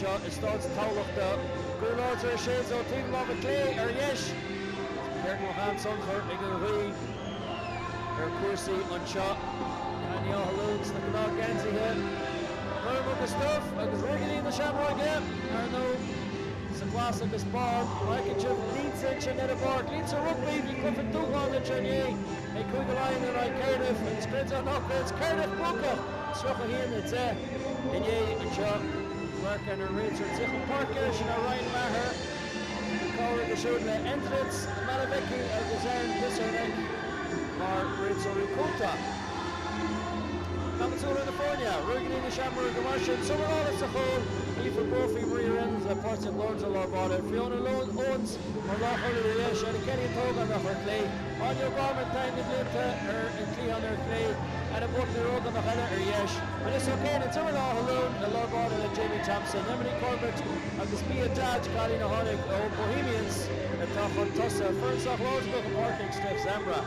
anseo i Staid Thamhlachta. Gaoth láidir ag séideadh ó taobh na láimhe clé ar dheis. Is ba cheart go mbeadh an-tionchar ag an ghaoth ar chúrsaí anseo. Cailíní Átha Luain sna gnáthgheansaithe gorm agus dubh agus Ruagairí na Seamróige, ar ndóigh, sa ghlas agus bán. Má fheiceann sibh línte ansin ar an bpáirc, línte rugbaí, bhí cluiche dúshláin anseo inné ag Cúige Laighean in aghaidh Cardiff agus creid é nó ná creid, Cardiff buacach 31, 10 inné anseo. Radharc ar an réiteoir ag teacht chun páirce, sin é Ryan Maher. Bhí cabhair aige siúd le Endrit Malavecki agus Aaron Pizarnik mar réiteoirí cúnta. Caithfimid súil ar na foirne, Ruagairí na Seamróige mar sin, Summer Lawless sa chúl, Aoife Brophy, Maria Reynolds le páirtíocht láidir lár báire, Fiona Owens mar lánchúlaí ar dheis, Ella Kelly an t-ógánach ar chlé, Áine O'Gorman, taithí na blianta ar an gcliathán ar chlé, Anna Buckner, ógánach eile ar dheis, Melissa O'Kane, d'imir le Áth Luain i lár báire le Jamie Thompson, Emily Corbett agus Mia Dodge, cailín a tháinig ó Bohemians atá chun tosaigh. Foireann sách láidir chun páirce ag Steph Zambra.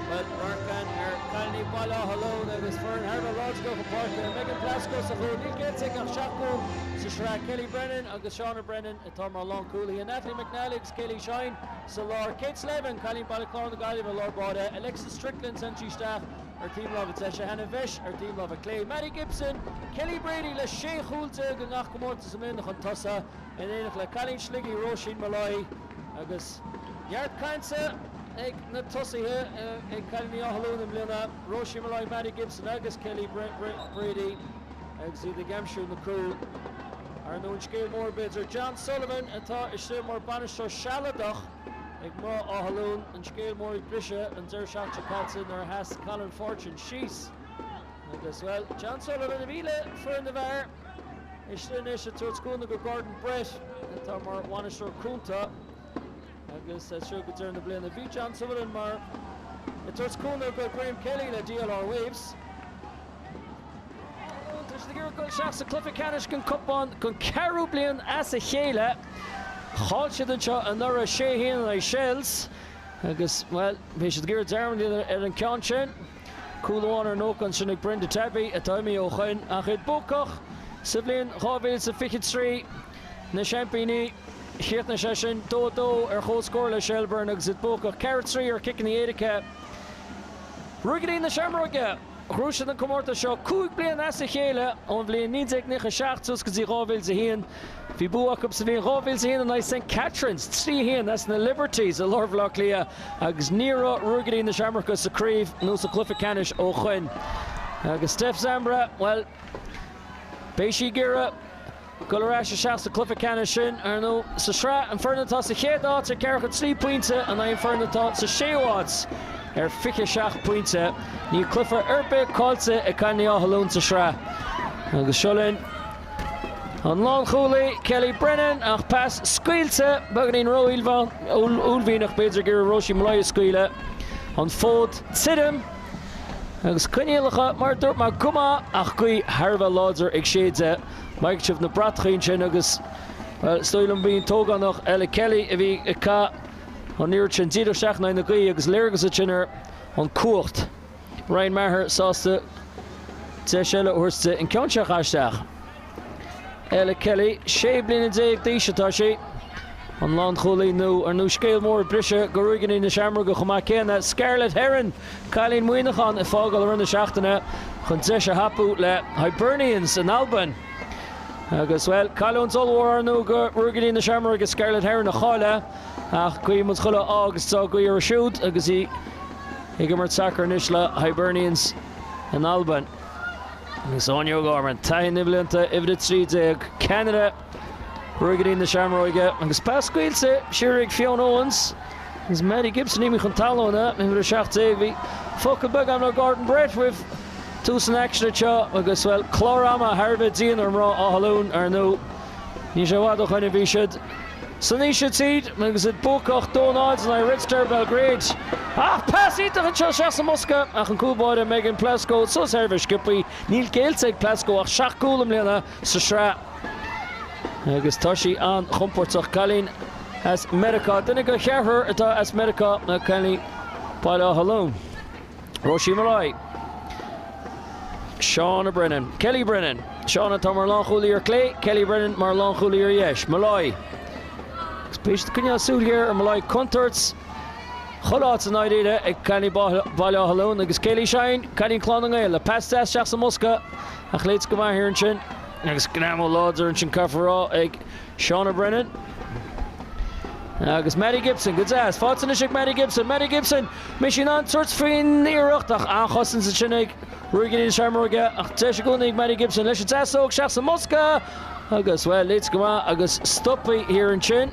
Bhuel, radharc ar chailíní Bhaile Átha Luain agus foireann thar a bheith láidir chun páirce. Megan Plasko sa chúl, níl géillte aici ach 7 gcúl sa sraith. Kelly Brennan agus Shauna Brennan atá mar lánchúlaithe. Natalie McNally agus Kaylee Shine sa lár. Kate Slevin, cailín Baile Chláir na Gaillimhe i lár báire. Alexis Strickland sannta isteach ar taobh na láimhe deise. Hannah Vesh ar taobh na láimhe clé. Maddie Gibson, Kelly Brady le 16 chúl i ngach comórtas i mbliana chun tosaigh in éineacht le cailín Shligigh, Róisín Molloy agus neart cainte ag na tosaithe ag cailíní Átha Luain i mbliana, Róisín Molloy, Maddie Gibson agus Kelly Brady agus iad ag aimsiú na cúl. Ar ndóigh an scéal mór b'fhéidir, John Sullivan atá istigh mar bainisteoir sealadach ag mná Átha Luain, an scéal mór ag briseadh an deireadh seachtaine seo caite nuair a sheas Colin Fortune síos agus, bhuel, John Sullivan a bhí le foireann na bhfear istigh anois ag tabhairt cúnamh go Gordon Brett atá mar bhainisteoir cúnta agus as seo go deireadh na bliana. Bhí John Sullivan mar ag tabhairt cúnamh go Graham Kelly le DLR Waves. Tá siad ag iarraidh dul isteach sa cluiche ceannais den cupán don ceathrú bliain as a chéile. Chaill siad anseo anuraidh 6 1 in aghaidh Shels agus, bhuel, bhí siad ag iarraidh dearmad a dhéanamh ar an ceann sin. Cúl amháin ar an ócáid sin ag Brenda Tabby atá imithe ó shoin ach iad buacach sa bhliain 2023. Na seaimpíní, chríochnaigh sé sin 2 2 ar comhscór le Shelbourne agus iad buacach 4 3 ar chiceanna éirice. Ruagairí na Seamróige! Ghnóthaigh siad an comórtas seo 5 bliana as a chéile ón bhliain 1997 suas go dtí 2001. Bhí bua acu sa bhliain 2001 in aghaidh St Catherine's, 3 1 as na Liberties i lár Bhaile Átha Cliath agus ní raibh Ruagairí na Seamróige sa craobh nó sa chluiche ceannais ó shoin. Agus Steph Zambra, bhuel, beidh sí ag iarraidh Dul ar ais isteach sa cluiche ceannais sin, ar ndóigh, sa sraith, an foireann atá sa chéad áit ar 43 pointe in aghaidh an foireann atá sa séú háit ar 27 pointe. Níl cluiche ar bith caillte ag cailíní Átha Luain sa sraith. Agus seo linn an lánchúlaí, Kelly Brennan, ach pas scaoilte, beagáinín ró-uaillmhianach b'fhéidir ag iarraidh Róisín Molloy a scaoileadh. An fód tirim agus coinníollacha, mar a dúirt mé, go maith ach gaoth thar a bheith láidir ag séideadh. Feiceann sibh na bratachaí ansin agus, bhuel, is dóigh liom b'í an t-ógánach Ella Kelly a bhí ag caitheamh an liathróid sin díreach isteach in aghaidh na gaoithe agus léargas ansin ar an cumhacht. Ryan Maher sásta deis eile a thabhairt di an ceann seo a chaitheamh isteach. Ella Kelly, 16 bliana d'aois atá sí, an lánchúlaí nua. Ar ndóigh scéal mór ag briseadh go Ruagairí na Seamróige chomh maith céanna, Scarlett Herron, Cailín Mhuineacháin ag fágáil i rith na seachtaine chun deis a thapú le Hibernians in Albain. Agus, bhuel, cailliúint ollmhór ar ndóigh go Ruagairí na Seamróige Scarlett Herron a chailleadh ach guímid chuile ádh agus dea-ghuí uirthi siúd agus í ag imirt sacair anois le Hibernians in Albain. Agus Áine O'Gorman, taithí na mblianta, uimhir 13, ceannaire Ruagairí na Seamróige agus pas scaoilte siar ag Fiona Owens. Agus Maddie Gibson imithe chun talún, uimhir 17. Bhí focal beag agam le Gordon Brett roimh tús an aicsin anseo agus, bhuel, clár ama thar a bheith dian ar mná Átha Luain, ar ndóigh. Níl sé i bhfad ó shoin a bhí siad san Ísiltír agus iad buacach 2-0 in aghaidh Red Star Belgrade. Ach pas iontach anseo isteach sa mbosca ach an cúl báire Megan Plasko suas thar a bheith sciobtha. Níl géillte ag Plasko ach 7 gcúl i mbliana sa sraith agus tá sí an-chompordach. Cailín as Meiriceá, duine de cheathrar atá as Meiriceá ná cailíní Bhaile Átha Luain. Róisín Molloy, Shauna Brennan, Kelly Brennan. Shauna atá mar lánchúlaí ar clé, Kelly Brennan mar lánchúlaí ar dheis. Molloy. Agus beidh siad ag coinneáil súil ghéar ar Molloy. Contúirt chuile áit i ndáiríre ag cailíní Bhaile Átha Luain agus Kayleigh Shine, cailín Clann na nGael, le pas deas isteach sa mbosca ach léite go maith thiar ansin agus greamú láidir ansin caithfear a rá ag Shauna Brennan. Agus Maddie Gibson, go deas. Faighte anois ag Maddie Gibson. Maddie Gibson, mbeidh sí in ann tabhairt faoin iarracht ach an-chosaint ansin ag Ruaigairí na Seamróige ach deis i gcónaí ag Maddie Gibson leis an deasóg isteach sa mbosca agus, bhuel, léite go maith agus stoptha thiar ansin,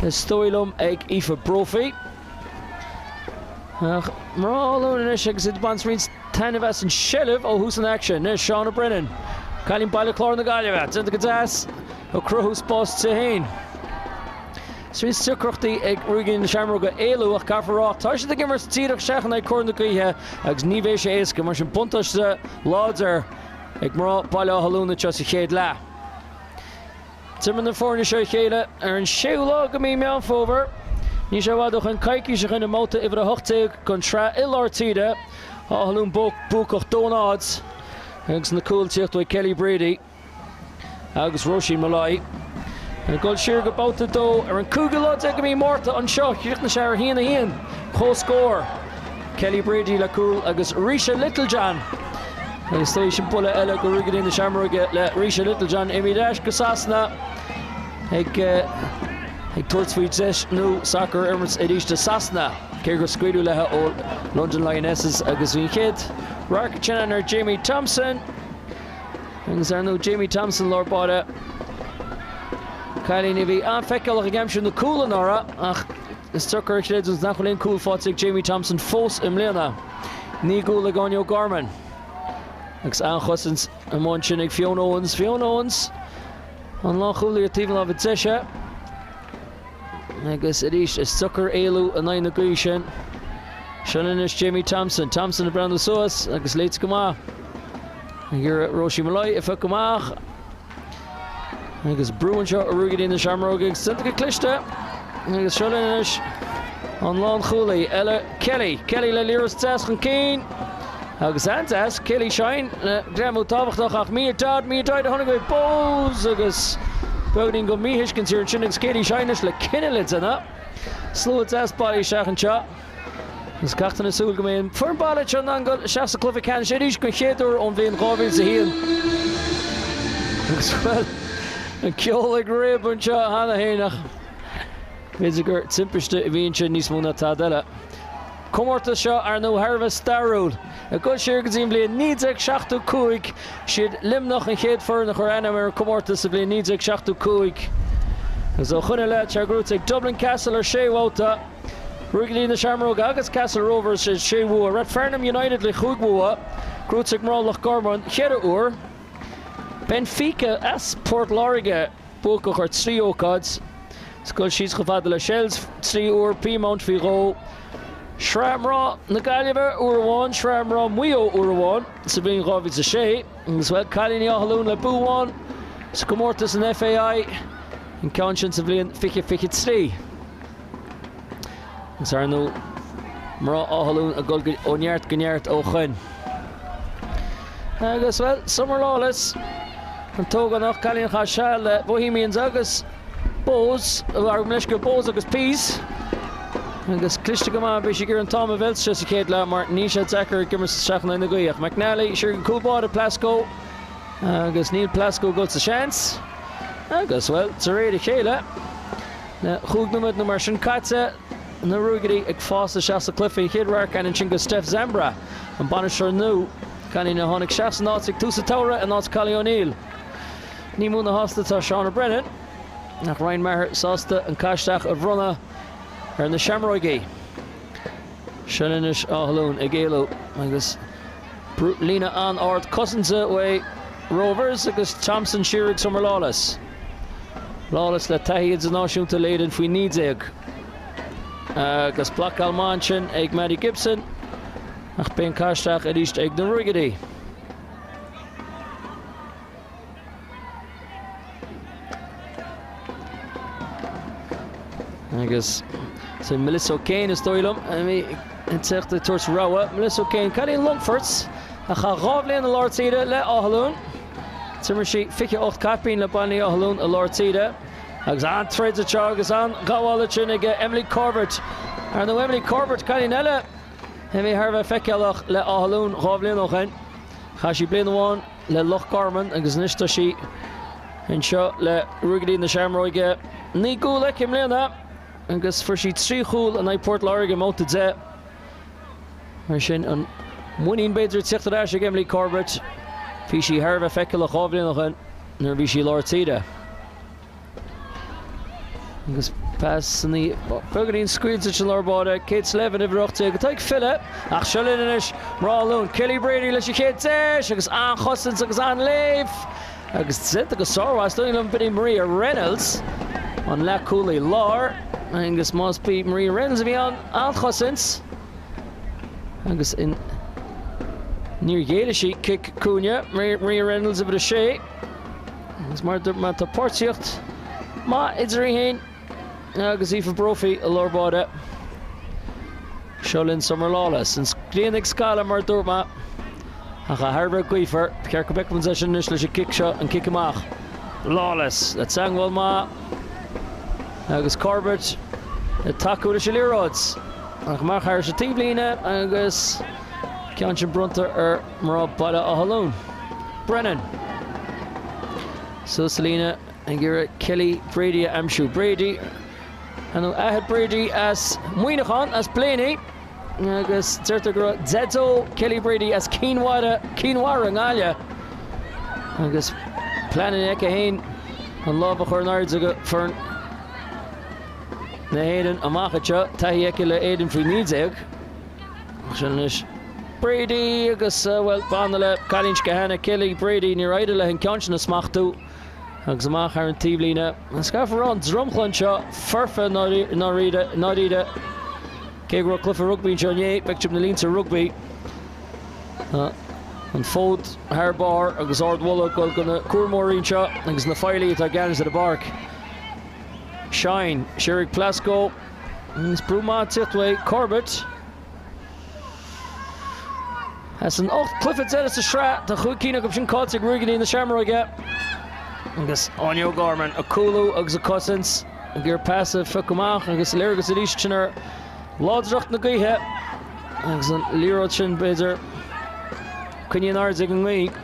is dóigh liom, ag Aoife Brophy. Ach mná Átha Luain anois agus iad ag baint roinnt taitneamh as an seilbh ó thús an aicsin. Anois Shauna Brennan, cailín Baile Chláir na Gaillimhe, déanta go deas ag cruthú spás di féin. Is roinnt deacrachtaí ag Ruaigairí na Seamróige éalú ach caithfear a rá, tá siad ag imirt díreach isteach in aghaidh cóir na gaoithe agus ní bheidh sé éasca, mar sin buntáiste láidir ag mná Baile Átha Luain anseo sa chéad leath. D'imir na foirne seo a chéile ar an séú lá de mhí Meán Fómhair. Níl sé i bhfad ó shoin, coicís ó shoin i mbabhta uimhir 18 den tSraith i Lár Tíre. Áth Luain buacach 2-0 agus na cúil ag tíocht uaidh Kelly Brady agus Róisín Molloy. Ag dul siar go babhta 2 ar an cúigiú lá déag de mhí Márta anseo, chríochnaigh sé ar 1-1, comhscór. Kelly Brady le cúl agus Ruesha Littlejohn. Agus is dóigh sin buille eile do Ruagairí na Seamróige le Ruesha Littlejohn imithe ar ais go Sasana ag ag tabhairt faoi deis nua sacar a imirt arís i Sasana. Cé gur scaoileadh léi ó London Lionesses agus bhí an chéad radharc ansin ar Jamie Thompson. Agus ar ndóigh Jamie Thompson lár báire. Cailín a bhí an-fheiceálach ag aimsiú na cúl anuraidh ach is deacair a chreidiúint nach bhfuil aon cúl faighte ag Jamie Thompson fós i mbliana. 9 gcúl ag Áine O'Gorman. Agus an-chosaint amuigh ansin ag Fiona Owens. Fiona Owens, an lánchúlaí ar taobh na láimhe deise. Agus arís, is deacair éalú in aghaidh na gaoithe sin. Seo anois Jamie Thompson. Thompson ag breathnú suas agus léite go maith. Ag iarraidh Róisín Molloy a phiocadh amach. Agus brú anseo ar Ruagairí na Seamróige agus déanta go cliste. Agus seo linn anois an lánchúlaí Ella Kelly. Kelly le liathróid deas chun cinn. Agus an-deas, Kelly Shine le greamú tábhachtach ach Mia Dodd, Mia Dodd a tháinig uaidh Bohs agus beagáinín de mhíthuiscint thiar ansin agus Katie Shine anois le cinneadh le déanamh. Slua deas bailithe isteach anseo. Agus gach duine ag súil go mbeidh an foireann baile seo in ann dul isteach sa cluiche ceannais arís den chéad uair ón bhliain 2001. Agus bhuel, an ceol ag réabadh anseo cheana féin ach b'fhéidir gur timpiste a bhí ansin níos mó ná tada eile. Comórtas seo, ar ndóigh, thar a bheith stairiúil. Ag dul siar go dtí an bhliain 1975, siad Luimneach an chéad foireann a chuir ainm ar an comórtas sa bhliain 1975. Agus ó shoin i leith, tá gnóite ag Dublin Castle ar sé bhabhta, Ruagairí na Seamróige agus Castle Rovers ar sé bhua, Rathfarnham United le chúig bhua, gnóite ag mná Loch Garman cheithre uair, Benfica as Port Láirge buacach ar 3 ócáid. Ag dul síos chomh fada le Shels 3 uair, Peamount faoi dhó, Sraith Mná na Gaillimhe uair amháin, Sraith Mná Mhaigh Eo uair amháin sa bhliain 2006 agus, bhuel, cailíní Átha Luain le bua amháin sa gcomórtas an FAI, an ceann sin sa bhliain 2023. Agus ar ndóigh, mná Átha Luain ag dul ó neart go neart ó shoin. Agus, bhuel, Summer Lawless, an t-ógánach, cailín a chaith seal le Bohemians agus Bohs, gabh mo leithscéal, Bohs agus Peace. Agus cliste go maith, beidh sí ag iarraidh an t-am a mheilt sa chéad leath mar níl sé deacair ag imirt isteach in aghaidh na gaoithe. Ach McNally siar go cúl báire Plasko agus níl Plasko ag dul sa seans. Agus, bhuel, de réir a chéile, Na chúig nóiméad nó mar sin caite, na Ruagairí ag fás isteach sa cluiche. An chéad radharc againn ansin go Steph Zambra, an bainisteoir nua, cailín a tháinig isteach san áit ag tús an tsamhraidh in áit Collie O'Neill. Ní mó ná sásta atá Shauna Brennan, ach Ryan Maher sásta an cath isteach a bhronnadh ar na Seamróigí. Seo anois Áth Luain ag éalú agus líne an-ard cosanta uaidh Rovers agus Thompson siar ag Summer Lawless. Lawless le taithí idirnáisiúnta l'Éirinn faoi 19. Agus blocáil maith ansin ag Maddie Gibson ach beidh an cath isteach arís ag na Ruagairí. Agus sin Melissa O'Kane is dóigh liom a bhí ag teacht ag tabhairt rabhadh. Melissa O'Kane, cailín Longfoirt a chaith 2 bhliain i lár tíre le Áth Luain. D'imir sí 28 caipín le Baile Átha Luain i lár tíre. Agus an-troid anseo agus an-ghabháil ansin ag Emily Corbett. Ar ndóigh Emily Corbett, cailín eile a bhí thar a bheith feiceálach le Áth Luain 2 bhliain ó shin. Chaith sí bliain amháin le Loch Garman agus anois tá sí anseo le Ruagairí na Seamróige. 9 gcúl aici i mbliana agus fuair sí 3 chúl in aghaidh Port Láirge i mbabhta 10. Mar sin, an muinín b'fhéidir ag tíocht ar ais ag Emily Corbett. Bhí sí thar a bheith feiceálach 2 bhliain ó shin nuair a bhí sí i lár tíre. Agus pasanna beagáinín scaoilte ansin i lár báire, Kate Slevin, uimhir 18, atá ag filleadh. Ach seo linn anois, mná Átha Luain, Kelly Brady leis an chéad deis agus an-chosaint agus an-léamh agus déanta go sármhaith. Is dóigh liom b'in í Maria Reynolds, an leathchúlaí láir, agus más í Maria Reynolds a bhí ann, an-chosaint agus in níor ghéill sí cic cúinne, Maria Reynolds, uimhir 6. Agus mar a dúirt mé, tá páirtíocht maith idir í féin agus Aoife Brophy i lár báire. Seo linn Summer Lawless. An ghrian ag scaladh mar a dúirt mé, ach thar a bheith gaofar. Ba cheart go bhfeicfeadh muid é sin anois leis an gcic seo, an cic amach. Lawless le teagmháil maith agus Corbett ag tacú leis an liathróid. Ach amach thar an taobhlíne agus ceann sin bronnta ar mná Baile Átha Luain. Brennan. Suas an líne ag iarraidh Kelly Brady a aimsiú. Brady, nó athair Brady as Muineachán, as Blaney, agus deirtear go raibh Deaideo Kelly Brady as Cinn Mhara, Cinn Mhara i nGaillimh. Agus pleananna aici féin an lámh a chur in airde go foireann na hÉireann amach anseo. Taithí aici le Éirinn faoi 19. Sin anois Brady agus, bhuel, b'annamh le cailín Skehana, Kelly Brady, níor éirigh léi an ceann sin a smachtú agus amach thar an taobhlíne. Is caithfear a rá an dromchla anseo foirfe i ndáiríre. Cé go raibh cluiche rugbaí anseo inné, beidh sibh na línte rugbaí. Tá an fód thar barr agus ardmholadh ag dul go na cúramóirí anseo agus na feighlí atá i gceannas ar an bpáirc. Shine, siar ag Plasko. Agus brú maith ag tíocht uaidh Corbett. As an 8 cluiche deiridh sa sraith, tá chúig cinn acu sin caillte ag Ruagairí na Seamróige. Agus Áine O'Gorman ag cúlú agus ag cosaint, ag iarraidh pas a phiocadh amach agus léargas arís sin ar láidreacht na gaoithe agus an liathróid sin, b'fhéidir, coinnithe in airde ag an ngaoth.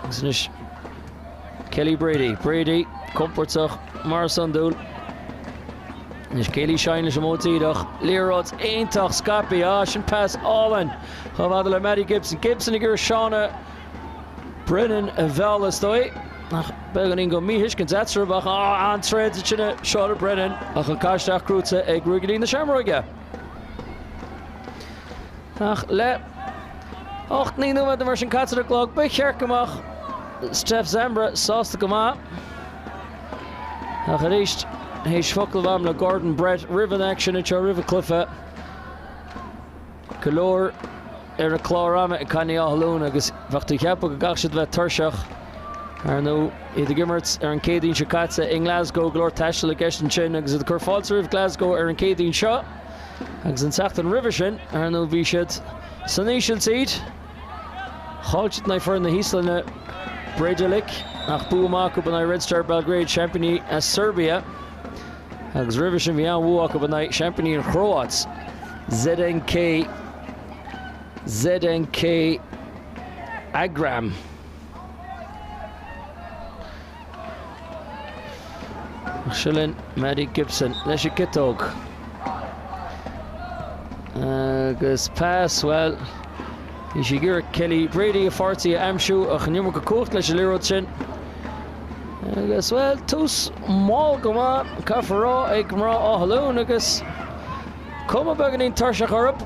Agus anois Kelly Brady. Brady compordach mar is iondúil. Anois Kaylee Shine leis an modh díreach. Liathróid iontach scaipthe. Ah, sin pas álainn chomh fada le Maddie Gibson. Gibson ag iarraidh Shauna Brennan a mhealladh is dóigh. Ach beagáinín go míthuiscint eatarthu ach ah, an-troid ansin ag Shauna Brennan ach an caith isteach gnóthaithe ag Ruagairí na Seamróige. Ach le 8, 9 nóiméad nó mar sin caite ar an gclog, ba cheart go mbeadh Steph Zambra sásta go maith. Ach arís, théis focal a bheith agam le Gordon Brett roimh an aicsean anseo, roimh an cluiche, go leor ar an chlár ama ag cailíní Átha Luain agus bheadh tú ag ceapadh go gcaithfeadh siad a bheith tuirseach. Ar ndóigh, iad ag imirt ar an Céadaoin seo caite i nGlasgow, go leor taistil i gceist ansin agus iad ag cur fáilte roimh Glasgow ar an Céadaoin seo. Agus an tseachtain roimhe sin, ar ndóigh, bhí siad san Ísiltír. Chaill siad in aghaidh foireann na hÍoslainne, Breidablik, ach bua maith acu in aghaidh Red Star Belgrade, seaimpíní as Serbia. Agus roimhe sin bhí an-bhua acu in aghaidh seaimpíní an Chróáit, ZNK, ZNK Agram. Seo linn Maddie Gibson leis an gciotóg. Agus pas, bhuel, bhí sí ag iarraidh Kelly Brady, a pháirtí, a aimsiú ach an iomarca cumhacht leis an liathróid sin. Agus, bhuel, tús mall go maith, caithfear a rá, ag mná Átha Luain agus cuma beagáinín tuirseach orthu.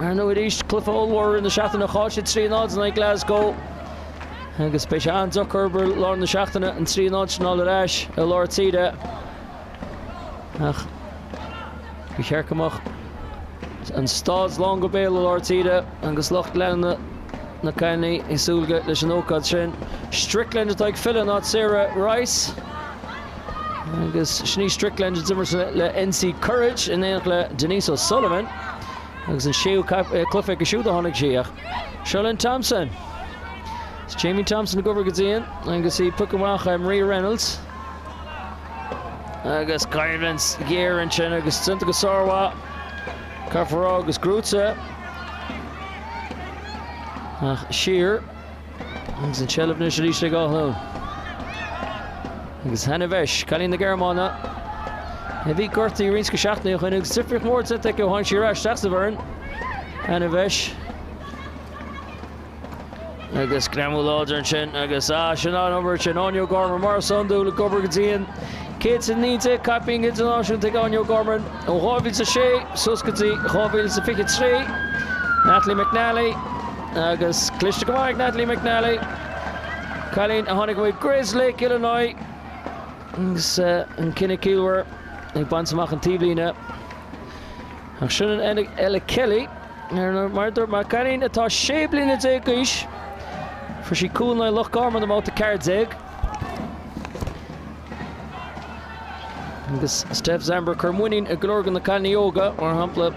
Ar ndóigh arís, cluiche ollmhór i rith na seachtaine, chaill siad 3-0 in aghaidh Glasgow. Agus beidh sé an-deacair orthu i lár na seachtaine an 3-0 sin a fháil ar ais i lár tíre. Ach ba cheart go mbeadh an staid lán go béal i lár tíre agus lucht leanúna na cailíní ag súil leis an ócáid sin. Strickland atá ag filleadh in áit Sarah Rice. Agus sin í Strickland a d'imir le NC Courage in éineacht le Denise O'Sullivan. Agus an séú cluiche aici siúd a tháinig sí ach seo linn Thompson. Is Jamie Thompson ag obair go dian agus í pioctha amach ag Maria Reynolds. Agus coimhlint ghéar ansin agus déanta go sármhaith. Caithfear a rá agus gnóite. Ach siar. Agus an tseilbh anois arís ag Áth Luain. Agus Hannah Vesh, cailín na Gearmáine, a bhí gortaithe roinnt de seachtainí ó shin agus difríocht mhór déanta aici ó tháinig sí ar ais isteach sa bhfoireann. Hannah Vesh. Agus greamú láidir ansin agus ah, sin an obair sin, Áine O'Gorman mar is iondúil ag obair go dian. 119 caipín idirnáisiúnta ag Áine O'Gorman ó 2006 suas go dtí 2023. Natalie McNally agus cliste go maith ag Natalie McNally. Cailín a tháinig uaidh Grayslake, Illinois agus an cinneadh ciallmhar ag baint amach an taobhlíne. Ach sin an Ella Kelly. Mar a dúirt mé, cailín atá 16 bliana d'aois, fuair sí cúl in aghaidh Loch Garman i mbabhta 14. Agus Steph Zamber ag cur muinín i go leor de na cailíní óga, mar shampla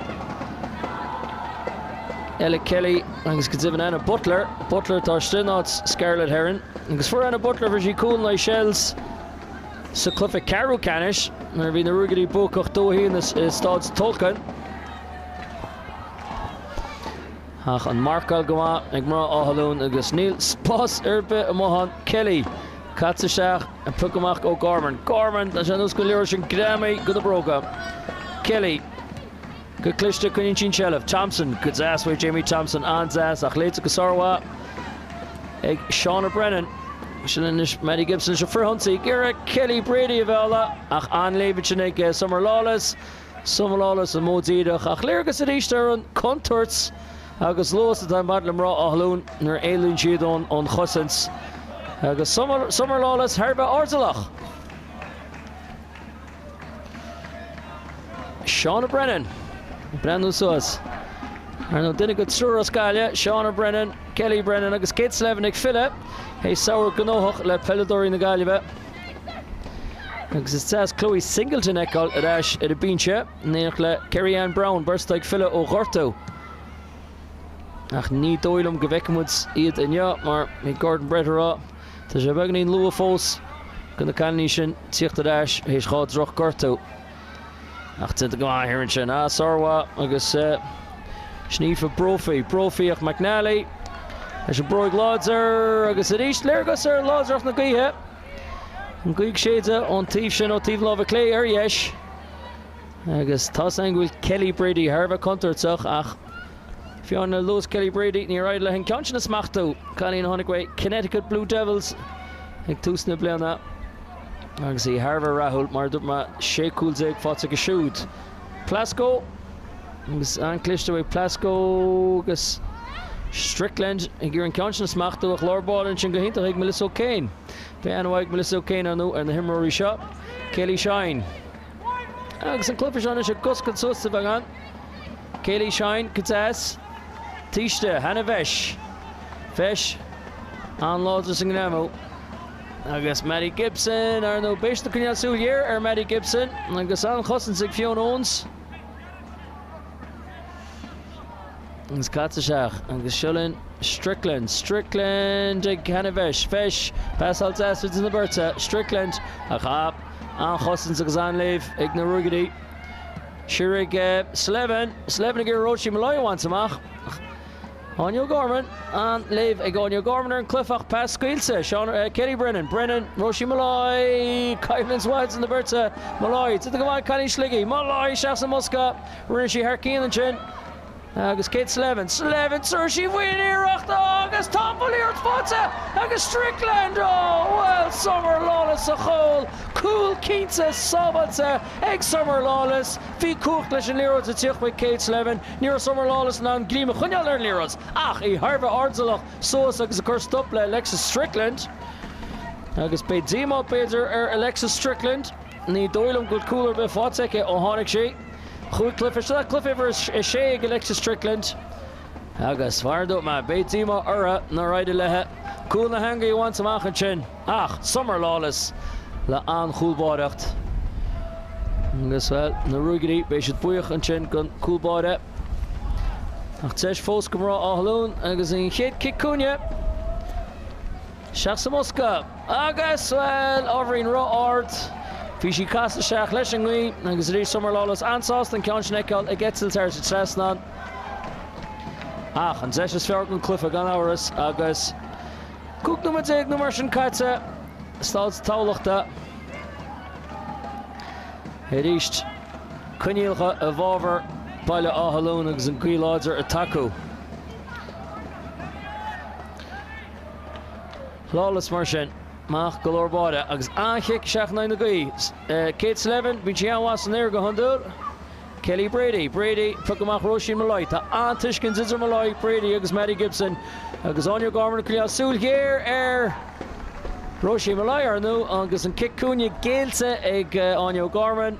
Ella Kelly agus go deimhin Anna Butler. Butler atá istigh in áit Scarlett Herron. Agus fuair Anna Butler, fuair sí cúl in aghaidh Shels sa chluiche ceathrú ceannais nuair a bhí na Ruagairí buacach 2-1 i Staid Tulchann. Ach an marcáil go maith ag mná Átha Luain agus níl spás ar bith amuigh ann. Kelly caite isteach, an pioc amach O'Gorman. Gorman, tá sé anuas go leor sin greamaithe go na bróga. Kelly go cliste coinníonn sí an tseilbh. Thompson go deas uaidh Jamie Thompson, an-deas ach léite go sármhaith ag Shauna Brennan. Sin anois Maddie Gibson leis an frithionsaí. Ag iarraidh Kelly Brady a mhealladh ach an-léamh ansin ag Summer Lawless. Summer Lawless an modh díreach, ach léargas arís ar an chontúirt agus luas atá ag baint le mná Átha Luain nuair a éalaíonn siad ón chosaint. Agus Summer Lawless thar a bheith airdeallach. Shauna Brennan ag breathnú suas. Ar ndóigh, duine de thriúr as Gaillimh, Shauna Brennan, Kelly Brennan agus Kate Slevin ag filleadh théis samhradh gnóthach le peileadóirí na Gaillimhe. Agus is deas Chloe Singleton a fheiceáil ar ais ar an binse, in éineacht le Kerry Ann Brown, beirt atá ag filleadh ó ghortú. Ach ní dóigh liom go bhfeicfidh muid iad inniu, mar bhí Gordon Brett ag rá, tá sé beagáinín luath fós do na cailíní sin tíocht ar ais théis 2 droch-ghortú. Ach déanta go maith thiar ansin. Ah, sármhaith agus sin Aoife Brophy. Brophy ach McNally leis an bróig láidir agus arís léargas ar láidreacht na gaoithe. An ghaoth ag séideadh ón taobh sin, ó taobh na láimhe clé ar dheis. Agus tá 's againn go bhfuil Kelly Brady thar a bheith contúirteach ach fiú amháin le luas Kelly Brady níor éirigh léi an ceann sin a smachtú. Cailín a tháinig uaidh Connecticut Blue Devils ag tús na bliana agus í thar a bheith rathúil mar a dúirt mé 16 cúl faighte aici siúd. Plasko agus an-chliste uaidh Plasko agus Strickland ag iarraidh an ceann sin a smachtú ach lár báire ansin go hiontach ag Melissa O'Kane. Beidh aithne mhaith ag Melissa O'Kane ar ndóigh ar na himreoirí seo. Kaylee Shine. Agus an cluiche seo anois ag oscailt suas sa bheagán. Kaylee Shine go deas. Taoiste, Hannah Vesh. Vesh an-láidir sa ngreamú. Agus Maddie Gibson, ar ndóigh, beidh siad ag coinneáil súil ghéar ar Maddie Gibson agus an-chosaint ag Fiona Owens. Agus caite isteach agus seo linn Strickland. Strickland ag Hannah Vesh. Vesh, pasáil deas idir na beirte. Strickland ach an-chosaint agus an-léamh ag na Ruagairí. Siar ag Slevin. Slevin ag iarraidh Roisin Molloy a bhaint amach. Áine O'Gorman, an-léamh ag Áine O'Gorman ar an cluiche ach pas scaoilte. Seán, Kelly Brennan, Brennan, Roisin Molloy, coimhlint mhaith idir na beirte. Molloy, déanta go maith ag cailín Shligigh. Molloy isteach sa mbosca. Rinne sí thar cionn ansin. Agus Kate Slevin, Slevin, tabharfaidh sí faoin iarracht agus tá an liathróid faighte agus Strickland, oh well Summer Lawless sa chúl, cúl cinnte sábháilte ag Summer Lawless. Bhí cumhacht leis an liathróid ag tíocht chuig Kate Slevin. Ní raibh Summer Lawless in ann greim a choinneáil ar an liathróid ach í thar a bheith airdeallach suas agus ag cur stop le Alexis Strickland. Agus beidh díomá b'fhéidir ar Alexis Strickland. Ní dóigh liom go bhfuil cúl ar bith faighte aici ó tháinig sí. Chúig cluiche, seo cluiche uimhir a sé ag Alexis Strickland. Agus mar a dúirt mé, beidh díomá uirthi nár éirigh léi cúl na heangaí a bhaint amach ansin. Ach Summer Lawless le an-chúlbáireacht. Agus, bhuel, na Ruagairí, beidh siad buíoch ansin den cúl báire. Ach deis fós go mná Átha Luain agus an chéad cic cúinne. Isteach sa mbosca agus, bhuel, ábhairín ró-ard. Bhí sí casta isteach leis an ngaoth agus arís Summer Lawless an-sásta an ceann sin a fheiceáil ag eitilt thar an trasnán. Ach an deis is fearr den cluiche gan amhras agus 15 nóiméad nó mar sin caite, Staid Thamhlachta arís. Coinníollacha i bhfabhar Baile Átha Luain agus an ghaoth láidir ag tacú. Lawless mar sin, amach go lár báire agus an-chic isteach in aghaidh na gaoithe. Kate Slevin, bíonn sí an-mhaith san aer go hiondúil. Kelly Brady, Brady, pioc amach Róisín Molloy. Tá an-tuiscint idir Molloy, Brady agus Maddie Gibson agus Áine O'Gorman ag coinneáil súil ghéar ar Róisín Molloy, ar ndóigh, agus an cic cúinne géillte ag Áine O'Gorman.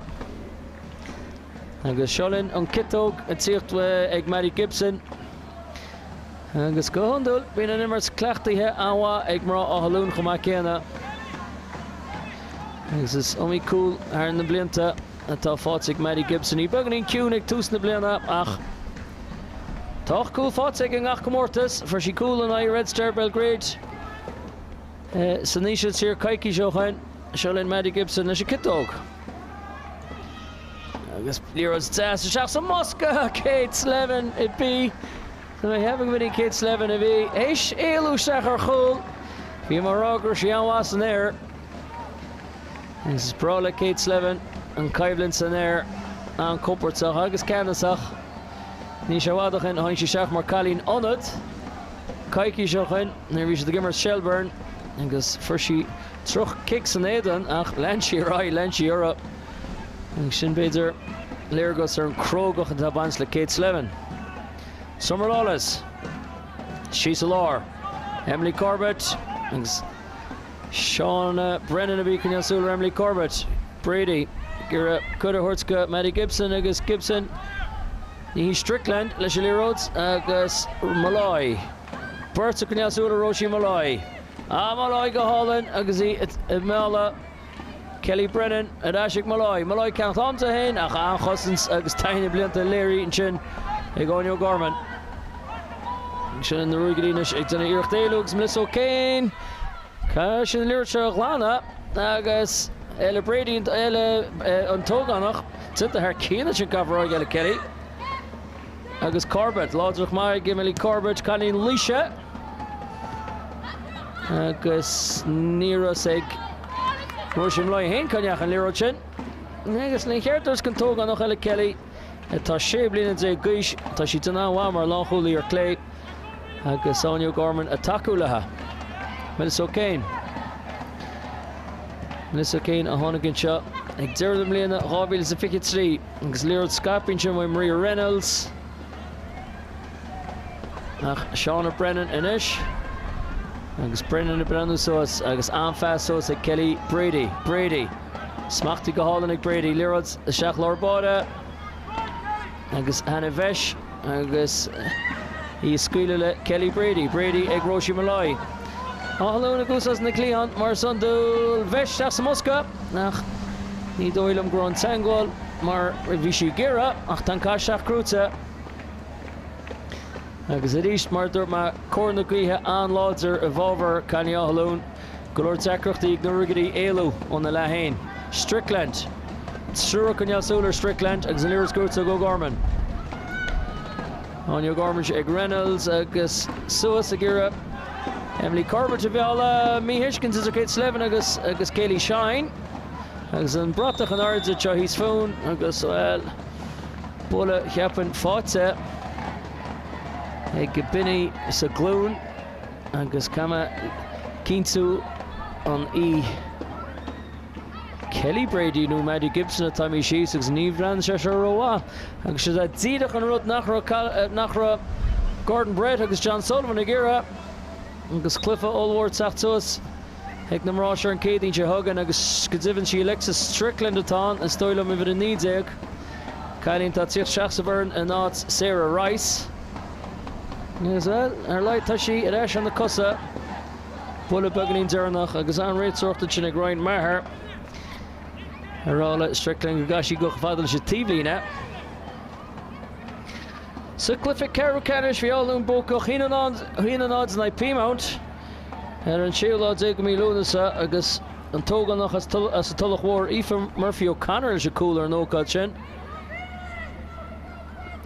Agus seo linn an ciotóg ag tíocht ag Maddie Gibson. Agus go hiondúil, bíonn an imirt cleachtaithe an-mhaith ag mná Átha Luain chomh maith céanna. Agus is iomaí cúl thar na blianta atá faighte ag Maddie Gibson. Í beagáinín ciúin ag tús na bliana ach tá cúl faighte aici i ngach comórtas. Fuair sí cúl in aghaidh Red Star Belgrade san Ísiltír coicís ó shin. Seo linn Maddie Gibson leis an ciotóg. Agus liathróid deas isteach sa mbosca! Kate Slevin i B. Tá mé ag ceapadh go b'in í Kate Slevin a bhí théis éalú isteach ar chúl. Bhí mé ag rá go raibh sí an-mhaith san aer. Agus is breá le Kate Slevin an choimhlint san aer, an-chompordach agus ceannasach. Níl sé i bhfad ó shin tháinig sí isteach mar cailín ionaid coicís ó shin nuair a bhí siad ag imirt Shelbourne agus fuair sí 30 cic san éadan ach lean sí ar aghaidh, lean sí uirthi. Agus sin, b'fhéidir, léargas ar an crógacht atá ag baint le Kate Slevin. Summer Lawless síos i lár. Emily Corbett agus Shauna Brennan a bhí ag coinneáil súil ar Emily Corbett. Brady ag iarraidh cuireadh a thabhairt go Maddie Gibson agus Gibson ní hí Strickland leis an liathróid agus Molloy. Beirt ag coinneáil súil ar Róisín Molloy. Ah, Molloy go hálainn agus í ag mealladh Kelly Brennan ar ais ag Molloy. Molloy ag ceannacht am di féin ach an-chosaint agus taithí na blianta léirithe ansin ag Áine O'Gorman. Sin na Ruagairí anois ag déanamh iarracht éalú agus Melissa O'Kane. Caithfidh sí an liathróid seo a ghlanadh agus Ella Brady, Ella an t-ógánach, déanta thar cionn ansin caithfear a rá ag Ella Kelly. Agus Corbett, láidreacht maith ag Emily Corbett, cailín Laoise. Agus ní raibh fhios ag Róisín Molloy féin cá ndeachaigh an liathróid sin. Agus ní cheart dúirt an t-ógánach Ella Kelly, atá 16 bliana d'aois, tá sí ag déanamh an-mhaith mar lánchúlaí ar clé agus Áine O'Gorman ag tacú léi. Melissa O'Kane. Melissa O'Kane a tháinig anseo ag deireadh na bliana 2023 agus liathróid scaipthe ansin uaidh Maria Reynolds. Ach Shauna Brennan anois. Agus Brennan ag breathnú suas agus an-phas suas ag Kelly Brady. Brady. Smachtaithe go hálainn ag Brady. Liathróid isteach lár báire. Agus Hannah Vesh agus í ag scaoileadh le Kelly Brady. Brady ag Roisin Molloy. Áth Luain ag úsáid na cliathán mar is iondúil. Vesh isteach sa mbosca ach ní dóigh liom go raibh an teagmháil mar a bhí sí ag iarraidh ach tá an cath isteach gnóite. Agus arís, mar a dúirt mé, cóir na gaoithe an-láidir i bhfabhar cailíní Átha Luain. Go leor deacrachtaí ag na Ruagairí éalú óna leath féin. Strickland. Triúr ag coinneáil súil ar Strickland agus an liathróid gnóite ag O'Gorman. Áine O'Gorman ag Reynolds agus suas ag iarraidh Emily Corbett a mhealladh. Míthuiscint idir Kate Slevin agus agus Kaylee Shine. Agus an bratach in airde anseo thíos fúinn agus, bhuel, Buille, cheapfainn, faighte ag Binny sa ghlúin agus caithfidh mé cinntiú an í Kelly Brady nó Maddie Gibson atá imithe síos agus ní bhreathnaíonn sé seo rómhaith agus sé díreach an rud nach raibh nach raibh Gordon Brett agus John Sullivan ag iarraidh agus cluiche ollmhór teacht suas. Ag na mná seo ar an Céadaoin seo chugainn agus go deimhin sí Alexis Strickland atá ann, is dóigh liom, uimhir 19. Cailín atá ag tíocht isteach sa bhfoireann in áit Sarah Rice. Agus, bhuel, ar a laghad tá sí ar ais ar na cosa. Buille beagáinín deireanach agus an-réiteoireacht ansin ag Ryan Maher. Ag rá le Strickland go gcaithfidh sí dul chomh fada leis an taobhlíne. Sa gcluiche ceathrú ceannais bhí Áth Luain buacach 1-0 in aghaidh Peamount. Ar an séú lá déag de mhí Lúnasa agus an t-ógánach as an Tulach Mhór, Aoife Murphy O'Connor leis an gcúl ar an ócáid sin.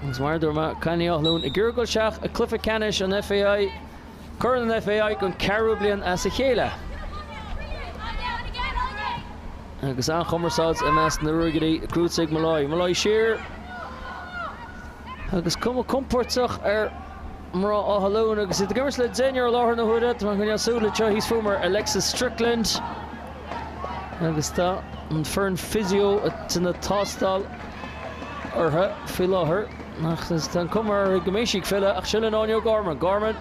Agus mar a dúirt mé, Cailíní Átha Luain ag iarraidh dul isteach i gcluiche ceannais an FAI, Corn an FAI don ceathrú bliain as a chéile. Agus an-chumarsáid i measc na Ruagairí, gnóite ag Molloy. Molloy siar agus cuma compordach ar mná Átha Luain agus iad ag imirt le deichniúr i láthair na huaire. Tá mé ag coinneáil súil anseo thíos fúm ar Alexis Strickland agus tá an foireann physio ag déanamh tástáil uirthi faoi láthair. Ach tá an cuma uirthi go mbeidh sí ag filleadh ach seo linn Áine O'Gorman. Gorman,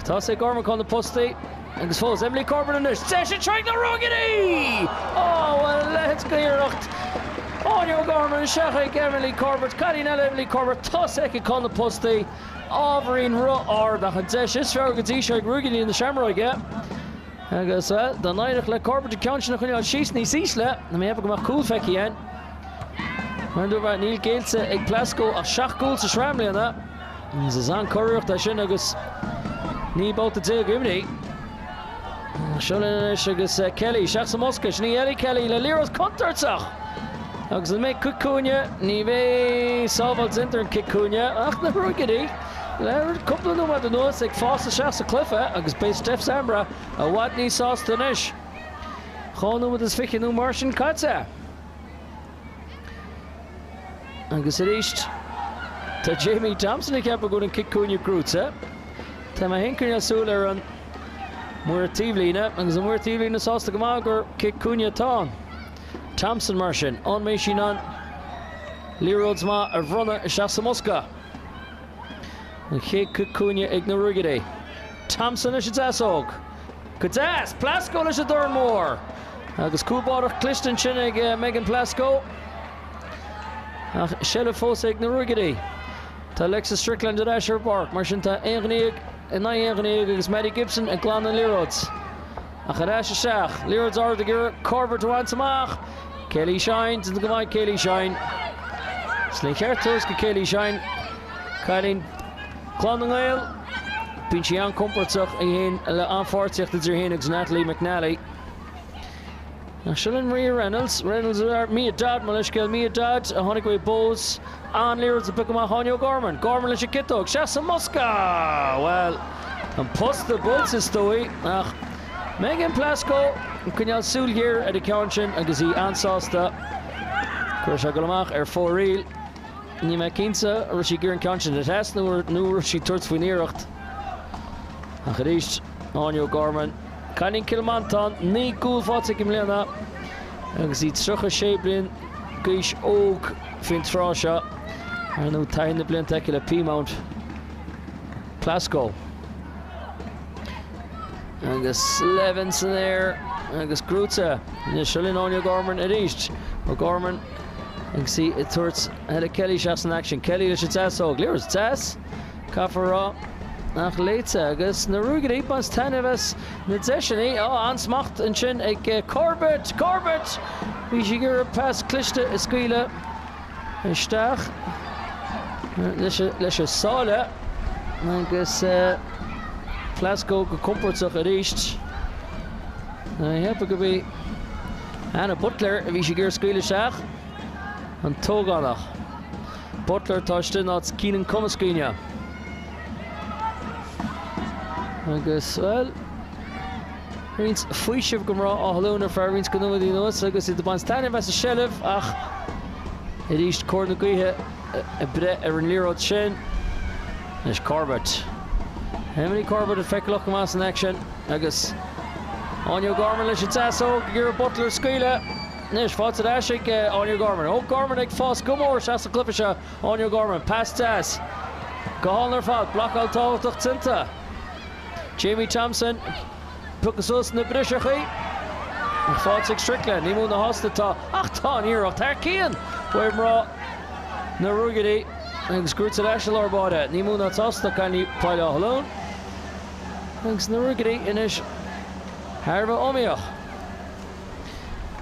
tá sé Gorman chun na postaí agus fós Emily Corbett anois. Deis anseo ag na Ruagairí! Ó, a leithéid d'iarracht! Áine O'Gorman isteach ag Emily Corbett. Cailín eile Emily Corbett, tá aici chun na postaí. Ábhairín ró-ard ach an deis is fearr go dtí seo ag Ruagairí na Seamróige. Agus, bhuel, dá n-éireodh le Corbett an ceann sin a choinneáil síos níos ísle, tá mé ag ceapadh go mbeadh cúl feicthe againn. Mar a dúirt mé, níl géillte ag Plasko ach 7 gcúl sa sraith i mbliana. Agus is an-churiarracht é sin agus 19 babhta imrithe. Seo linn anois agus Kelly isteach sa mbosca. Sin í Ellie Kelly le liathróid contúirteach! Agus an mbeidh cic cúinne? Ní bheidh sábháil déanta ar an cic cúinne ach na Ruagairí le cúpla nóiméad anuas ag fás isteach sa cluiche agus beidh Steph Zambra i bhfad níos sásta anois. 2 nóiméad is 20 nó mar sin caite. Agus arís tá Jamie Thompson ag ceapadh go bhfuil an cic cúinne gnóite. Tá mé féin ag coinneáil súil ar an maor taobhlíne agus an maor taobhlíne sásta go maith gur cic cúinne atá ann. Thompson mar sin, an mbeidh sí in ann liathróid maith a bhronnadh isteach sa mbosca? An chéad cic cúinne ag na Ruagairí. Thompson leis an deasóg. Go deas! Plasko leis an dorn mór! Agus cúl báire cliste ansin ag Megan Plasko. Ach seilbh fós ag na Ruagairí. Tá Alexis Strickland ar ais ar an bpáirc, mar sin tá aon dhuine in aghaidh aon dhuine agus Maddie Gibson ag glanadh an liathróid. Ach ar ais isteach. Liathróid ard ag iarraidh Corbett a bhaint amach. Kaylee Shine, déanta go maith Kaylee Shine. Slí cheart thuas go Kaylee Shine. Cailín Clann na nGael. Bíonn sí an-compordach í féin le an-pháirtíocht idir í féin agus Natalie McNally. Ach seo linn Maria Reynolds. Reynolds ar Mia Dodd, mo leithscéal, Mia Dodd a tháinig uaidh Bohs. An-liathróid a piocadh amach Áine O'Gorman. Gorman leis an gciotóg. Isteach sa mbosca! Bhuel, an posta buailte is dóigh, ach Megan Plasko ag coinneáil súil ghéar ar an gceann sin agus í an-sásta go raibh sé ag dul amach ar fóraoil. Níl mé cinnte an raibh sí ag iarraidh an ceann sin a thrasnú nó an raibh sí ag tabhairt faoin iarracht. Ach arís, Áine O'Gorman, cailín Chill Mhantáin, 9 gcúl faighte aici i mbliana agus í 36 bliain d'aois óg faoin tráth seo. Ar ndóigh, taithí na blianta aici le Peamount. Plasko. Agus Slevin san aer agus gnóite. Anois seo linn Áine O'Gorman arís. O'Gorman agus í ag tabhairt Helen Kelly isteach san aicsean. Kelly leis an deasóg. Liathróid deas, caithfear a rá, ach léite agus na Ruagairí ag baint taitneamh as na deiseanna. Á, an-smacht ansin ag Corbett! Corbett! Bhí sí ag iarraidh pas cliste a scaoileadh isteach leis an sáile agus Plasko go compordach arís. Cheapfá gurb í Anna Butler a bhí sí ag iarraidh scaoileadh isteach, an t-ógánach. Butler atá istigh in áit Keenan Cumascaoine. Agus, bhuel, roinnt faoisimh go mná Átha Luain ar feadh roinnt nóiméad anuas agus iad ag baint taitneamh as an seilbh ach arís cóir na gaoithe ag breith ar an liathróid sin. Anois Corbett. Emily Corbett ag feiceálach go maith san aicsean agus Áine O'Gorman leis an deasóg ag iarraidh Butler a scaoileadh. Anois faighte ar ais ag Áine O'Gorman. O'Gorman ag fás go mór isteach sa gcluiche seo. Áine O'Gorman, pas deas. Go hálainn ar fad, blocáil tábhachtach déanta. Jamie Thompson, piocadh suas na briseachaí. Ach faighte ag Strickland, ní mó ná sásta atá, ach tá an iarracht thar cionn uaidh mná na Ruagairí agus gnóite ar ais i lár báire. Ní mó ná sásta cailíní Bhaile Átha Luain agus na Ruagairí anois thar a bheith iomaíoch.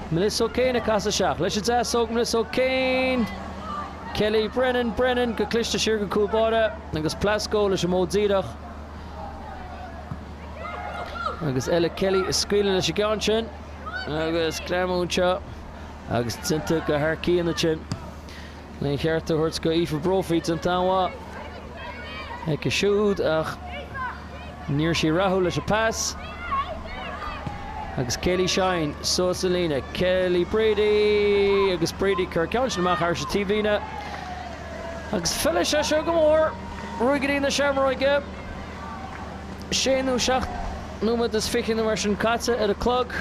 Melissa O'Kane ag casadh isteach leis an deasóg, Melissa O'Kane, Kelly Brennan, Brennan go cliste siar go cúl báire agus Plasko leis an modh díreach. Agus Ella Kelly ag scaoileadh leis an gceann sin agus greamú anseo agus déanta go thar cionn ansin. Leis an cheart a thabhairt go Aoife Brophy déanta an-mhaith aici siúd ach ní raibh sí rathúil leis an pas. Agus Kayleigh Shine suas an líne. Kelly Brady agus Brady ag cur an ceann sin amach thar an taobhlíne. Agus fillfidh sé seo go mór Ruagairí na Seamróige. Sé nó 7 nóiméad is 20 nó mar sin caite ar an clog.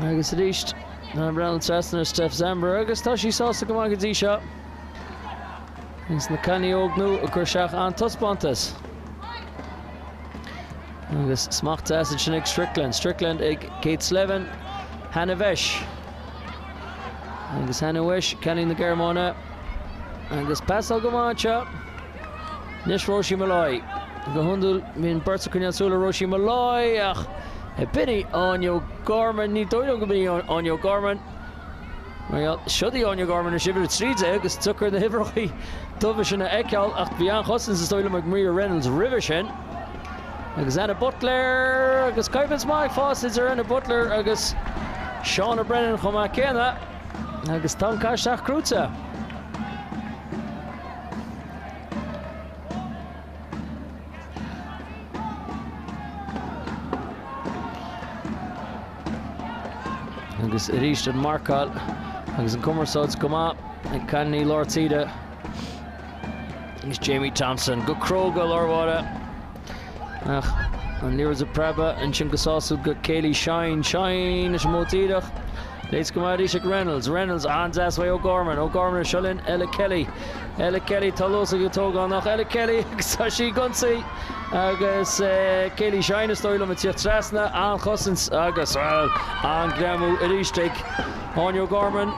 Agus arís tá an breathnú trasna ar Steph Zamber agus tá sí sásta go maith go dtí seo. Agus na cailíní óg nua ag cur isteach an-taispeántas. Agus smacht deas ansin ag Strickland. Strickland ag Kate Slevin. Hannah Vesh. Agus Hannah Vesh, cailín na Gearmáine. Agus pasáil go maith anseo. Anois Roisin Molloy. Go hiondúil bíonn beirt ag coinneáil súil ar Roisin Molloy ach b'in í Áine O'Gorman. Ní dóigh liom go b'in í Áine O'Gorman. Siod í Áine O'Gorman anois uimhir 13 agus deacair na huimhreacha dubha sin a fheiceáil ach bhí an-chosaint is dóigh liom ag Maria Reynolds roimhe sin. Agus Anna Butler agus coimhlint maith ag fás idir Anna Butler agus Shauna Brennan chomh maith céanna agus tá an cath isteach crúite. Agus arís an marcáil agus an cumarsáid go maith ag cailíní lár tíre. Agus Jamie Thompson go cróga lár báire. Ach an liathróid ag preabadh ansin go sásúil go Kayleigh Shine. Shine leis an modh díreach. Léite go maith arís ag Reynolds. Reynolds an-deas uaidh O'Gorman. O'Gorman seo linn Ella Kelly. Ella Kelly tá luas ag an t-ógánach. Ella Kelly agus tá sí ag ionsaí agus Kayleigh Shine is dóigh liom ag tíocht trasna. An-chosaint agus, bhuel, an-ghreamú arís ag Áine O'Gorman.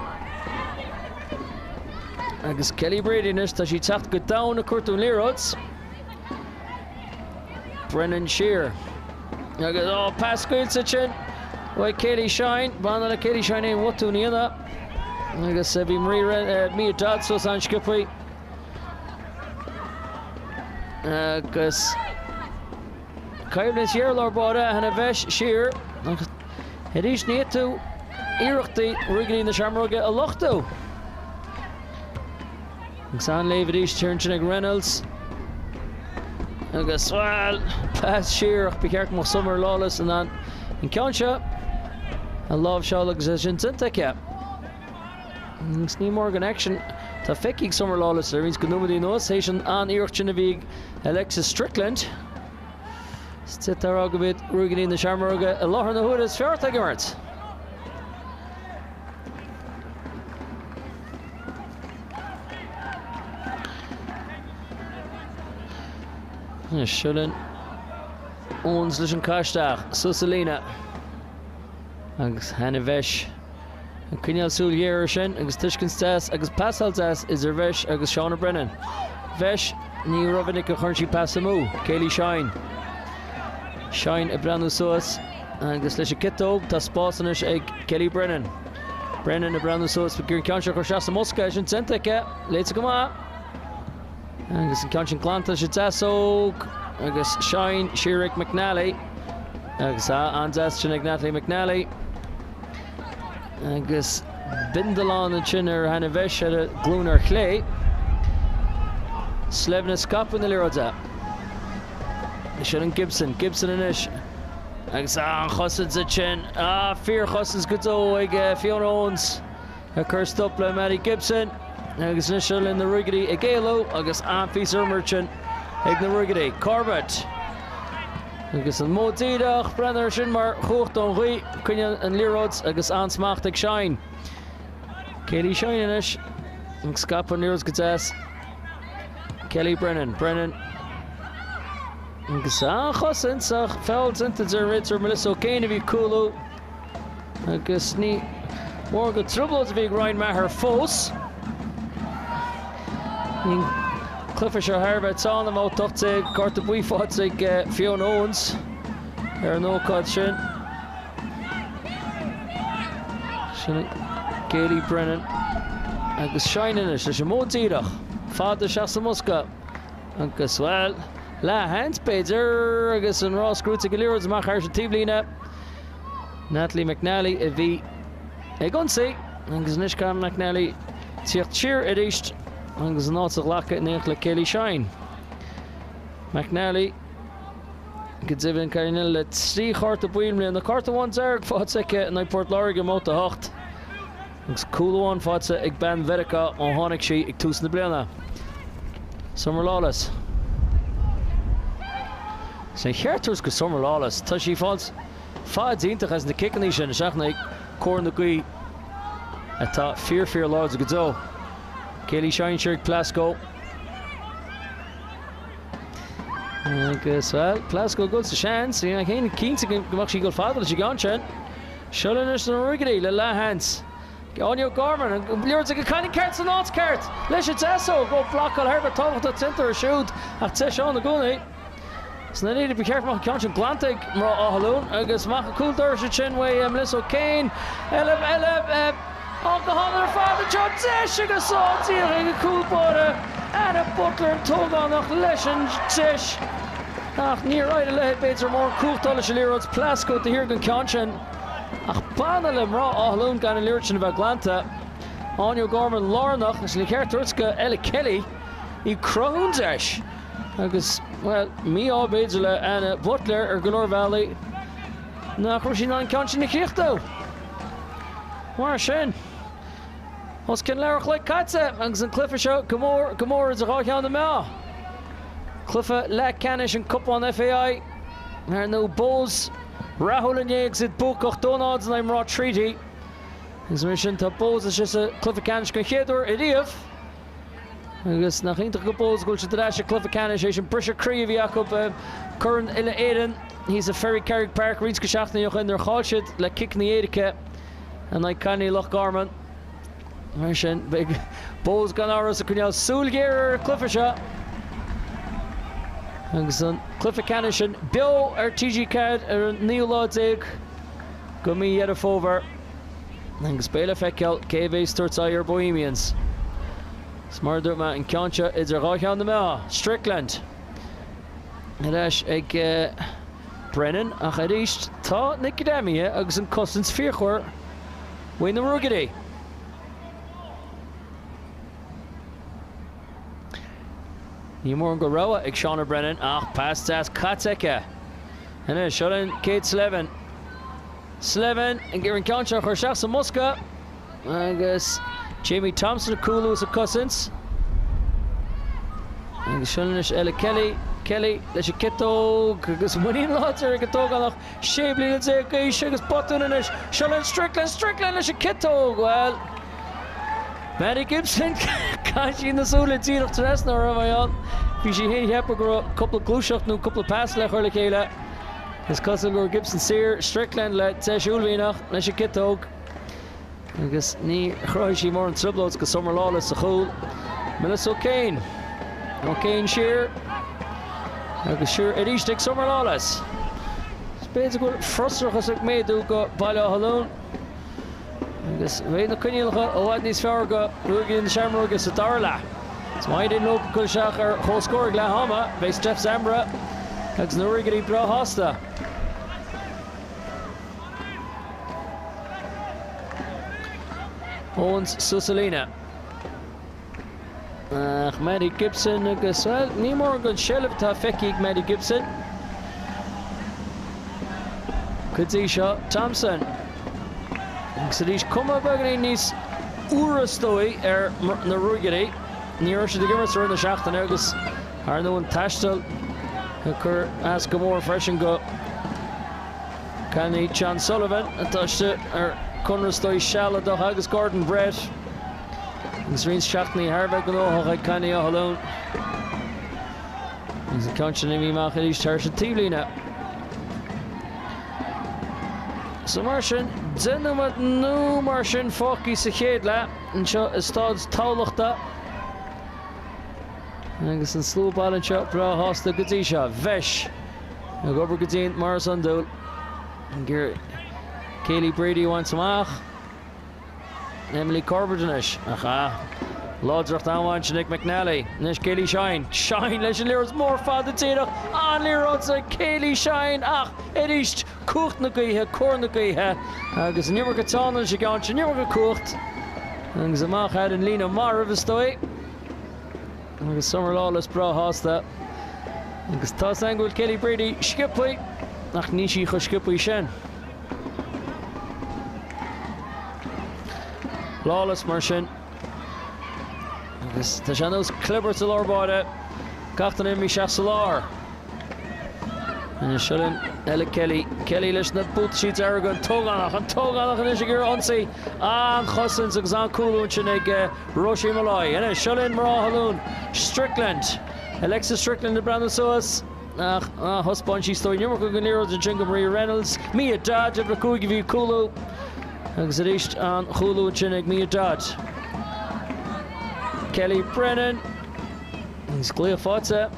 Agus Kelly Brady anois, tá sí ag teacht go domhain ag cuartú an liathróid. Brennan siar. Agus ó, pas scaoilte ansin uaidh Kayleigh Shine. B'annamh le Kayleigh Shine aon bhotún a dhéanamh. Agus bhí Marie Mia Dodd suas an-sciobtha. Agus coimhlint ghéar lár báire Hannah Vesh siar. Arís ní fhéadfá iarrachtaí Ruagairí na Seamróige a lochtú. Agus an-léamh arís thiar ansin ag Reynolds. Agus, bhuel, pas siar ach ba cheart go mbeadh Summer Lawless in ann an ceann seo a láimhseáil agus é sin déanta aici. Agus ní mór don aicsean atá feicthe ag Summer Lawless le roinnt de nóiméadaí anuas, théis an an-iarracht sin a bhí ag Alexis Strickland. Is d'fhéadfá a rá gurb iad Ruagairí na Seamróige i láthair na huaire is fearr atá ag imirt. Seo linn Owens leis an caith isteach suas an líne agus Hannah Vesh ag coinneáil súil ghéar air sin agus tuiscint deas agus pasáil deas idir Vesh agus Shauna Brennan. Vesh, ní rómhinic a chuireann sí pas amú. Kayleigh Shine. Shine ag breathnú suas agus leis an ciotóg tá spás anois ag Kelly Brennan. Brennan ag breathnú suas ag iarraidh an ceann seo a chur isteach sa mbosca, é sin déanta aici, léite go maith. Agus an ceann sin glanta leis an deasóg agus Shine siar ag McNally. Agus an-deas sin ag Natalie McNally. Agus bindealán ansin ar Hannah Vesh ar a glúin ar chlé. Slevin ag scaipeadh na liathróide. Sin an Gibson. Gibson anois. Agus an-chosaint ansin. Fíorchosaint go deo ag Fiona Owens ag cur stop le Maddie Gibson. Agus anois seo linn na Ruagairí ag éalú agus an-phíosa imirt sin ag na Ruagairí. Corbett. Agus an modh díreach, breathnaigh air sin mar chumhacht ón ghaoth, coinneáil an liathróid agus an-smacht ag Shine. Kayleigh Shine anois ag scaipeadh an liathróid go deas. Kelly Brennan, Brennan agus an-chosaint ach feall déanta deir an réiteoir Melissa O'Kane a bhí ag cúlú agus ní mór gur trioblóid a bhí ag Ryan Maher fós. An cluiche seo thar a bheith teann i mbabhta 18, cárta buí faighte ag Fiona Owens ar an ócáid sin. Sin Kayleigh Brennan agus Shine anois leis an modh díreach fada isteach sa mbosca agus, bhuel, Leathsheans, b'fhéidir, agus an rás gnóite ag an liathróid amach thar an taobhlíne. Natalie McNally a bhí ag ionsaí agus anois caithfidh McNally tíocht siar arís agus an áit a ghlacadh in éineacht le Kayleigh Shine. McNally go deimhin cailín eile le 3 chárta buí i mbliana, cárta amháin dearg faighte aici in aghaidh Port Láirge i mbabhta 8. Agus cúl amháin faighte ag bean Mheiriceá ó tháinig sí ag tús na bliana. Summer Lawless. Is an cheart tabhairt go Summer Lawless. Tá sí ag fáilt faid iontach as na ciceanna sin isteach in aghaidh cóir na gaoth atá fíor fíor láidir go deo. Kayleigh Shine siar ag Plasko. Agus, bhuel, Plasko ag dul sa seans. Bhí mé féin cinnte go mbeadh sí ag dul fada leis an gceann sin. Seo linn anois na Ruagairí le leathsheans. Áine O'Gorman, an liathróid ag an cailín ceart san áit ceart leis an deasóg. Ó, blocáil thar a bheith tábhachtach déanta air siúd ach deis ann i gcónaí. I ndáiríre ba cheart go mbeadh an ceann sin glanta ag mná Átha Luain agus amach an cúl dorais ansin uaidh Melissa O'Kane. Eile, eile, á go hálainn ar fad anseo, deis agus á díreach ag an cúl báire Anna Butler an t-ógánach leis an deis ach níor éirigh léi b'fhéidir mórán cumhacht a fháil leis an liathróid. Plasko taobh thiar den ceann sin ach b'annamh le mná Átha Luain gan an liathróid sin a bheith glanta. Áine O'Gorman lárnach agus níor cheart tabhairt go Ella Kelly í cruthú an deis. Agus, bhuel, mí-ádh b'fhéidir le Anna Butler ar go leor bealaí nach raibh sí in ann an ceann sin a chríochnú. Mar sin, os cionn leathuair a chloig caite agus an cluiche seo go mór, go mór idir dhá cheann na meá. Cluiche leathcheannais an Cupán FAI, ar ndóigh Bohs rathúil inné agus iad buacach 2-0 in aghaidh mná Treaty. Agus mar sin tá Bohs istigh sa cluiche ceannais den chéad uair ariamh. Agus nach iontach go Bohs go bhfuil siad ar ais sa cluiche ceannais théis an briseadh croí a bhí acu i gCorn Uile-Éireann thíos i Ferrycarrig Park roinnt de seachtainí ó shin nuair a chaill siad le ciceanna éirice in aghaidh cailíní Loch Garman. Mar sin, beidh Bohs gan amhras ag coinneáil súil ghéar ar an cluiche seo agus an cluiche ceannais sin beo ar TG4 ar an naoú lá déag de mhí Dheireadh Fómhair. Agus beidh le feiceáil cé a bheas ag tabhairt aghaidh ar Bohemians. Is mar a dúirt mé, an ceann seo idir dhá cheann na meá. Strickland ar ais ag Brennan ach arís tá na greamaithe agus an cosaint fíochmhar uaidh na Ruagairí. Ní mórán de rogha ag Shauna Brennan ach pas deas caite aici. Anois seo linn Kate Slevin. Slevin ag iarraidh an ceann seo a chur isteach sa mbosca agus Jamie Thompson ag cúlú is ag cosaint. Agus seo anois Ella Kelly, Kelly leis an ciotóg agus muinín láidir ag an t-ógánach 16 bliana d'aois agus botún anois. Seo linn Strickland, Strickland leis an ciotóg, bhuel, Maddie Gibson, chaith sí na súile díreach trasna a raibh ann. Bhí sí féin ag ceapadh go raibh cúpla gluaiseacht nó cúpla pas le chur le chéile. Is cosúil go raibh Gibson saor, Strickland le deis uaillmhianach leis an gciotóg agus ní chruthaigh sí mórán trioblóid go Summer Lawless sa chúl. Melissa O'Kane. O'Kane siar agus siar arís ag Summer Lawless. Is b'fhéidir go bhfuil frustrachas ag méadú go Baile Átha Luain agus beidh na coinníollacha i bhfad níos fearr go Ruagairí na Seamróige sa dara leath. Is má éiríonn leo dul isteach ar comhscór ag leath ama, beidh Steph Zambra agus na Ruagairí breá shásta. Owens suas an líne. Ach Maddie Gibson agus, bhuel, ní mór den seilbh atá feicthe ag Maddie Gibson go dtí seo. Thompson. Agus arís cuma beagáinín níos úire is dóigh ar na Ruagairí. Ní raibh siad ag imirt i rith na seachtaine agus ar ndóigh an taisteal ag cur as go mór freisin go cailíní John Sullivan atá istigh ar conradh is dóigh sealadach agus Gordon Brett. Agus roinnt seachtainí thar a bheith gnóthach ag cailíní Átha Luain. Agus an ceann sin imithe amach arís thar an taobhlíne. So mar sin, 10 nóiméad nó mar sin fágtha sa chéad leath anseo i Staid Thamhlachta. Agus an slua baile anseo breá shásta go dtí seo. Bheis ag obair go dian mar is iondúil. Ag iarraidh Kaylee Brady a bhaint amach. Emily Corbett anois. Ach ah. Láidreacht an-mhaith ansin ag McNally. Anois Kayleigh Shine. Shine leis an liathróid mór fada díreach. An-liathróid ag Kayleigh Shine ach arís cumhacht na gaoithe, cóir na gaoithe agus an iomarca teann leis an gceann sin, an iomarca cumhacht agus amach thar an líne marbh is dóigh. Agus Summer Lawless breá shásta. Agus tá 's againn go bhfuil Kayleigh Brady sciobtha ach níl sí chomh sciobtha sin. Lawless mar sin. Agus tá sé ar nós clibirt i lár báire. Gach duine imithe isteach sa lár. Anois seo linn Ella Kelly. Kelly leis na buataisí dearga, an t-ógánach, an t-ógánach anois ag iarraidh ionsaí. An-chosaint agus an-cúlú ansin ag Róisín Molloy. Anois seo linn mná Átha Luain. Strickland. Alexa Strickland ag breathnú suas. Ach thaispeáin sí is dóigh an iomarca den liathróid ansin go Maria Reynolds. Mia Dodd, uimhir 5 a bhí ag cúlú. Agus arís an-chúlú ansin ag Mia Dodd. Kelly Brennan. Agus glaoch faighte.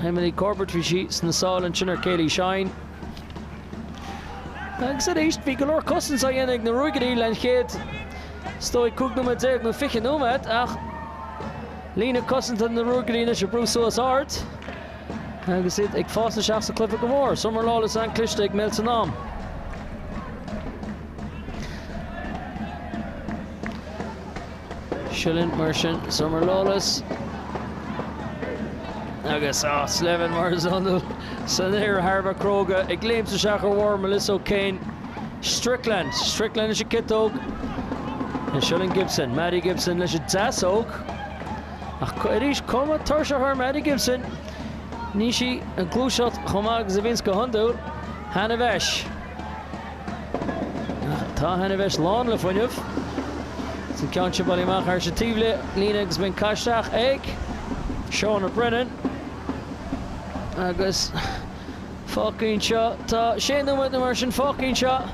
Emily Corbett bhí sí sna sála ansin ar Kayleigh Shine. Agus arís bhí go leor cosaint á dhéanamh ag na Ruagairí len chéad is dóigh 15 nóiméad nó 20 nóiméad ach líne cosanta na Ruagairí anois ag brú suas ard agus iad ag fás isteach sa cluiche go mór. Summer Lawless an-cliste ag meilt san am. Seo linn mar sin Summer Lawless agus ah, Slevin mar is iondúil san aer thar a bheith cróga ag léimt isteach ar bharr Melissa O'Kane. Strickland, Strickland leis an ciotóg. Seo linn Gibson, Maddie Gibson leis an deasóg. Ach arís cuma tuirseach ar Maddie Gibson. Níl sí ag gluaiseacht chomh maith agus a bhíonns go hiondúil. Hannah Vesh. Tá Hannah Vesh lán le fuinneamh. Is an ceann seo bailithe amach thar an taobhlíne agus bíonn caite isteach ag Shauna Brennan. Agus fágtha anseo, tá sé nóiméad nó mar sin fágtha anseo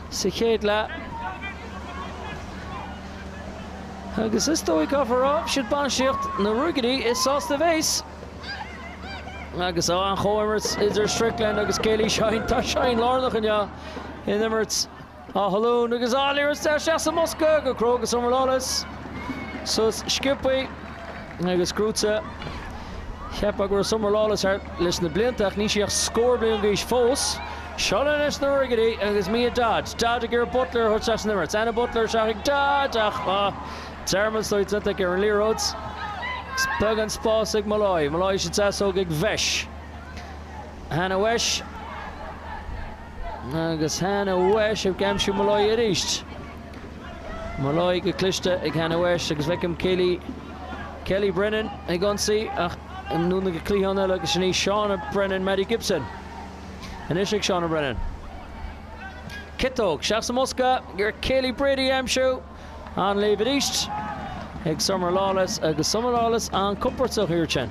sa chéad leath. Agus is dóigh, caithfear a rá, siad bainistíocht na Ruagairí is sásta a bheas. Agus an-chomhimirt idir Strickland agus Kayleigh Shine. Tá Shine lárnach inniu in imirt Átha Luain agus an-liathróid isteach sa mbosca go cróga Summer Lawless. Suas sciobtha agus gnóite. Cheapfá go raibh Summer Lawless thart leis na blianta ach níl sí ach scór bliain d'aois fós. Seo linn anois na Ruagairí agus Mia Dodd. Dodd ag iarraidh Butler a thabhairt isteach san imirt. Anna Butler isteach ag Dodd ach dearmad is dóigh déanta aici ar an liathróid. Agus beagán spás ag Molloy. Molloy sa deasóg ag Vesh. Hannah Vesh. Agus Hannah Vesh ag aimsiú Molloy arís. Molloy go cliste ag Hannah Vesh agus feicim Kayleigh Kelly Brennan ag ionsaí ach anonn ag an cliathán eile agus sin í Shauna Brennan Maddie Gibson. Anois ag Shauna Brennan. Ciotóg, isteach sa mbosca ar Kayleigh Brady a aimsiú. An-léamh arís ag Summer Lawless agus Summer Lawless an-compordach thiar ansin.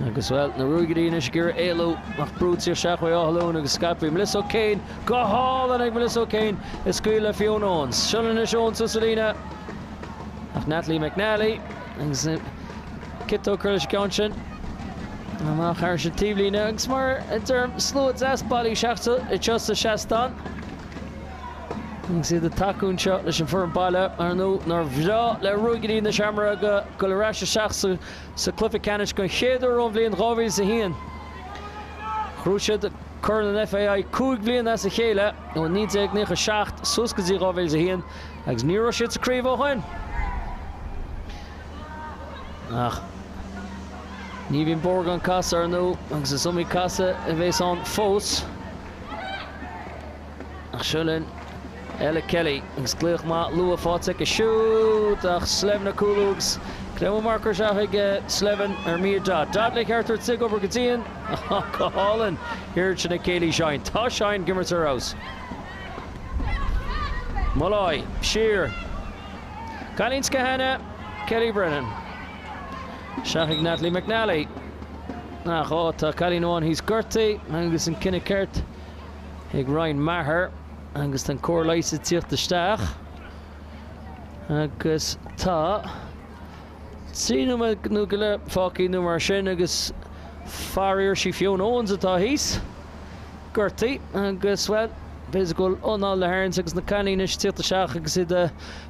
Agus, bhuel, na Ruagairí anois ag iarraidh éalú ach brúite isteach ó Áth Luain agus scaipthe. Melissa O'Kane go hálainn ag Melissa O'Kane ag scaoileadh le Fiona Owens. Seo linn anois Owens suas an líne ach Natalie McNally agus ciotóg curtha leis an gceann sin. Amach thar an taobhlíne agus mar a deirim slua deas bailithe isteach anseo sa seastán. Agus iad ag tacú anseo leis an bhfoireann baile, ar ndóigh nár bhreá le Ruagairí na Seamróige dul ar ais isteach sa cluiche ceannais den chéad uair ón bhliain 2001. Ghnóthaigh siad Corn an FAI 5 bliana as a chéile ó 1997 suas go dtí 2001 agus ní raibh siad sa craobh ó shin. Ach ní bhíonn bóthar gan casadh, ar ndóigh, agus is iomaí casadh a bheas ann fós. Ach seo linn Ella Kelly agus glaoch maith luath faighte aici siúd ach Slevin ag cúlú agus greamú marcála isteach ag Slevin ar Mia Dodd. Dodd le ceart tabhairt di ag obair go dian ach go hálainn thiar ansin ag Kayleigh Shine. Tá Shine ag imirt ar fheabhas. Molloy siar. Cailín Skehana, Kelly Brennan. Isteach ag Natalie McNally. Ach ó tá cailín amháin thíos gortaithe agus an cinneadh ceart ag Ryan Maher agus tá an cóir leighis ag tíocht isteach agus tá 3 nóiméad nó go leith fágtha nó mar sin agus faraor sí Fiona Owens atá thíos gortaithe agus bhuel. B'fhéidir go bhfuil anáil le harraingt agus na cailíní anois ag tíocht isteach agus iad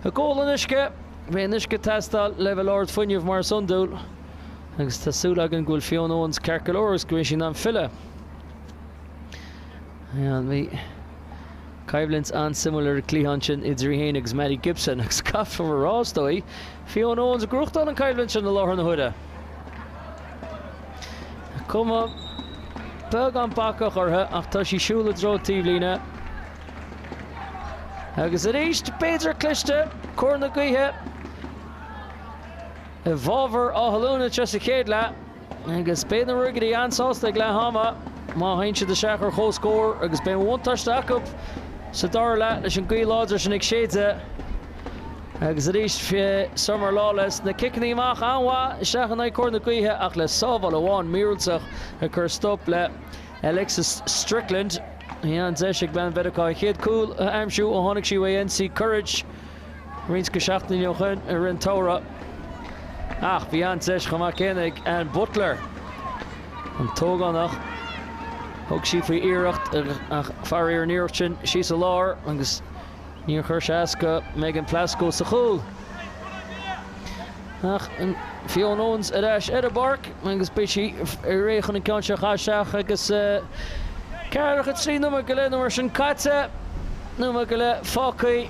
ag ól an uisce. Beidh an uisce ag teastáil leibhéal ard fuinnimh mar is iondúil agus tá súil againn go bhfuil Fiona Owens ceart go leor agus go mbeidh sí in ann filleadh. Bhí coimhlint an-suimiúil ar an gcliathán sin idir í féin agus Maddie Gibson agus caithfear a rá, is dóigh, Fiona Owens ag gnóthachtáil an coimhlint sin i láthair na huaire. Cuma beagán bacach uirthi ach tá sí ag siúl i dtreo an taobhlíne. Agus arís, b'fhéidir cliste, cóir na gaoithe i bhfabhar Áth Luain anseo sa chéad leath. Agus beidh na Ruagairí an-sásta ag leath ama má théann siad isteach ar comhscór agus beidh an bhuntáiste acu sa dara leath leis an gaoth láidir sin ag séideadh. Agus arís Summer Lawless, na ciceanna amach an-mhaith isteach in aghaidh cóir na gaoithe ach le sábháil amháin míorúilteach ag cur stop le Alexis Strickland. Bhí an-deis ag bean Mheiriceá a chéad cúl a aimsiú ó tháinig sí uaidh NC Courage. Roinnt de seachtainí ó shoin i rith an tsamhraidh. Ach bhí an-deis chomh maith céanna ag Ann Butler, an t-ógánach. Thug sí faoi iarracht ach faraor an iarracht sin síos i lár agus níor chuir sé as go Megan Plasko sa chúl. Ach Fiona Owens ar ais ar an bpáirc agus beidh sí réidh chun an ceann seo a chaitheamh isteach agus ceathracha 3 nóiméad go leith nó mar sin caite, nóiméad go leith fágtha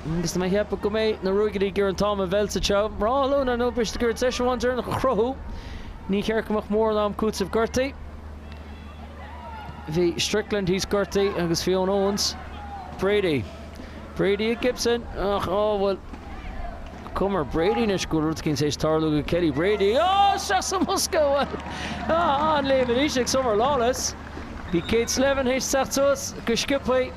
agus tá mé ag ceapadh go mbeidh na Ruagairí ag iarraidh an t-am a mheilt anseo. Áth Luain ar ndóigh beidh siad ag iarraidh deis amháin deireanach a chruthú. Ní cheart go mbeadh mórán am cúitimh gortaithe. Bhí Strickland thíos gortaithe agus Fiona Owens. Brady. Brady ag Gibson ach á bhuel cuma ar Brady anois go bhfuil rud eicínt théis tarlú go Kelly Brady. Á isteach sa mbosca bhuel á an-léim arís ag Summer Lawless. Bhí Kate Slevin théis teacht suas go sciobtha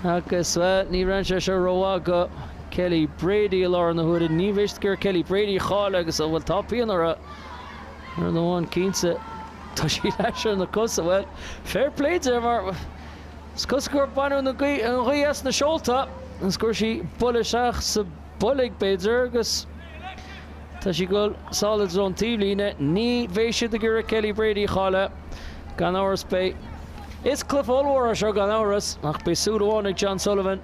agus bhuel ní raibh sé seo rómhaith go Kelly Brady i láthair na huaire. Ní mhiste gur Kelly Brady a chailleadh agus bhuel tá pian uirthi. Rud amháin cinnte tá sí ar ais ar na cosa. Bhuel fair play di mar Is cosúil gur baineadh an ghaoth as na seolta agus gur sí buille isteach sa boilg, b'fhéidir, agus tá sí ag dul sall i dtreo an taobhlíne. Ní bheidh siad ag iarraidh Kelly Brady a chailleadh, gan amhras. Beidh. Is cluiche ollmhór é seo, gan amhras, ach beidh súil amháin ag John Sullivan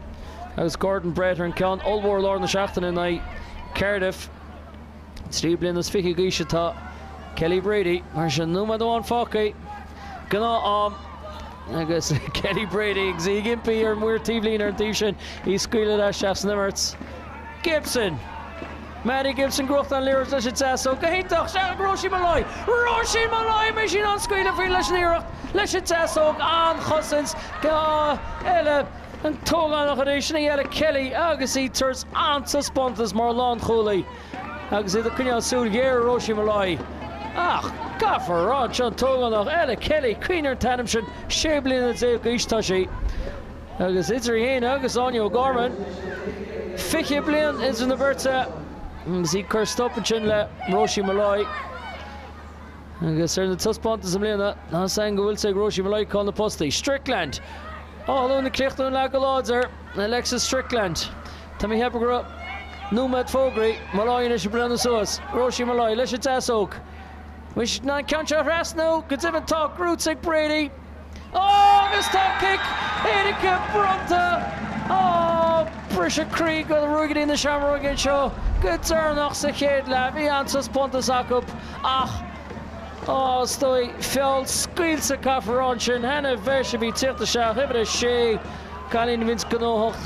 agus Gordon Brett ar an ceann ollmhór lár na seachtaine in aghaidh Cardiff. 23 bliana d'aois atá Kelly Brady, mar sin nóiméad amháin fágtha. Gnáth-am agus Kelly Brady agus í ag impí ar an maor taobhlíne ar an taobh sin í a scaoileadh ar ais isteach san imirt. Gibson! Maddie Gibson gnóthachtáil an liathróid leis an deasóg. Go hiontach! Isteach ag Róisín Molloy! Róisín Molloy! An mbeidh sí in ann scaoileadh faoi leis an iarracht leis an deasóg. An-chosaint eile. An t-ógánach arís, sin í Ella Kelly agus í ag tabhairt an-taispeántas mar lánchúlaí agus iad ag coinneáil súil ghéar ar Róisín Molloy. Ach caithfear a rá anseo an t-ógánach Ella Kelly, cuimhnigh ar an t-ainm sin, 16 bliana d'aois tá sí agus idir í féin agus Áine O'Gorman, 20 bliain idir na beirte agus í ag cur stop ansin le Róisín Molloy. Agus ar na taispeántais i mbliana, tá a fhios againn go bhfuil sé ag Róisín Molloy cáil na postaí. Strickland! Áth Luain ag críochnú an leath go láidir. Alexis Strickland. Tá mé ag ceapadh go raibh nóiméad fógraithe. Molloy anois ag breathnú suas. Róisín Molloy leis an deasóg. Bhfuil sí in ann an ceann seo a thrasnú? Go deimhin tá. Gnóthaithe ag Brady. Ó agus tá cic éirice bronnta! Ó, briseadh croí go Ruagairí na Seamróige anseo go deireanach sa chéad leath. Bhí an-taispeántas acu ach, ó, is dóigh, feall scaoilte caithfear a rá ansin. Hannah Vesh a bhí ag tíocht isteach, uimhir a sé, cailín a bhíonns gnóthach.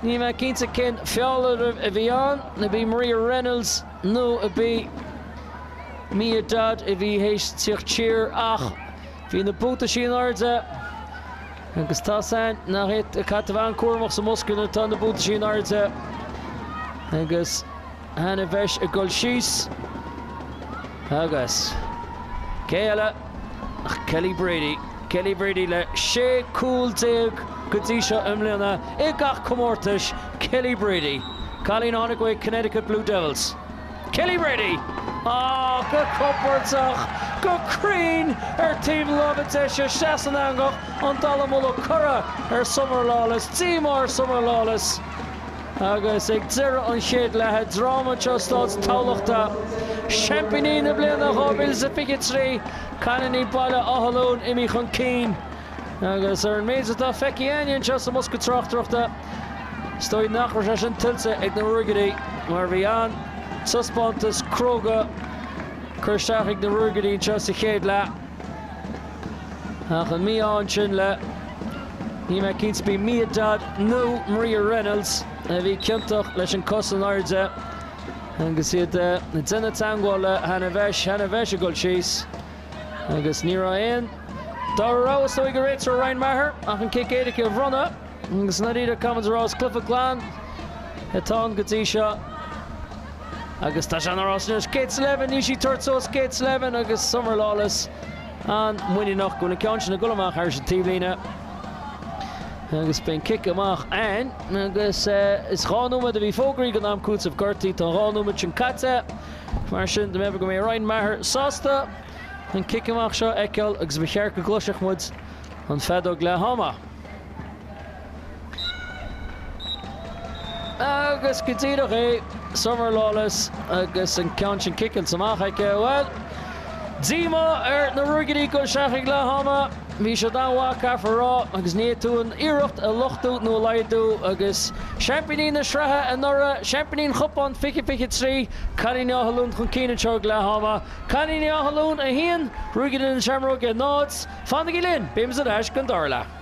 Níl mé cinnte cén feall a bhí ann, ab í Maria Reynolds nó ab í Mia Dodd a bhí théis tíocht siar ach, Bhí na buataisí in airde agus tá 's a'inn nach é caithfidh tú a bheith an-cúramach sa mbosca nuair atá na buataisí in airde agus Hannah Vesh ag dul síos agus cé eile ach Kelly Brady. Kelly Brady le 16 cúl go dtí seo i mbliana i gach comórtas. Kelly Brady, cailín a tháinig uaidh Connecticut Blue Devils. Kelly Brady! Ah, go compordach, go cruinn ar taobh na láimhe deise, isteach san eangach, an dallamullóg curtha ar Summer Lawless, díomá ar Summer Lawless. Agus ag deireadh an chéad leatha, dráma anseo i Staid Thamhlachta, seaimpíní na bliana 2023, cailíní Baile Átha Luain imithe chun cinn. Agus ar an méid atá feicthe againne anseo sa mbosca tráchtaireachta, is dóigh nach raibh sé sin tuillte ag na Ruagairí mar bhí an-taispeántas cróga curtha isteach ag na Ruagairí anseo sa chéad leath. Ach an mí-ádh ansin le, níl mé cinnte, b'í Mia Dodd nó Maria Reynolds a bhí ciontach leis an cos in airde agus iad ag déanamh teagmháil le Hannah Vesh, Hannah Vesh ag dul síos. Agus ní raibh aon dara rogha is dóigh ag an réiteoir Ryan Maher ach an cic éirice a bhronnadh. Agus i ndáiríre caithfidh muid a rá is cluiche glan atá ann go dtí seo. Agus tá sé ina rás anois. Kate Slevin, níl sí ag tabhairt suas Kate Slevin agus Summer Lawless an-mhuiníneach go bhfuil an ceann sin ag dul amach thairis an taobhlíne. Agus beidh an cic amach ann agus is 2 nóiméad a bhí fógraithe don am cúitimh gortaithe. Tá an 2 nóiméad sin caite. Mar sin, d'fhéadfadh go mbeidh Ryan Maher sásta an cic amach seo a fheiceáil agus ba cheart go gcloisfeadh muid an feadóg leath ama. Agus go díreach é, Summer Lawless agus an ceann sin ciceáilte amach aici. Bhuel, díomá ar na Ruagairí ag dul isteach ag leath ama. Bhí siad an-mhaith, caithfear a rá, agus ní fhéadfá an iarracht a lochtú nó a laghdú agus seaimpíní na sraithe anuraidh, seaimpíní an chupáin 2023, Cailíní Átha Luain chun cinn anseo ag leath ama. Cailíní Átha Luain 1, Ruagairí na Seamróige 0. Fanaigí linn, beimid ar ais don dara leath.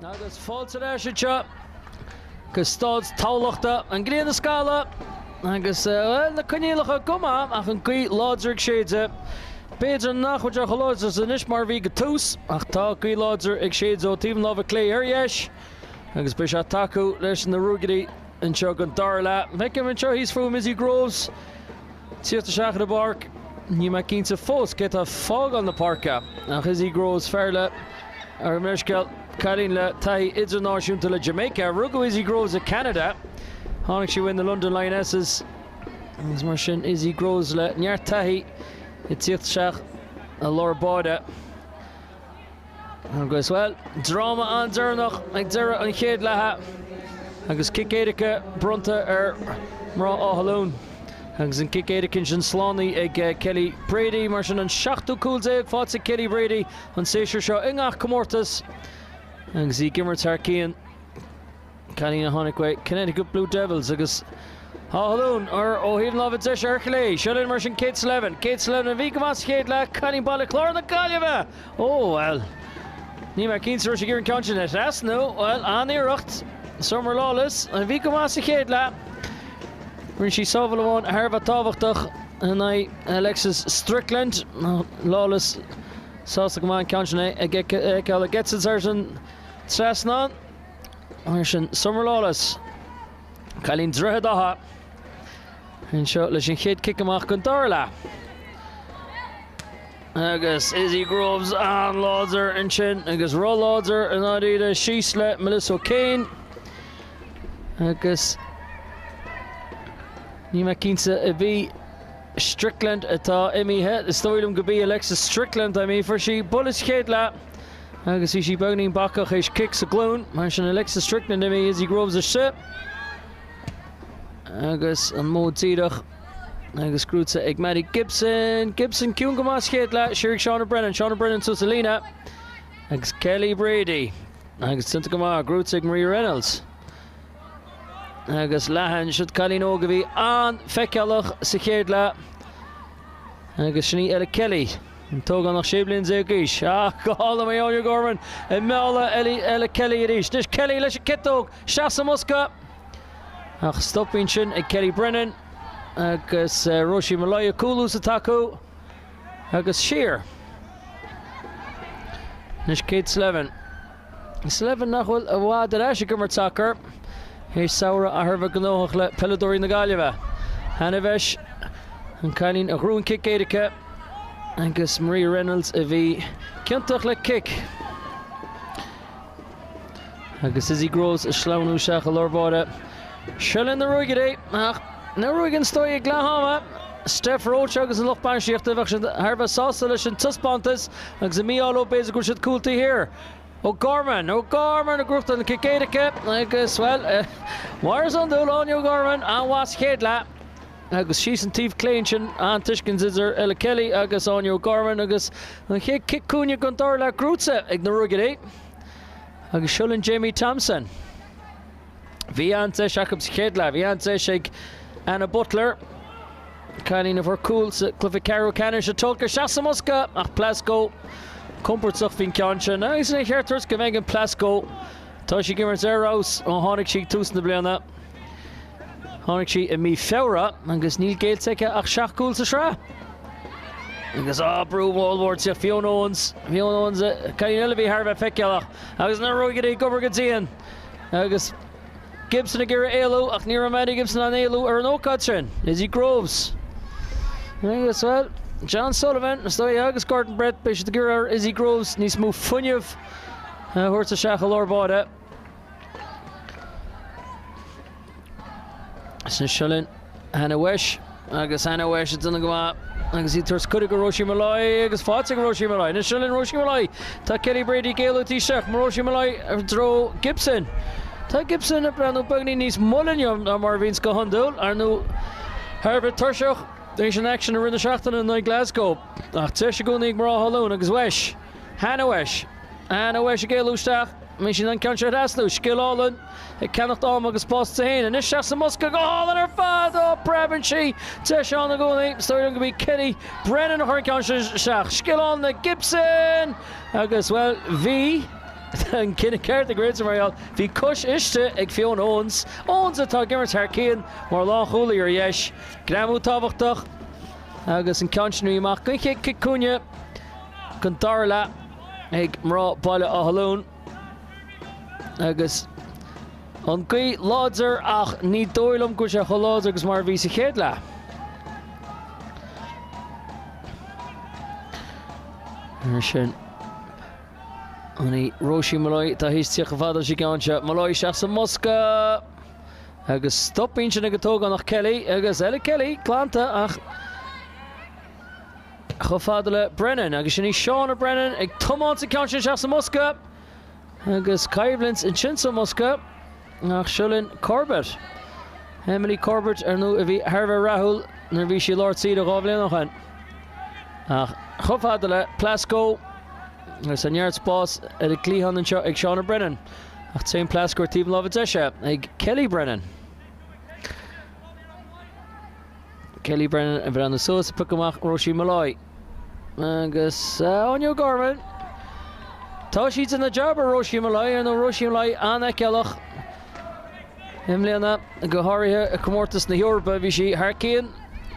Agus fáilte ar ais anseo go Staid Thamhlachta, an ghrian ag scalladh agus, bhuel, na coinníollacha go maith ach an ghaoth láidir ag séideadh. B'fhéidir nach bhfuil sé chomh láidir anois mar a bhí go tús ach tá gaoth láidir ag séideadh ó taobh na láimhe clé ar dheis agus beidh sé ag tacú leis na Ruagairí anseo don dara leath. Feicim anseo thíos fúm Izzy Groves. Tíocht isteach ar an bpáirc, níl mé cinnte fós cé atá ag fágáil na páirce ach Izzy Groves, fear le, ar an leithscéal, cailín le taithí idirnáisiúnta le Jamaica. Rugadh Izzy Groves i Ceanada. Tháinig sí uaidh na London Lionesses agus mar sin Izzy Groves le neart taithí ag tíocht isteach i lár báire. Agus, bhuel, dráma an-deireanach ag deireadh an chéad leatha agus cic éirice bronnta ar mná Átha Luain. Agus an cic éirice ansin slánaithe ag Kelly Brady, mar sin an seachtú cúl faighte ag Kelly Brady an séasúr seo i ngach comórtas agus í ag imirt thar cionn. Cailín a tháinig uaidh Connecticut Blue Devils agus Áth Luain ar ó thaobh na láimhe deise ar chlé. Seo linn mar sin Kate Slevin. Kate Slevin a bhí go maith sa chéad leath. Cailín Baile Chláir na Gaillimhe! Ó, bhuel, níl mé cinnte raibh sí ag iarraidh an ceann sin a thrasnú. Bhuel, an-iarracht. Summer Lawless a bhí go maith sa chéad leath. Rinne sí sábháil amháin thar a bheith tábhachtach in aghaidh Alexis Strickland. Lawless sásta go maith an ceann sin a fheiceáil ag eitilt thar an trasnán. Mar sin, Summer Lawless, cailín Droichead Átha, anseo leis an chéad cic amach don dara leath. Agus Izzy Groves an-láidir ansin agus ró-láidir i ndáiríre síos le Melissa O'Kane. Agus níl mé cinnte a bhí Strickland atá imithe. Is dóigh liom go b'í Alexis Strickland atá imithe. Fuair sí buille sa chéad leath agus bhí sí beagáinín bacach théis cic sa ghlúin. Mar sin Alexis Strickland imithe, Izzy Groves istigh. Agus an modh díreach agus gnóite ag Maddie Gibson. Gibson ciúin go maith sa chéad leath. Siar ag Shauna Brennan. Shauna Brennan suas an líne. Agus Kelly Brady. Agus déanta go maith gnóite ag Maria Reynolds. Agus Leathan, siod cailín óg a bhí an-fheiceálach sa chéad leath. Agus sin í Ella Kelly, an t-ógánach 16 bliain d'aois. Ach go hálainn Áine O'Gorman ag mealladh Ella Kelly arís. Anois Kelly leis an ciotóg, isteach sa mbosca. Ach stop ansin ag Kelly Brennan agus Roisin Molloy ag cúlú sa tacú agus siar. Anois Kate Slevin. Slevin nach bhfuil i bhfad ar ais ag imirt sacair théis samhradh thar a bheith gnóthach le peileadóirí na Gaillimhe. Hannah Vesh, an cailín a ghnóthaigh an cic éirice agus Maria Reynolds a bhí ciontach le cic. Agus Izzy Groves ag sleamhnú isteach i lár báire. Seo linn na Ruagairí ach na Ruagairí is dóigh ag leath ama. Steph Roche agus an lucht bainistíochta bheadh siad thar a bheith sásta leis an taispeántas agus an mí-ádh leo b'fhéidir go bhfuil siad cúl taobh thiar. O'Gorman, O'Gorman ag gnóthachtáil an cic éirice agus, bhuel, mar is iondúil, Áine O'Gorman an-mhaith sa chéad leath agus síos an taobh clé ansin, an-tuiscint idir Ella Kelly agus Áine O'Gorman agus an chéad cic cúinne den dara leath gnóite ag na Ruagairí agus seo linn Jamie Thompson. Bhí an-deis acu sa chéad leath. Bhí an-deis ag Anna Butler, cailín a fuair cúl sa cluiche ceathrú ceannais a tolgtha isteach sa mbosca ach Plasko compordach faoin ceann sin. Agus níor cheart tabhairt go Megan Plasko. Tá sí ag imirt ar fheabhas ó tháinig sí ag tús na bliana. Tháinig sí i mí Feabhra agus níl géillte aici ach 7 gcúl sa sraith. Agus á brú ollmhór tí Fiona Owens. Fiona Owens, cailín eile a bhí thar a bheith feiceálach agus na Ruagairí ag obair go dian. Agus Gibson ag iarraidh éalú ach ní raibh Maddie Gibson in ann éalú ar an ócáid sin. Izzy Groves. Agus, bhuel, John Sullivan, is dóigh, agus Gordon Brett, beidh siad ag iarraidh ar Izzy Groves níos mó fuinnimh a thabhairt isteach i lár báire. Seo linn Hannah Wesh agus Hannah Wesh ag déanamh go maith agus í ag tabhairt cuireadh go Roisin Molloy agus faighte ag Roisin Molloy. Anois seo linn Roisin Molloy. Tá Kelly Brady ag éalú isteach. Roisin Molloy i dtreo Gibson. Tá Gibson ag breathnú beagainín níos moille inniu ná mar a bhíonns go hiondúil. Ar ndóigh thar a bheith tuirseach tar éis an aicsin i rith na seachtaine in aghaidh Glasgow. Ach deis i gcónaí ag mná Átha Luain agus Wesh. Hannah Wesh. Hannah Wesh ag éalú isteach. An mbeidh sí in ann an ceann seo a thrasnú. Scil álainn. Ag ceannacht am agus spás di féin. Anois isteach sa mbosca go hálainn ar fad! Ó, preabann sí! Deis ann i gcónaí. Is dóigh liom go b'í Kelly Brennan a chuir an ceann seo isteach. Scil álainn ag Gibson! Agus, bhuel, bhí. An cinneadh ceart ag réiteoir mar gheall bhí cois istigh ag Fiona Owens, Owens atá ag imirt thar cionn mar lánchúlaí ar dheis. Greamú tábhachtach agus an ceann sin amach don chéad cic cúinne den dara leath ag mná Baile Átha Luain agus an ghaoth láidir ach ní dóigh liom go bhfuil sé chomh láidir agus mar a bhí sa chéad leath. Mar sin. An í Róisín Molloy atá thíos tíocht chomh fada leis an gceann seo. Molloy isteach sa mbosca agus stop ansin ag an t-ógánach Kelly agus Ella Kelly glanta ach chomh fada le Brennan agus sin í Shauna Brennan ag tiomáint an ceann sin isteach sa mbosca agus coimhlint ansin sa mbosca ach seo linn Corbett. Emily Corbett ar ndóigh a bhí thar a bheith rathúil nuair a bhí sí i lár tíre 2 bhliain ó shin. Ach chomh fada le Plasko agus tá neart spás ar an gcliathán anseo ag Shauna Brennan. Ach téann Plasko ar taobh na láimhe deise ag Kelly Brennan. Kelly Brennan ag breathnú suas ag piocadh amach Róisín Molloy. Agus Áine O'Gorman. Tá sí ag déanamh jab ar Róisín Molloy, ar ndóigh Róisín Molloy an-fheiceálach i mbliana, go háirithe i comórtas na hEorpa. Bhí sí thar cionn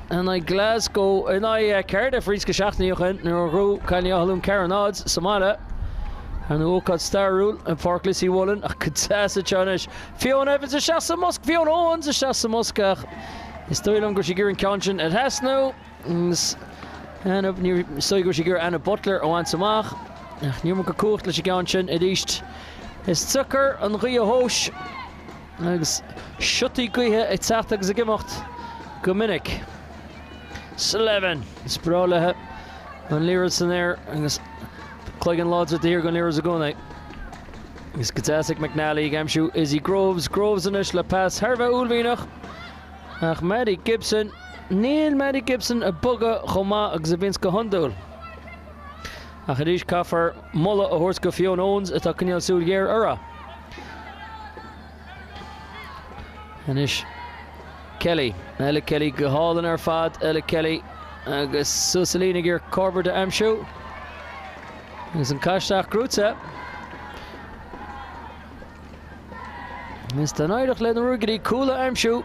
in aghaidh Glasgow, in aghaidh Cardiff roinnt seachtainí ó shin nuair a ghnóthaigh cailíní Átha Luain 4-0 sa mbaile. Ar ndóigh ócáid stairiúil i bPáirc Lissywollen ach go deas anseo anois. Fiona Evans isteach sa mbosca, Fiona Owens isteach sa mbosca ach is dóigh liom go raibh sí ag iarraidh an ceann sin a thrasnú. Is dóigh go raibh sí ag iarraidh Anna Butler a bhaint amach, ach an iomarca cumhacht leis an gceann sin arís. Is deacair an ghaoth a thomhas agus siotaí gaoithe ag teacht agus ag imeacht go minic. Slevin, is breá léi an liathróid san aer agus cloigeann láidir taobh thiar den liathróid i gcónaí. Is go deas ag McNally ag aimsiú Izzy Groves. Groves anois le pas thar a bheith uaillmhianach. Ach Maddie Gibson, níl Maddie Gibson ag bogadh chomh maith agus a bhíonns go hiondúil. Ach arís caithfear moladh a thabhairt go Fiona Owens atá ag coinneáil súil ghéar uirthi. Anois Kelly, Ella Kelly go hálainn ar fad, Ella Kelly agus suas an líne ag iarraidh Corbett a aimsiú. Agus an cath isteach gnóite. Is dá n-éireodh le na Ruagairí cúl a aimsiú,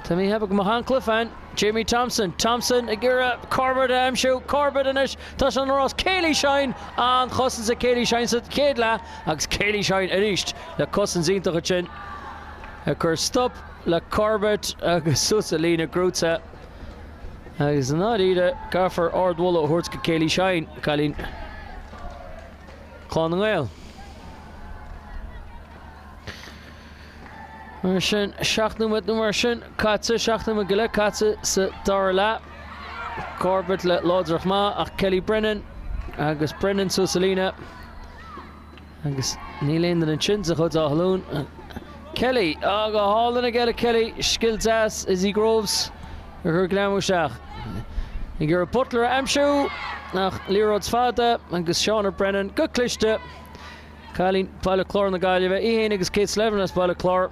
tá mé ag ceapadh go mbeadh an-chluiche ann. Jamie Thompson, Thompson ag iarraidh Corbett a aimsiú, Corbett anois, tá sé ina rás, Kayleigh Shine! An-chosaint ag Kayleigh Shine sa chéad leath agus Kayleigh Shine arís le cosaint iontach ansin ag cur stop le Corbett agus suas an líne gnóite. Agus i ndáiríre, caithfear ardmholadh a thabhairt go Kayleigh Shine, cailín. Clann na nGael. Mar sin, 7 nóiméad nó mar sin caite, 7 nóiméad go leith caite sa dara leath. Corbett le láidreacht maith ach Kelly Brennan agus Brennan suas an líne. Agus níl aon duine ansin de chuid Átha Luain. Kelly, á go hálainn ag Ella Kelly, scil deas Izzy Groves ag cur greamú isteach. Ag iarraidh Butler a aimsiú ach liathróid fada agus Shauna Brennan go cliste. Cailín Baile Chláir na Gaillimhe, í féin agus Kate Slevin as Baile Chláir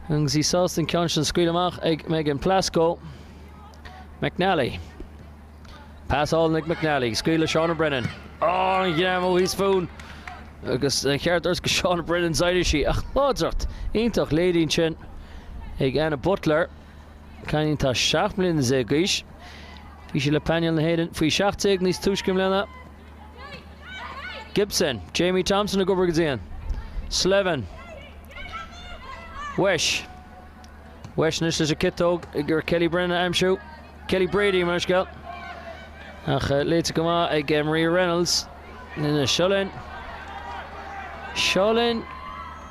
agus í sásta an ceann sin a scaoileadh amach ag Megan Plasko. McNally. Pas álainn ag McNally, scaoileadh le Shauna Brennan. Á, an greamú thíos fúinn! Agus an ceart a thabhairt go Shauna Brennan d'éirigh sí ach láidreacht iontach léirithe ansin ag Anna Butler. Cailín atá 17 mbliana d'aois. Bhí sí le painéal na hÉireann faoi 17 níos túisce i mbliana. Gibson, Jamie Thompson ag obair go dian. Slevin. Wesh. Wesh anois leis an ciotóg ag iarraidh Kelly Brennan a aimsiú. Kelly Brady mo leithscéal. Ach léite go maith ag Maria Reynolds. Seo linn. Seo linn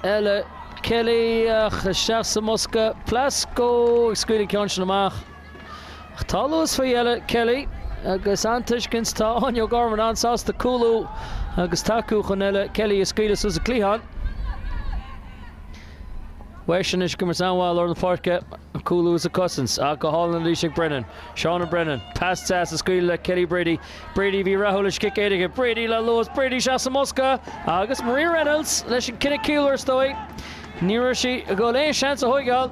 Ella Kelly ach isteach sa mbosca. Plasko ag scaoileadh an ceann sin amach. Ach tá luas faoi Ella Kelly agus an-tuiscint. Tá Áine O'Gorman an-sásta cúlú agus tacú chun Ella Kelly a scaoileadh suas an cliathán. Wesh anois ag imirt an-mhaith i lár na páirce, ag cúlú is ag cosaint, ach go hálainn arís ag Brennan. Shauna Brennan, pas deas a scaoileadh le Kelly Brady. Brady a bhí rathúil leis an gcic éirice. Brady le luas, Brady isteach sa mbosca agus Maria Reynolds leis an cinneadh ciallmhar is dóigh. Ní raibh sí ag dul aon seans a thóigeáil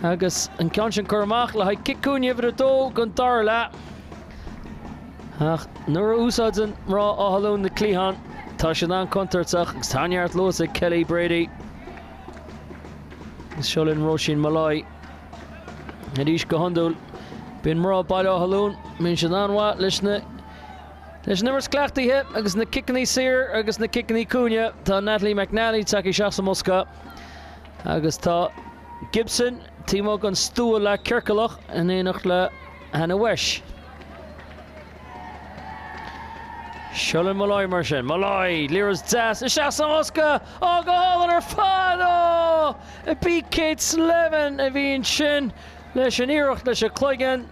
agus an ceann sin curtha amach le haghaidh cic cúinne uimhir a dó den dara leath. Ach nuair a úsáideann mná Átha Luain na cliatháin. tá siad an-chontúirteach agus tá neart luas ag Kelly Brady. Agus seo linn Róisín Molloy. Arís go hiondúil, bíonn mná Bhaile Átha Luain, bíonn siad an-mhaith leis na leis an imirt cleachtaithe agus na ciceanna saor agus na ciceanna cúinne. Tá Natalie McNally tagtha isteach sa mbosca agus tá Gibson taobh amuigh den stua leathchiorclach in éineacht le Hannah Wesh. Seo linn Molloy mar sin. Molloy! Liathróid deas isteach sa mbosca! Ó, go hálainn ar fad! Ó! B'í Kate Slevin a bhí ansin leis an iarracht leis an cloigeann.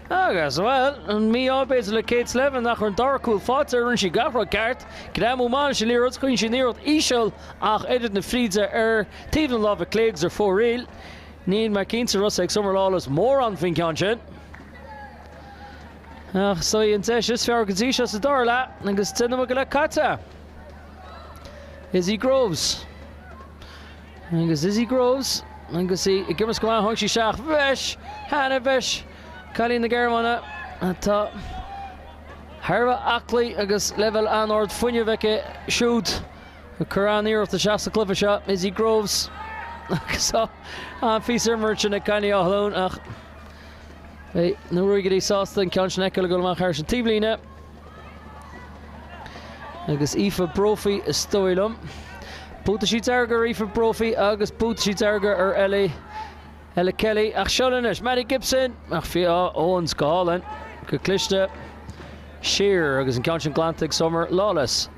Agus, bhuel, an mí-ádh b'fhéidir le Kate Slevin nach raibh an dara cúl faighte, rinne sí gach rud ceart. Greamú maith leis an liathróid, choinnigh sí an iarracht íseal ach oiread na fríde ar taobh na láimhe clé agus ar fóraoil. Níl mé cinnte an raibh ag Summer Lawless mórán faoin gceann sin. Ach is í an deis is fearr go dtí seo sa dara leath agus 10 nóiméad go leith caite. Izzy Groves. Agus Izzy Groves agus í ag imirt go maith tháinig sí isteach. Bheis! Hannah Besch! Cailín na Gearmáine atá thar a bheith aclaí agus leibhéal an-ard fuinnimh aici siúd. Ag cur an-iarracht isteach sa gcluiche seo, Izzy Groves agus an-phíosa imeartha sin ag cailíní Átha Luain ach beidh na Ruagairí sásta an ceann sin a fheiceáil ag dul amach thar an taobhlíne. Agus Aoife Brophy is dóigh liom. Buataisí dearga ar Aoife Brophy agus buataisí dearga ar Ellie Ella Kelly. Ach seo anois Maddie Gibson ach Fiona Owens go hálainn, go cliste siar agus an ceann sin glanta ag Summer Lawless.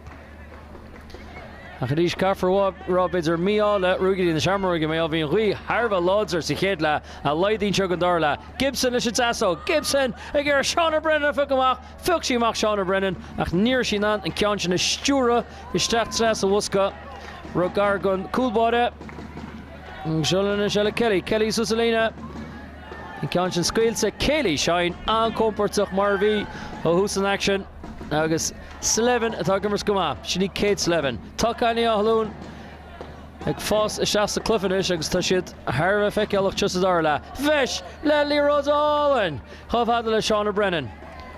Ach arís, caithfear a rá, b'fhéidir, mí-ádh le Ruagairí na Seamróige mar bhí an ghaoth thar a bheith láidir sa chéad leath, a laghdaíonn seo don dara leath. Gibson leis an deasóg. Gibson ag iarraidh Shauna Brennan a phiocadh amach. Phioc sí amach Shauna Brennan ach ní raibh sí in ann an ceann sin a stiúradh isteach trasna sa bhosca. Rud gar don cúl báire. Agus seo linn anois Ella Kelly. Kelly suas an líne. An ceann sin scaoilte. Kaylee Shine an-chompordach mar a bhí ó thús an aicsin. Agus Slevin atá ag imirt go maith. Sin í Kate Slevin. Tá cailíní Átha Luain ag fás isteach sa cluiche anois agus tá siad thar a bheith feiceálach anseo sa dara leath. Bheis le liathróid álainn chomh fada le Shauna Brennan.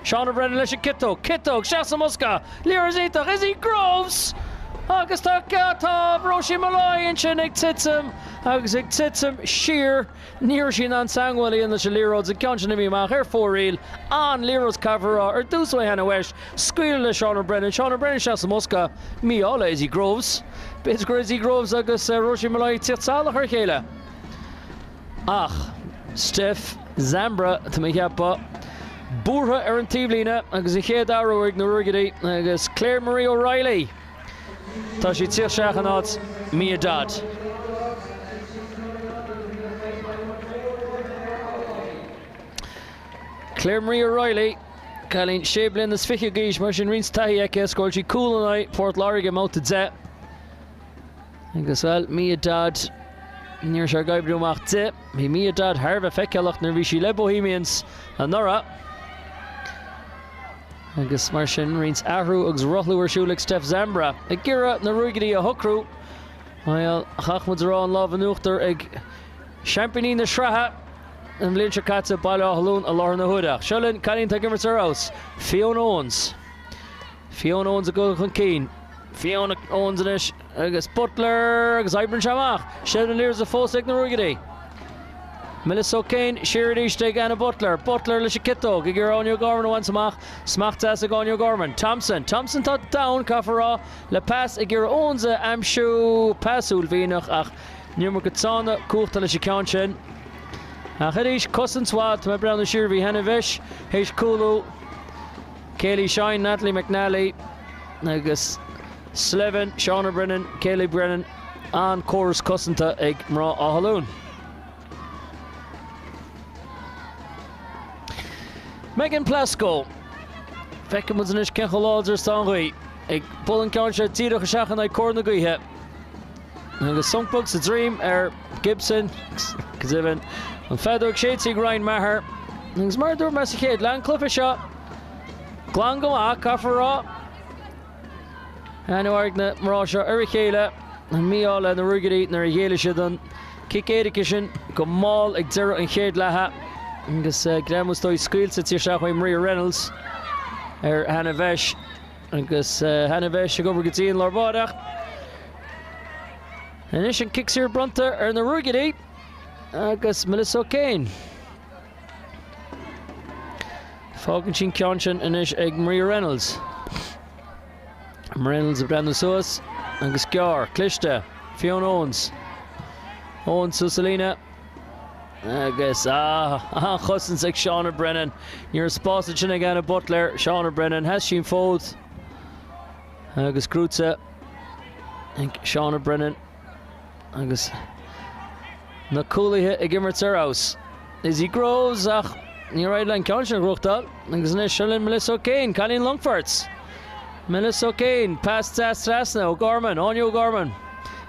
Shauna Brennan leis an ciotóg. Ciotóg isteach sa mbosca. Liathróid iontach. Izzy Groves! Agus tá tá Róisín Molloy ansin ag titim agus ag titim siar. Ní raibh sí in ann teagmháil a dhéanamh leis an liathróid, an ceann sin imithe amach ar fóraoil. An liathróid caithfear a rá ar dtús ó Hannah Wesh, scaoileadh le Shauna Brennan, Shauna Brennan isteach sa mbosca, mí-ádh le Izzy Groves. B'fhéidir go raibh Izzy Groves agus Róisín Molloy ag tíocht salach ar a chéile. Ach Steph Zambra, tá mé ag ceapadh, buartha ar an taobhlíne agus an chéad athrú ag na Ruagairí agus Claire Marie O'Reilly. Tá sí ag tíocht isteach in áit Mia Dodd. Claire Marie O'Reilly, cailín sé bliana is fiche d'aois, mar sin roinnt taithí aici, scóráil sí cúl in aghaidh Port Láirge i mbabhta 10. Agus, bhuel, Mia Dodd, ní raibh sé ag oibriú amach di. Bhí Mia Dodd thar a bheith feiceálach nuair a bhí sí le Bohemians anuraidh. Agus mar sin, roinnt athrú agus rothlú ar siúl ag Steph Zambra, ag iarraidh na Ruagairí a shocrú. Bhuel, chaithfeadh muid a rá an lámh in uachtar ag seaimpíní na sraithe an bhliain seo caite, Baile Átha Luain, i láthair na huaire. Ach seo linn cailín atá ag imirt ar fheabhas, Fiona Owens. Fiona Owens ag dul chun cinn. Fiona Owens anois agus Butler agus oibríonn sé amach. Seilbh na liathróide fós ag na Ruagairí. Melissa O'Kane siar arís ag Anna Butler. Butler leis an ciotóg ag iarraidh Áine O'Gorman a bhaint amach. Smacht deas ag Áine O'Gorman. Thompson. Thompson tá domhain, caithfear a rá, le pas ag iarraidh Owens a aimsiú. Pas uaillmhianach ach an iomarca teanna cumhachta leis an ceann sin. Ach arís, cosaint mhaith. Tá mé ag breathnú siar, bhí Hannah Bheis théis cúlú. Kaylee Shine, Natalie McNally agus Slevin, Shauna Brennan, Kaylee Brennan, an-córas cosanta ag mná Átha Luain. Megan Plasko. Feicfidh muid anois cé chomh láidir is atá an ghaoth. Ag bualadh an ceann seo díreach isteach in aghaidh cóir na gaoithe. Agus sonc beag sa droim ar Gibson, go deimhin, an feadóg séidte ag Ryan Maher. Agus mar a dúirt mé sa chéad leath, an cluiche seo glan go maith, caithfear a rá. Aithne ag na mná seo ar a chéile, an mí-ádh le na Ruagairí nuair a ghéill siad an cic éirice sin go mall ag deireadh an chéad leatha. Agus greamú is dóigh scaoilte isteach uaidh Maria Reynolds ar Hannah Bheis. Agus Hannah Besh ag obair go dian lár báire ach anois an cic saor bronnta ar na Ruagairí agus Melissa O'Kane. Fágann sí an ceann sin anois ag Maria Reynolds. Reynolds ag breathnú suas agus gearr, cliste, Fiona Owens. Owens suas an líne agus an-chosaint ag Shauna Brennan. Ní raibh spás ansin ag Anna Butler. Shauna Brennan, sheas sí an fód agus gnóite ag Shauna Brennan. Agus na cúlaithe ag imirt ar fheabhas. Izzy Groves ach níor éirigh léi an ceann sin a ghnóthachtáil. Agus anois seo linn Melissa O'Kane, cailín Longfoirt. Melissa O'Kane, pas deas trasna, O'Gorman, Áine O'Gorman.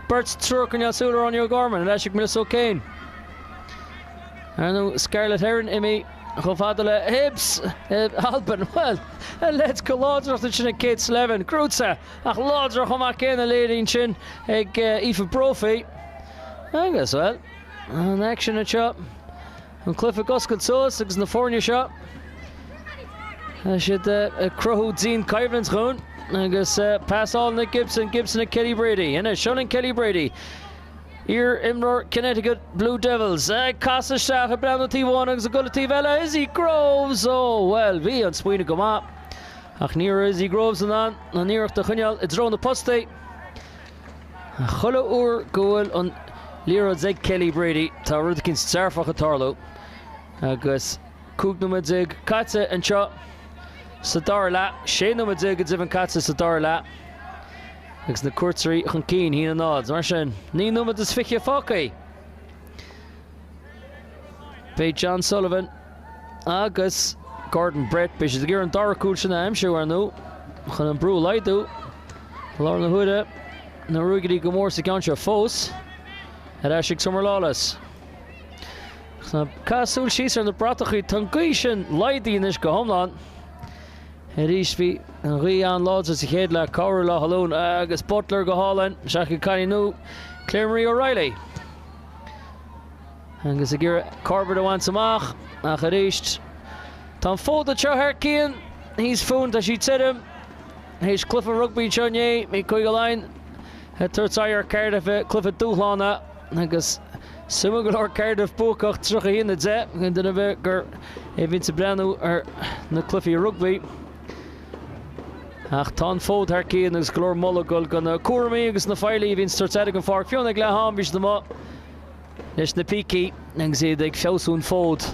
Beirt, triúr ag coinneáil súil ar Áine O'Gorman, ar ais ag Melissa O'Kane. Ar ndóigh Scarlett Heron imithe chomh fada le Hibs, Albain. Bhuel, a leithéid de láidreacht ansin ag Kate Slevin. Gnóite! Ach láidir chomh maith céanna léiríonn sin ag Aoife Brophy. Agus, bhuel, an aicsean anseo, an cluiche ag oscailt suas agus na foirne seo, tá siad ag cruthú dianchoimhlint dhúinn. Agus pas álainn ag Gibson, Gibson ag Kelly Brady. Anois, seo linn Kelly Brady. Iar-imreoir Connecticut Blue Devils ag casadh isteach, ag breathnú taobh amháin agus ag dul an taobh eile. Izzy Groves! Ó, bhuel, bhí an smaoineamh go maith. Ach ní raibh Izzy Groves in ann an iarracht a choinneáil i dtreo na postaí. Chuile uair go bhfuil an liathróid ag Kelly Brady, tá rud eicínt dearfach ag tarlú. Agus 15 nóiméad caite anseo sa dara leath, 16 nóiméad go deimhin caite sa dara leath, agus na cuairteoirí chun cinn, 1-0. Mar sin, 9 nóiméad is 20 fágtha. Beidh John Sullivan agus Gordon Brett, beidh siad ag iarraidh an dara cúl sin a aimsiú, ar ndóigh, chun an brú a laghdú. I láthair na huaire, na Ruagairí go mór sa gceann seo fós. Ar ais ag Summer Lawless. Caith súil síos ar na bratachaí, tá an ghaoth sin laghdaithe anois go hiomlán. Arís bhí an ghaoth an-láidir sa chéad leath, cabhrú le Áth Luain agus Butler go hálainn, isteach ag cailín nua Claire Marie O'Reilly. Agus ag iarraidh Corbett a bhaint amach, ach arís tá an fód anseo thar cionn, thíos fúinn, tá sí tirim. Théis cluiche rugbaí anseo inné, bhí Cúige Laighean ag tabhairt aghaidh ar Cardiff i gcluiche dúshlánach agus suimiúil go leor Cardiff buacach 31-10, gan duine ar bith gur é a bhíonns ag breathnú ar na cluichí rugbaí. Ach tá an fód thar cionn agus go leor moladh ag dul do na cúramaí agus na feighlí a bhíonns ag tabhairt aire don pháirc. Fiú ag leath am bhí siad amuigh leis na pící agus iad ag feabhsú an fód.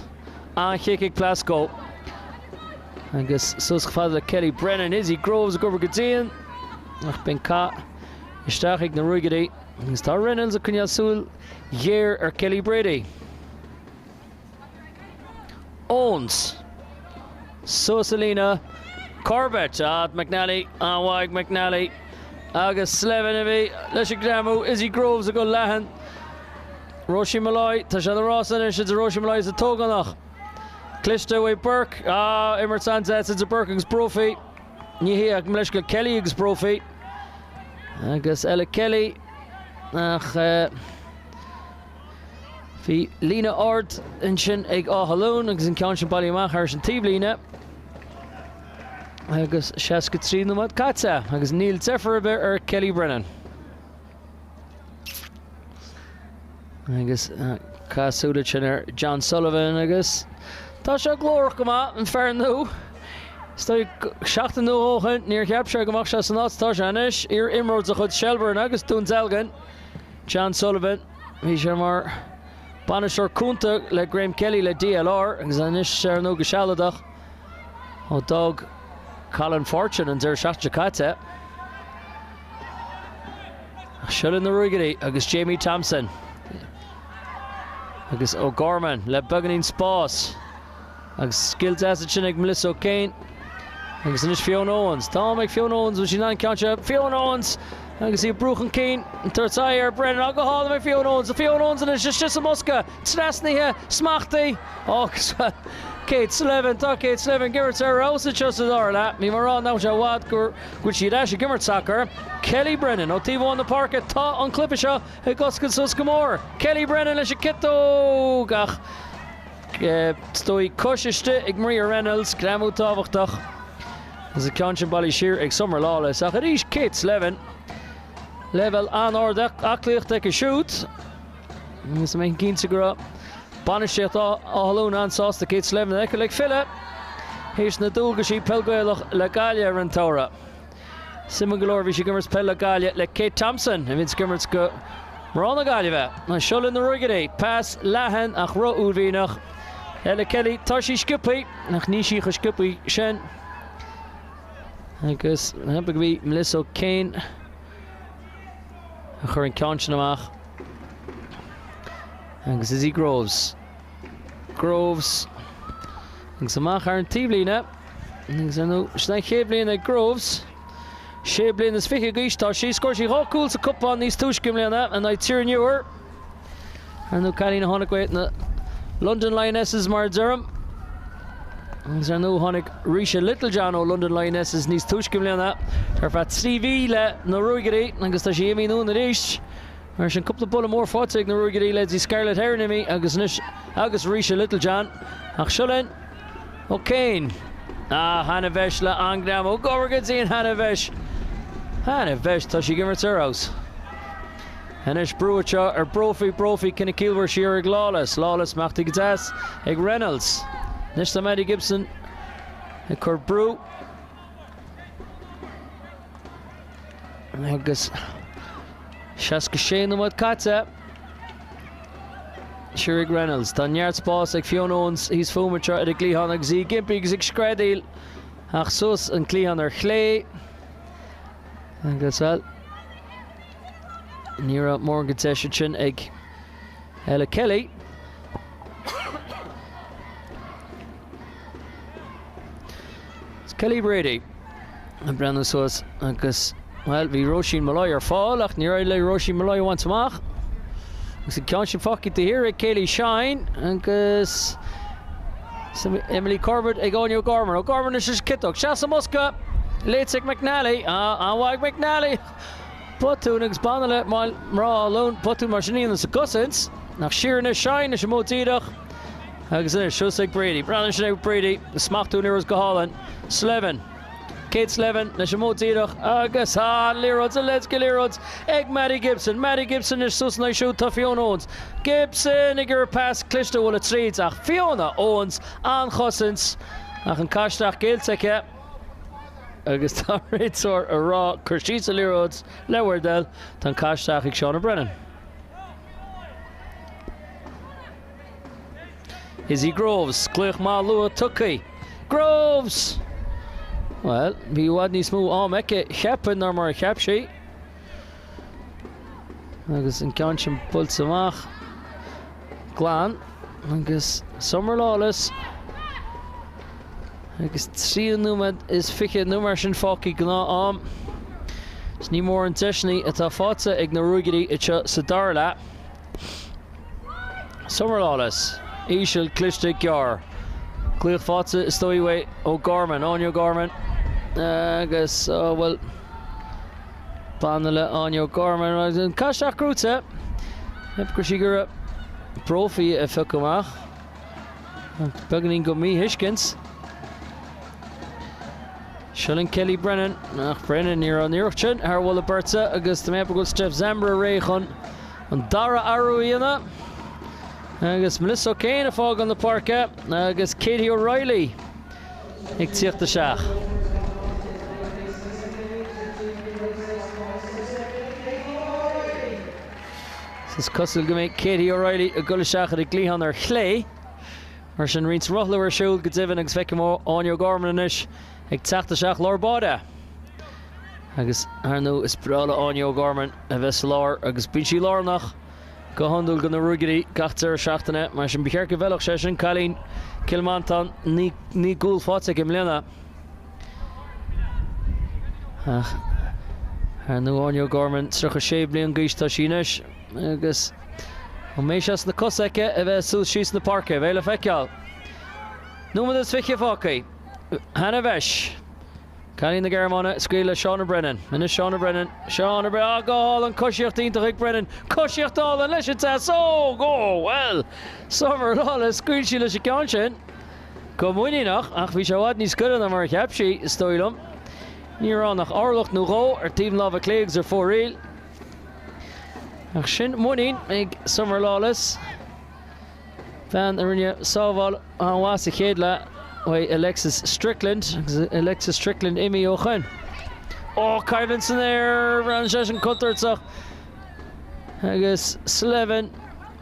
An-chic ag Plasko agus suas chomh fada le Kelly Brennan. Izzy Groves ag obair go dian ach bíonn caith isteach ag na Ruagairí agus tá Reynolds ag coinneáil súil ghéar ar Kelly Brady. Owens. Suas an líne. Corbett. Ah, McNally. An-mhaith ag McNally. Agus Slevin a bhí leis an greamú. Izzy Groves ag dul leathan. Róisín Molloy. Tá sé ina rás anois idir Róisín Molloy is an tÓgánach. Cliste uaidh Burke. Ah, imirt an-deas idir Burke agus Brophy. Ní hea, gabh mo leithscéal, Kelly agus Brophy. Agus Ella Kelly. Ach eh, Bhí líne ard ansin ag Áth Luain agus an ceann sin bailithe amach thar an taobhlíne. Agus 63 nóiméad caite agus níl deifir ar bith ar Kelly Brennan. Agus caith súil ansin ar John Sullivan agus tá sé glórach go maith, an fear nua. Is dóigh seachtain nó dhó ó shin níor cheap sé go mbeadh sé san áit atá sé anois. Iar-imreoir de chuid Shelbourne agus Dún Dealgan, John Sullivan. Bhí sé mar bainisteoir cúnta le Graham Kelly le DLR agus anois ar ndóigh go sealadach ó d'fhág Colin Fortune an deireadh seachtaine seo caite. Seo linn na Ruagairí agus Jamie Thompson agus O'Gorman le beagáinín spás. Agus scil deas ansin ag Melissa O'Kane. Agus anois Fiona Owens. Tá am ag Fiona Owens, bhfuil sí in ann ceann seo. Fiona Owens agus í ag brú chun cinn. Tabhairt aghaidh ar Brennan. Á, go hálainn ag Fiona Owens. Fiona Owens anois istigh sa mbosca. Trasnaithe, smachtaithe. Agus Kate Slevin. Tá Kate Slevin ag imirt ar fheabhas anseo sa dara leath. Bhí mé ag rá nach raibh sé i bhfad go bhfuil sí ar ais ag imirt sacair. Kelly Brennan ó taobh amháin na páirce. Tá an cluiche seo ag oscailt suas go mór. Kelly Brennan leis an ciotóg ach Is dóigh cois istigh ag Maria Reynolds, greamú tábhachtach. Agus an ceann sin bailithe siar ag Summer Lawless. Ach arís Kate Slevin. Leibhéal an-ard aclaíochta aici siúd. Agus mé cinnte go raibh bainistíocht Áth Luain an-sásta Kate Slevin a fheiceáil ag filleadh théis na dualgaisí peil Gaelach le Gaillimh ar an tsamhradh. Suimiúil go leor bhí sí ag imirt peil le Gaillimh le Kate Thompson a bhíonns ag imirt go mná na Gaillimhe. Seo linn na Ruagairí. Pas leathan ach ró-uaillmhianach. Ella Kelly, tá sí sciobtha ach níl sí chomh sciobtha sin. Agus go bhí Melissa O'Kane a chuir an ceann sin amach. Agus Izzy Groves. Groves agus amach ar an taobhlíne. Agus ar ndóigh, sin an chéad bhliain ag Groves. Sé bliana is fiche d'aois tá sí. Scór sí 2 cúl sa cupán níos túisce i mbliana in aghaidh Tír an Iúir. Ar ndóigh cailín a tháinig ó na London Lionesses mar a deirim. Agus ar ndóigh tháinig Ruesha Littlejohn ó London Lionesses níos túisce i mbliana ar feadh 3 mhí le na Ruagairí agus tá sí imithe anonn arís. Mar sin cúpla buille mór faighte ag na Ruagairí leithéidí Scarlett Herron imithe agus anois agus Ruesha Littlejohn. Ach seo linn O'Kane. Ah, Hannah Vesh le an-ghreim ó gabhair go dtí an Hannah Vesh. Hannah Vesh, tá sí ag imirt ar fheabhas. Anois brú anseo ar Brophy, Brophy cinneadh ciallmhar siar ag Lawless, Lawless imeachtaí go deas ag Reynolds. Anois tá Maddie Gibson ag cur brú. Agus 66 nóiméad caite. Siar ag Reynolds. Tá neart spás ag Fiona Owens thíos fúm anseo ar an gcliathán agus í ag impí agus ag screadaíl ach suas an cliathán ar chlé. Agus bhuel, ní raibh mórán de dheis ansin ag Ella Kelly. Kelly Brady ag breathnú suas agus, bhuel, bhí Róisín Molloy ar fáil ach níor éirigh le Róisín Molloy a bhaint amach. Agus an ceann sin faighte thiar ag Kaylee Shine agus Emily Corbett ag Áine O'Gorman. O'Gorman anois leis an ciotóg. Isteach sa mbosca! Léite ag McNally. Ah, an-mhaith ag McNally! Botún agus b'annamh le mná Átha Luain botún mar sin a dhéanamh sa gcosaint. Ach siar anois Shine leis an modh díreach. Agus anois, suas ag Brady. Breathnaigh sin ag Brady. Smachtú an liathróid go hálainn. Slevin. Kate Slevin leis an modh díreach agus ah, an liathróid, a leithéid de liathróid ag Maddie Gibson. Maddie Gibson anois suas ina aghaidh siúd tá Fiona Owens. Gibson ag iarraidh pas cliste a bhualadh tríd ach Fiona Owens an-chosaint ach an cath isteach géillte aici agus tá an réiteoir ag rá cuir síos an liathróid le bhur dtoil. Tá an cath isteach ag Shauna Brennan. Izzy Groves, glaoch maith luath tugtha. Groves! Bhuel, bhí i bhfad níos mó am aici, cheapfainn, ná mar a cheap sí. Agus an ceann sin buailte amach glan agus Summer Lawless agus 3 nóiméad is 20 nó mar sin fágtha gnáth-am. Is ní mór an deiseanna atá faighte ag na Ruagairí anseo sa dara leath. Summer Lawless, íseal, cliste, gearr. Glaoch faighte is dóigh uaidh O'Gorman, Áine O'Gorman agus, oh, bhuel, b'annamh le Áine O'Gorman agus an cath isteach gnóite. Cheap go raibh sí ag iarraidh Brophy a phiocadh amach. Beagáinín de mhíthuiscint. Seo linn Kelly Brennan. Ach Brennan, ní raibh an iarracht sin thar mholadh beirte agus tá mé ag ceapadh go bhfuil Steph Zambra réidh chun an dara athrú a dhéanamh. Agus Melissa O'Kane ag fágáil na páirce agus Katie O'Reilly ag tíocht isteach. Is cosúil go mbeidh Katie O'Reilly ag dul isteach ar an gcliathán ar chlé. Mar sin, roinnt rothlú ar siúl go deimhin agus feicim Áine O'Gorman anois ag teacht isteach lár báire. Agus, ar ndóigh, is breá le Áine O'Gorman a bheith sa lár agus bíonn sí lárnach go hiondúil do na Ruagairí gach deireadh seachtaine. Mar sin, ba cheart go bhfeilfeadh sé sin cailín Chill Mhantáin, 9 gcúl faighte aici i mbliana. Ach, ar ndóigh, Áine O'Gorman, 36 bliain d'aois tá sí anois agus an mbeidh sé sna cosa aici a bheith suas síos na páirce? Beidh le feiceáil. Nóiméad is 20 fágtha. Hannah Vesh. Cailín na Gearmáine ag scaoileadh le Shauna Brennan. Anois Shauna Brennan. Shauna Brennan. Ah, go hálainn. Coisíocht iontach ag Brennan. Coisíocht álainn leis an deasóg! Ó, bhuel! Summer Lawless. Scaoil sí leis an gceann sin. go muiníneach ach bhí sé i bhfad níos gaire ná mar a cheap sí, is dóigh liom. Ní raibh ann ach orlach nó dhó ar taobh na láimhe clé agus ar fóraoil. Ach sin muinín ag Summer Lawless, bean a rinne sábháil an-mhaith sa chéad leath uaidh Alexis Strickland agus Alexis Strickland imithe ó shoin. Ó, coimhlint san aer! Bhreathnaigh sé sin contúirteach agus Slevin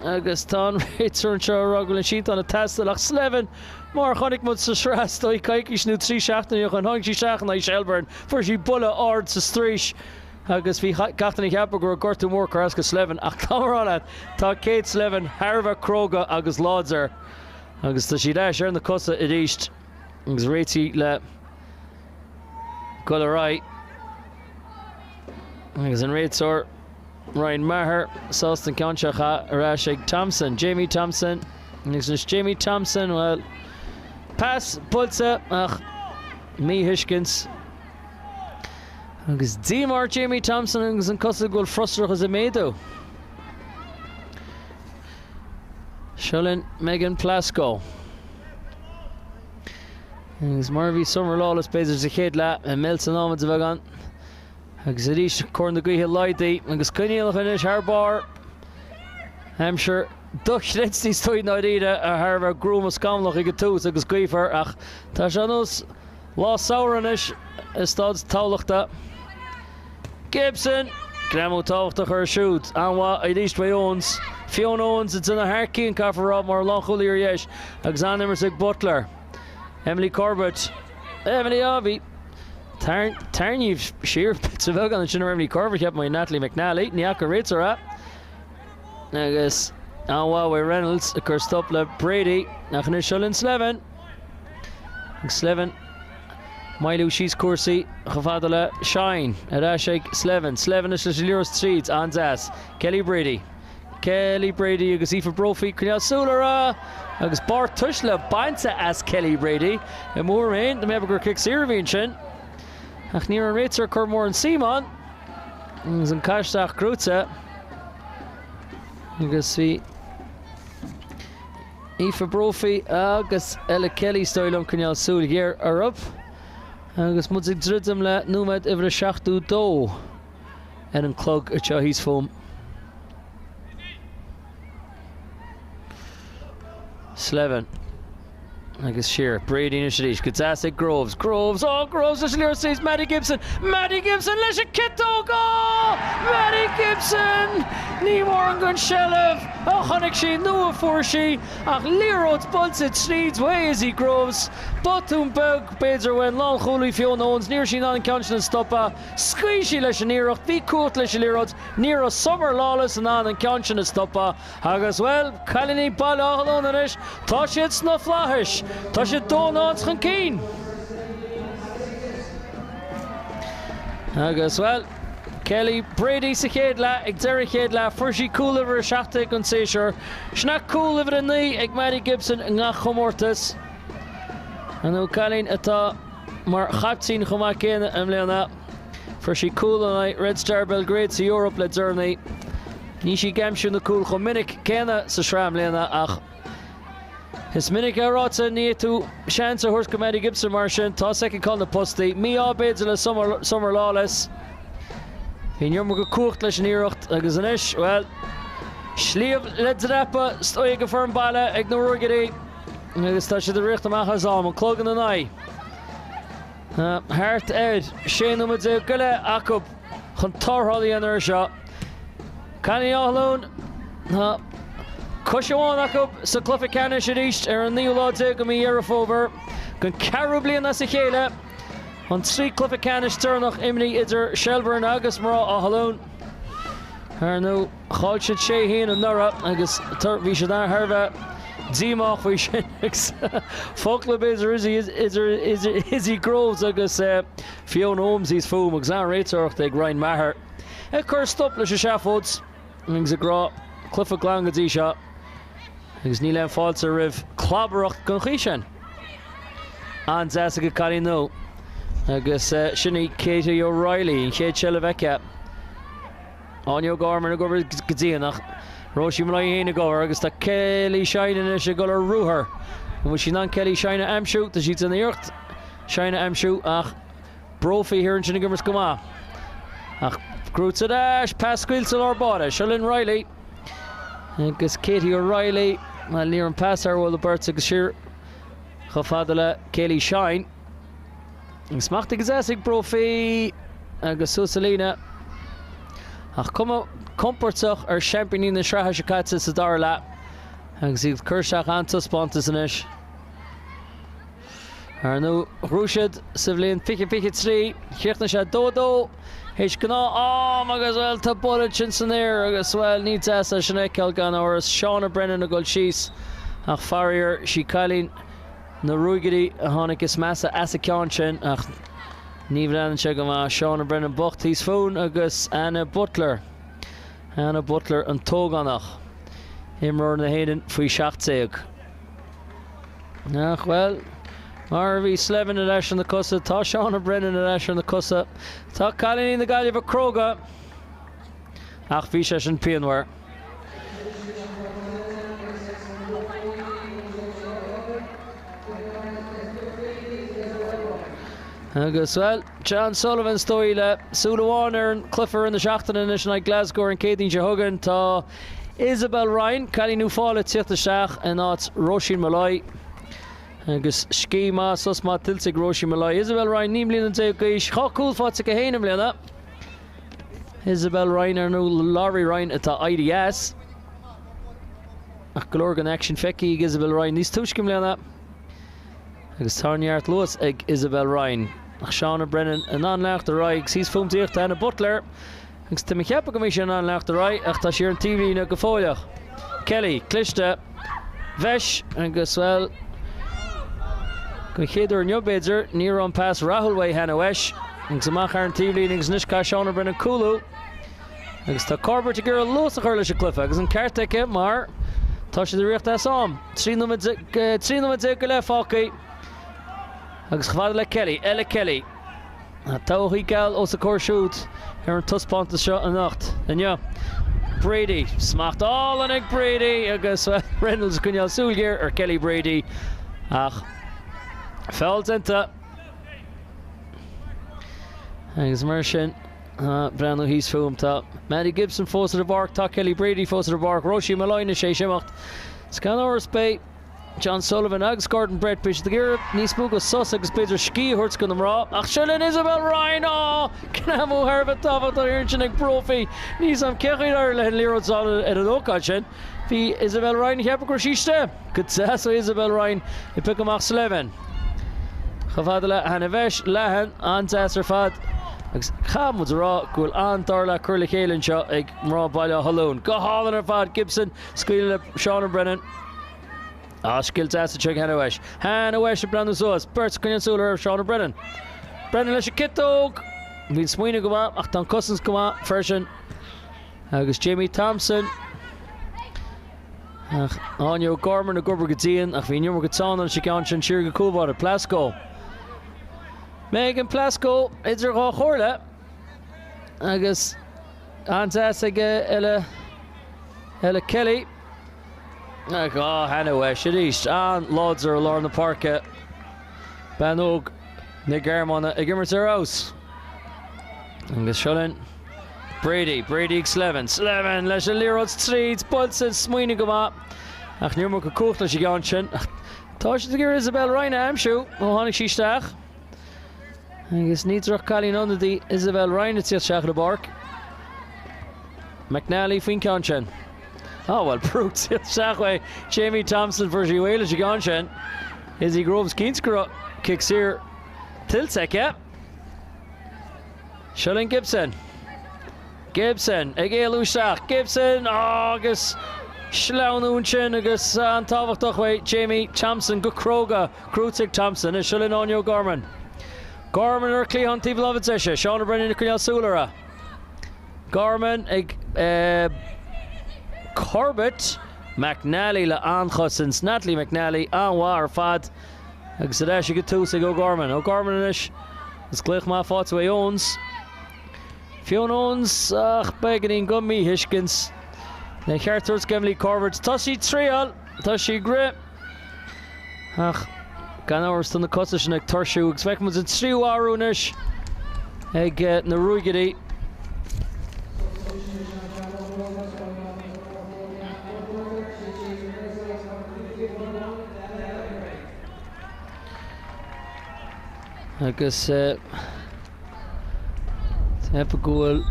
agus tá an réiteoir anseo ag rá go bhfuil an síntán ag teastáil ach Slevin, mar a chonaic muid sa sraith is dóigh coicís nó 3 seachtaine ó shoin, tháinig sí isteach in aghaidh Shelbourne, fuair sí buille ard sa straois agus bhí gach duine ag ceapadh go raibh gortú mór curtha as go Slevin ach tá mé ag rá leat, tá Kate Slevin thar a bheith cróga agus láidir agus tá sí ar ais ar na cosa arís agus réitithe le dul ar aghaidh agus an réiteoir Ryan Maher sásta an ceann seo a chaitheamh ar ais ag Thompson, Jamie Thompson agus anois Jamie Thompson, bhuel, pas buailte ach míthuiscint agus díomá ar Jamie Thompson agus an cosúil go bhfuil frustrachas ag méadú. Seo linn Megan Plaskow. Agus mar a bhí Summer Lawless b'fhéidir sa chéad leath, ag meilt san am sa bheagán. Agus arís cor na gaoithe laghdaithe agus coinníollacha anois thar barr. Aimsir dochreidte is dóigh i ndáiríre thar a bheith gruama scamallach ag an tús agus gaofar ach tá sé ar nós lá samhraidh anois i Staid Thamhlachta. Gibson! Greamú tábhachtach uirthi siúd. An-mhaith arís uaidh Owens. Fiona Owens ag déanamh thar cionn caithfear a rá mar lánchúlaí ar dheis agus an-imirt ag Butler. Emily Corbett. Emily á bhí tarraingíodh siar sa bheagán ansin ar Emily Corbett cheap mé Natalie McNally. Ní fhaca an réiteoir é. Agus an-mhaith uaidh Reynolds ag cur stop le Brady. Ach anois seo linn Slevin. Agus Slevin moilliú síos cúrsaí chomh fada le Shine. Ar ais ag Slevin. Slevin anois leis an liathróid tríd. An-deas. Kelly Brady. Kelly Brady agus Aoife Brophy ag coinneáil súil uirthi agus barr tuisle bainte as Kelly Brady. I mo thuairim féin, dá mbeadh gur cic saor a bhí ansin. Ach ní raibh an réiteoir ag cur mórán suim ann. Agus an caith isteach gnóite. Agus bhí Aoife Brophy agus Ella Kelly is dóigh liom coinneáil súil ghéar orthu. Agus muid ag druidim le nóiméad uimhir a 72. ar an clog anseo thíos fúm. Slevin. Agus siar. Brady anois arís. Go deas ag Groves. Groves! Oh, Groves leis an liathróid. Maddie Gibson! Maddie Gibson leis an ciotóg! Oh! Maddie Gibson! Ní mórán den seilbh a chonaic sí nó a fuair sí ach liathróid buailte tríd uaidh Izzy Groves. Botún beag, b'fhéidir, uaidh an lánchúlaí Fiona Owens. Ní raibh sí in ann an ceann sin a stopadh. Scaoil sí leis an iarracht, bhí cumhacht leis an liathróid, ní raibh Summer Lawless in ann an ceann sin a stopadh agus, bhuel, cailíní Baile Átha Luain anois, tá siad sna flaithis! Tá siad 2-0 chun cinn! Agus, bhuel, Kelly Brady sa chéad leath, ag deireadh an chéad leath, fuair sí cúl uimhir 17 den séasúr. Sin é cúl uimhir 9 ag Maddie Gibson i ngach comórtas. Ar ndóigh, cailín atá. Mar chaiptín chomh maith céanna i mbliana, fuair sí cúl in aghaidh Red Star Belgrade sa Eoraip le deireanaí. Níl sí ag aimsiú na cúil chomh minic céanna sa sraith i mbliana ach is minic é ráite ní fhéadfaidh tú seans a thabhairt go Maddie Gibson mar sin tá a fhios aici cá bhfuil na postaí. Mí-ádh b'fhéidir le Summer Lawless. Bhí an iomarca cumhacht leis an iarracht agus anois, bhuel, sliabh le dreapadh is dóigh ag an foireann baile ag na Ruagairí. Agus tá siad ag rith amach as am, an clog ina n-aghaidh. Thart ar 16 nóiméad go leith acu chun tarrtháil a dhéanamh air seo. Cailíní Átha Luain, tá cois amháin acu sa gcluiche ceannais arís ar an naoú lá déag de mhí Dheireadh Fómhair don ceathrú bliain as a chéile. An 3 cluiche ceannais deireanach imrithe idir Shelbourne agus mná Átha Luain. Ar ndóigh. Chaill siad 6-1 anuraidh agus bhí siad thar a bheith díomách faoi sin agus focla b'fhéidir idir Izzy Groves agus Fiona Holmes thíos fúm agus an-réiteoireacht ag Ryan Maher ag cur stop leis an seafóid agus ag rá cluiche glan go dtí seo agus níl aon fáilte roimh clabaireacht den chaoi sin. An-deas ag an cailín nua agus sin í Katie O'Reilly, an chéad seilbh aici. Áine O'Gorman ag obair go dian ach Róisín Molloy féin ag obair agus tá Kelly Shine anois ag dul ar ruathar. An bhfuil sí in ann Kelly Shine a aimsiú? Tá sí ag déanamh iarracht Shine a aimsiú ach Brophy thiar ansin ag imirt go maith. Ach gnóite ar ais, pas scaoilte i lár báire. Seo linn Reilly agus Katie O'Reilly. Bhuel, ní raibh an pas ar bhualadh beirt agus siar chomh fada le Kaylee Shine. An smacht go deas ag Brophy agus suas an líne. Ach cuma compordach ar seaimpíní na sraithe seo caite sa dara leath agus iad ag cur isteach an-taispeántas anois. Ar ndóigh, ghnóthaigh siad sa bhliain 2023, chríochnaigh sé 2-2 théis gnáth am agus, bhuel, tá buille ansin san aer agus, bhuel, ní deas é sin a fheiceáil gan amhras. Shauna Brennan ag dul síos ach faraor, sí cailín na Ruagairí a tháinig is measa as an ceann sin ach ní bhreathnaíonn sé go maith. Shauna Brennan bocht thíos fúinn agus Anna Butler. Anna Butler an t-ógánach, imreoir na hÉireann faoi 17. Ach, bhuel, mar a bhí Slevin ar ais ar na cosa, tá Shauna Brennan ar ais ar na cosa. Tá cailíní na Gaillimhe cróga, ach bhí sé sin pianmhar. Agus, bhuel, John Sullivan is dóigh le súil amháin ar an cluiche i rith na seachtaine anois in aghaidh Glasgow ar an Céadaoin seo chugainn. Tá Isabel Ryan, cailín Uíbh Fhailí ag tíocht isteach in áit Róisín Molloy. Agus scíth maith, sos maith tuillte ag Róisín Molloy. Isabel Ryan, 19 mbliana d'aois, 2 cúl faighte aici féin i mbliana. Isabel Ryan ar ndóigh Laurie Ryan atá éirithe as. Ach go leor den aicsean feicthe ag Isabel Ryan níos túisce i mbliana. Agus tá neart luas ag Isabel Ryan. Ach Shauna Brennan in ann leanacht ar aghaidh agus thíos fúm díreach tá Hannah Butler. Agus tá mé ag ceapadh go mbeidh sí in ann leanacht ar aghaidh ach tá sí ar an taobhlíne go fóilleach. Kelly, cliste. Bheis agus, bhuel, don chéad uair inniu b'fhéidir, ní raibh an pas rathúil uaidh Hannah Wesche. Agus amach thar an taobhlíne agus anois caithfidh Shauna Brennan cúlú. Agus tá Corbett ag iarraidh luas a chur leis an gcluiche agus an ceart aici mar tá siad ag rith as am. 13 nóiméad go leith fágtha agus chomh fada le Kelly, Ella Kelly. Todhchaí geal os a comhair siúd ar an taispeántas seo anocht, inniu. Brady, smacht álainn ag Brady agus Reynolds ag coinneáil súil ghéar ar Kelly Brady ach feall déanta. Agus mar sin, breathnú thíos fúm, tá Maddie Gibson fós ar an bpáirc, tá Kelly Brady fós ar an bpáirc, Róisín Molloy anois théis imeacht. Is gan amhras beidh John Sullivan agus Gordon Brett, beidh siad ag iarraidh níos mó de sos agus b'fhéidir scíth a thabhairt do na mná. Ach seo linn Isabel Ryan! Á! Cneamú thar a bheith tábhachtach thiar ansin ag Brophy. Níl 'fhios a'm cén chaoi ar éirigh léi an liathróid a fháil ar an ócáid sin. Bhí Isabel Ryan ag ceapadh go raibh sí istigh. Go deas ó Isabel Ryan ag piocadh amach Slevin. Chomh fada le Hannah Bheis, Leathan, an-deas ar fad. Agus caithfidh muid a rá go bhfuil an-dara leath curtha le chéile anseo ag mná Bhaile Átha Luain. Go hálainn ar fad, Gibson, scaoileadh le Shauna Brennan. Ah, scil deas anseo ag Hannah Wesche. Hannah Wesche ag breathnú suas. Beirt ag coinneáil súil ar Shauna Brennan. Brennan leis an ciotóg! Bhí an smaoineamh go maith ach tá an cosaint go maith freisin. Agus Jamie Thompson. Ach Áine O'Gorman ag obair go dian ach bhí an iomarca teann leis an gceann sin siar go cúl báire Plasko. Megan Plasko idir dhá chomhairle agus an-deas ag Ella Ella Kelly. Ach á Hannah Wesche arís an-láidir i lár na páirce. Bean óg na Gearmáine ag imirt ar fheabhas. Agus seo linn Brady, Brady ag Slevin, Slevin leis an liathróid tríd, buailte, smaoineamh go maith ach an iomarca cumhacht leis an gceann sin. Ach tá siad ag iarraidh Isabel Ryan a aimsiú ó tháinig sí isteach. Agus ní droch-cailín ionadaí Isabel Ryan ag tíocht isteach ar an bpáirc. McNally faoin ceann sin. Á bhuel, brúite isteach uaidh Jamie Thompson, fuair sí réidh leis an gceann sin. Izzy Groves cinnte go raibh cic saor tuillte aici. Seo linn Gibson. Gibson ag éalú isteach. Gibson agus sleamhnú ansin agus an-tábhachtach uaidh Jamie Thompson go cróga. Gnóite ag Thompson. Seo linn Áine O'Gorman. Gorman ar cliathán taobh láimhe deise. Shauna Brennan ag coinneáil súil uirthi. Gorman ag Corbett. McNally le an-chosaint. Natalie McNally an-mhaith ar fad. Agus ar ais ag an tús ag O'Gorman. O'Gorman anois. Is glaoch maith faighte uaidh Owens. Fiona Owens ach beagáinín de mhíthuiscint. Le ceart a thabhairt d'Emily Corbett. Tá sí ag triail. Tá sí ag rith. Ach gan amhras tá na cosa sin ag tuirsiú agus feicfidh muid an tríú athrú anois ag na Ruagairí. Agus tá go bhfuil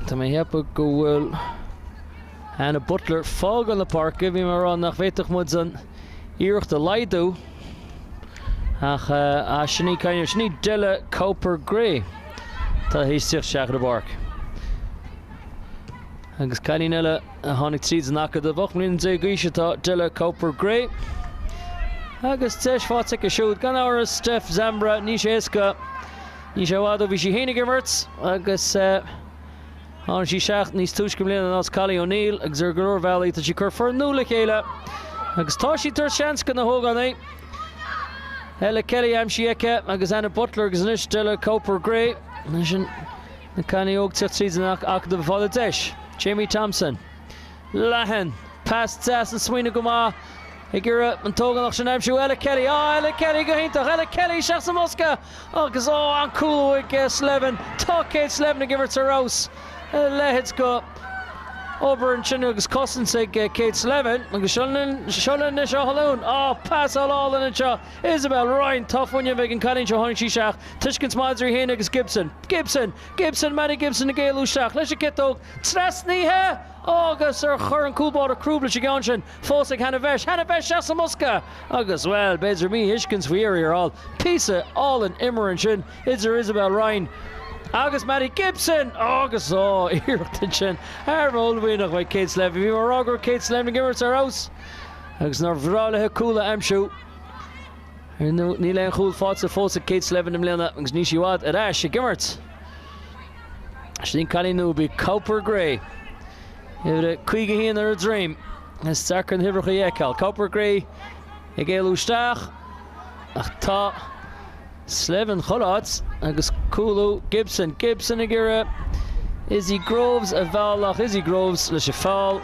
Tá mé ag ceapadh go bhfuil Hannah Butler ag fágáil na páirce. Bhí mé ag rá nach bhféadfadh muid an iarracht a laghdú ach sin í cailín, sin í Della Cowper Gray atá théis tíocht isteach ar an bpáirc. Agus cailín eile a tháinig tríd an acadamh, 18 mbliana d'aois atá Della Cowper Gray. Agus deis faighte aici siúd, gan amhras, Steph Zambra, níl sé éasca. Níl sé i bhfad ó bhí sí féin ag imirt agus tháinig sí isteach níos túisce i mbliana in áit Collie O'Neill agus ar go leor bealaí tá sí ag cur foireann nua le chéile agus tá sí ag tabhairt seans do na hógánaigh. Ella Kelly aimsithe aici agus Anna Butler agus anois Della Cowper Gray. Sin na cailíní óga ag teacht tríd an acadamh ag fáil a deis. Jamie Thompson. Leathan. Pas deas an smaoineamh go maith ag iarraidh an t-ógánach sin a aimsiú. Ella Kelly, ah Ella Kelly go hiontach! Ella Kelly isteach sa mbosca agus oh an cúlú ag Slevin. Tá Kate Slevin ag imirt ar fheabhas. A leithéid de obair ansin agus cosaint ag Kate Slevin agus seo linn anois Áth Luain. Ah pasáil álainn anseo. Isabel Ryan, tá fuinneamh ag an cailín seo tháinig sí isteach. Tuiscint maith idir í féin agus Gibson. Gibson! Gibson, Maddie Gibson ag éalú isteach leis an gciotóg trasnaithe agus ar chuir an cúl báire crúb leis an gceann sin fós ag Hannah Vesh. Hannah Vesh isteach sa mbosca agus, bhuel, b'fhéidir míthuiscint faoi dheireadh thiar thall. Píosa álainn imeartha ansin idir Isabel Ryan agus Maddie Gibson agus, ó, iarracht ansin thar a bheith uaillmhianach uaidh Kate Slevin. Bhí mé ag rá go raibh Kate Slevin ag imirt ar fheabhas agus nár bhreá léi cúl a aimsiú. Ar ndóigh, níl aon chúl faighte fós ag Kate Slevin i mbliana agus níl sí i bhfad ar ais ag imirt. Sin an cailín nua, Bea Cowper Gray. Uimhir a 51 ar a droim. Is deacair na huimhreacha a fheiceáil. Cowper Gray ag éalú isteach ach tá Slevin chuile áit agus cúlú Gibson. Gibson ag iarraidh Izzy Groves a mhealladh ach Izzy Groves leis an feall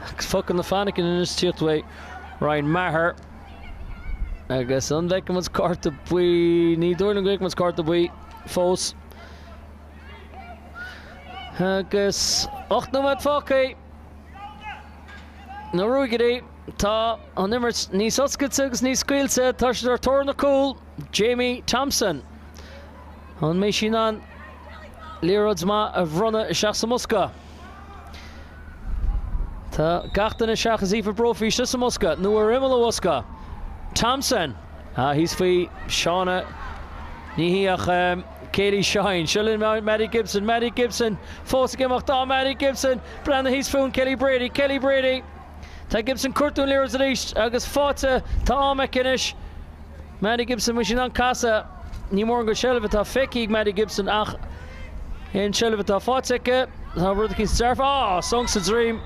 agus focal na fainice anois ag tíocht uaidh Ryan Maher. Agus an bhfeicfidh muid cárta buí? Ní dóigh liom go bhfeicfidh muid cárta buí fós. Agus 8 nóiméad fágtha. Na Ruagairí, tá an imirt níos oscailte agus níos scaoilte. Tá siad ar thóir na cúl. Jamie Thompson. An mbeidh sí in ann liathróid maith a bhronnadh isteach sa mbosca? Tá gach duine seachas Aoife Brophy istigh sa mbosca, nó ar imeall an bhosca. Thompson! Ah, thíos faoi Shauna, ní hí ach Kaylee Shine. Seo linn Maddie Gibson, Maddie Gibson fós ag imeacht. Á, Maddie Gibson! Breathnaigh thíos fúinn, Kelly Brady, Kelly Brady! Tá Gibson cuartú an liathróid arís agus faighte, tá am aici anois. Maddie Gibson, bhfuil sí in ann casadh? Ní mórán den tseilbh atá feicthe ag Maddie Gibson ach aon tseilbh atá faighte aici, tá rud eicínt dearfa. Á! Sonc sa droim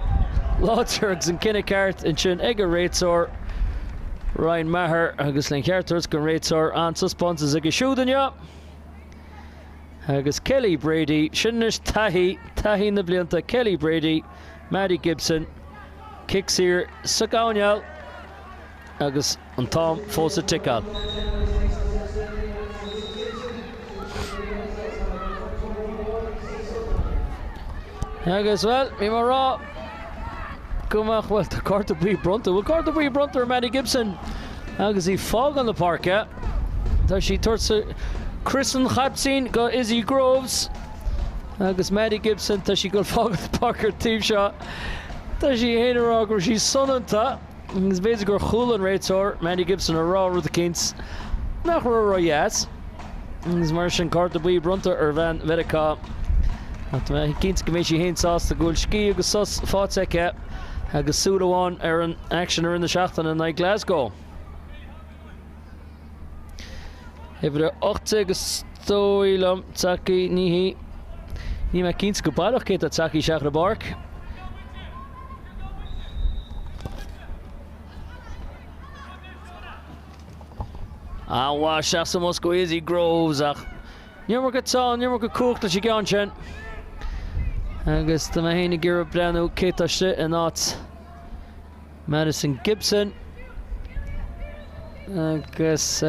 láidir agus an cinneadh ceart ansin ag an réiteoir Ryan Maher agus len cheart a thabhairt don réiteoir an-taispeántas aige siúd inniu. Agus Kelly Brady, sin anois taithí, taithí na blianta, Kelly Brady, Maddie Gibson, cic saor sa gcoirnéal. Agus an t-am fós ag ticeáil. Agus, bhuel, bhí mé ag rá go mbeadh, bhuel, tá cárta buí bronnta. Bhfuil cárta buí bronnta ar Maddie Gibson agus í ag fágáil na páirce? Tá sí ag tabhairt crios an chaiptín go Izzy Groves agus Maddie Gibson, tá sí ag dul fágáil na páirce ar an taobh seo. Tá sí féin ag rá go raibh sí soineanta. Agus b'fhéidir gur chuala an réiteoir, Maddie Gibson, ag rá rud eicínt nach raibh ró-dheas. Agus mar sin, cárta buí bronnta ar bhean Mheiriceá. Ach tá mé cinnte go mbeidh sí féin sásta go bhfuil scíth agus sos faighte aici agus súil amháin ar an aicsean i rith na seachtaine in aghaidh Glasgow. Uimhir a 18 is dóigh liom, tagtha, ní hí. Níl mé cinnte go baileach cé atá tagtha isteach ar an bpáirc. An-mhaith isteach sa mbosca ó Izzy Groves ach an iomarca tá, an iomarca cumhacht leis an gceann sin. Agus tá mé féin ag iarraidh breathnú cé tá istigh in áit Madison Gibson. Agus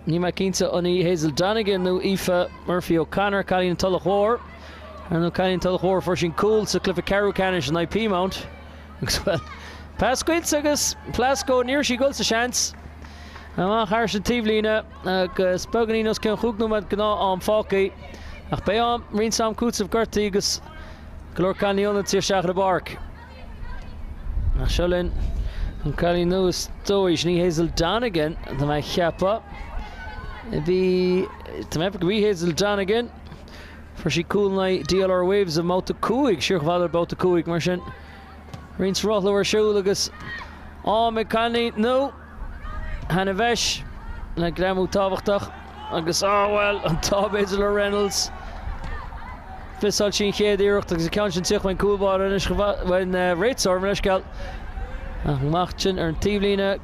níl mé cinnte an í Hazel Donegan nó Aoife Murphy O'Connor, cailín an Tulach Mhór. Ar ndóigh cailín an Tulach Mhór fuair sí an cúl sa cluiche ceathrú ceannais in aghaidh Peamount. Agus bhuel, pas scaoilte agus Plasko, ní raibh sí ag dul sa seans. Amach thairis an taobhlíne agus beagáinín os cionn chúig nóiméad gnáth-am fágtha. Ach beidh am, roinnt am cúitimh gortaithe agus go leor cailíní ionaid ag tíocht isteach ar an bpáirc. Ach seo linn an cailín nua is dóigh, sin í Hazel Donegan, tá mé a cheapadh. Bhí, tá mé a cheapadh go bhí Hazel Donegan. Fuair sí cúl in aghaidh DLR Waves i mbabhta 5, siar chomh fada le babhta 5, mar sin roinnt rothlú ar siúl agus am ag cailíní nua. Hannah Vesh le greamú tábhachtach agus, á bhuel, an t-ádh b'fhéidir le Reynolds. Mhiossáil sí an chéad iarracht agus an ceann sin tíocht ón cúl báire anois ón réiteoir, mo leithscéal. Ach amach ansin ar an taobhlíne,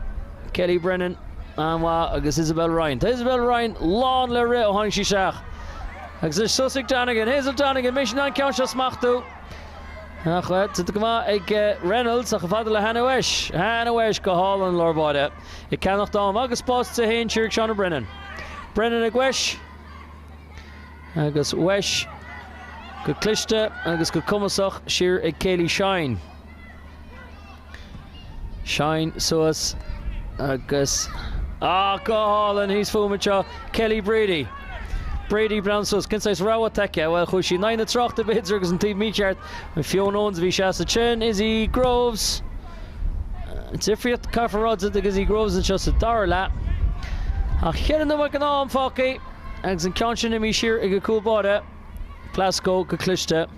Kelly Brennan, an-mhaith agus Isabel Ryan. Tá Isabel Ryan lán le rith ó tháinig sí isteach. Agus anois suas ag Donegan, Hazel Donegan, beidh sí in ann an ceann seo a smachtú. Ach déanta go maith ag Reynolds ach chomh fada le Hannah Wesh. Hannah Wesh go hálainn lár báire. Ag ceannacht am agus spás di féin siar ag Shauna Brennan. Brennan ag Wesh. Agus Wesh go cliste agus go cumasach siar ag Kaylee Shine. Shine suas agus ah go hálainn thíos fúm anseo Kelly Brady. Brady breathnú suas. Cén saghas rogha atá aici? Bhuel chuaigh sí in aghaidh na tráchta b'fhéidir agus an taobh mícheart. Fiona Owens a bhí seasta ansin. Izzy Groves. Difríocht caithfear a rá déanta ag Izzy Groves anseo sa dara leath. Ach cheithre nóiméad gnáth-am fágtha agus an ceann sin imithe siar ag an cúl báire. Plasko go cliste.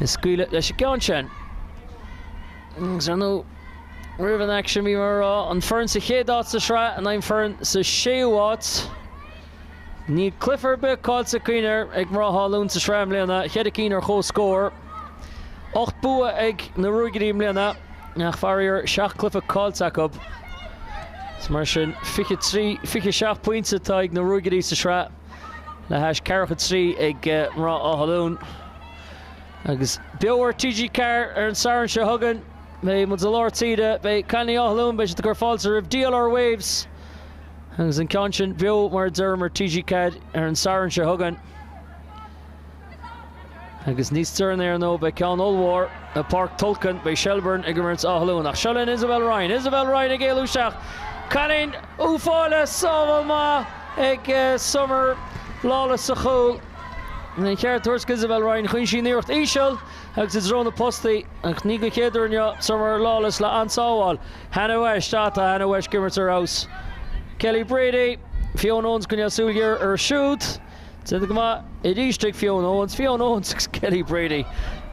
Ag scaoileadh leis an gceann sin. Agus ar ndóigh, roimh an aicsean bhí mé ag rá, an foireann sa chéad áit sa sraith in aghaidh an foireann sa séú háit. Níl cluiche ar bith caillte cuimhnigh ag mná Áth Luain sa sraith i mbliana, cheithre cinn ar comhscór. 8 bua ag na Ruagairí i mbliana, ach faraor 7 cluiche caillte acu. Is mar sin 23, 27 pointe atá ag na Ruagairí sa sraith le hais ceathracha 3 ag mná Átha Luain. Agus beo ar TG4 ar an Satharn seo chugainn, beidh muid i lár tíre, beidh cailíní Átha Luain, beidh siad ag cur fáilte roimh DLR Waves agus an ceann sin beo mar a deirim ar TG4 ar an Satharn seo chugainn. Agus níos deireanaí ar ndóigh beidh ceann ollmhór i bPáirc Tolchan, beidh Shelbourne ag imirt Áth Luain. Ach seo linn Isabel Ryan, Isabel Ryan ag éalú isteach. Cailín uafáile, sábháil maith ag Summer Lawless sa chúl. An ceart a thabhairt do Isabel Ryan, choinnigh sí an iarracht íseal agus i dtreo na postaí ach ní den chéad uair inniu Summer Lawless le an-sábháil. Hannah Wesh, tá Hannah Wesh ag imirt ar fheabhas. Kelly Brady, Fiona Owens ag coinneáil súil ghéar uirthi siúd. Déanta go maith arís ag Fiona Owens, Fiona Owens agus Kelly Brady.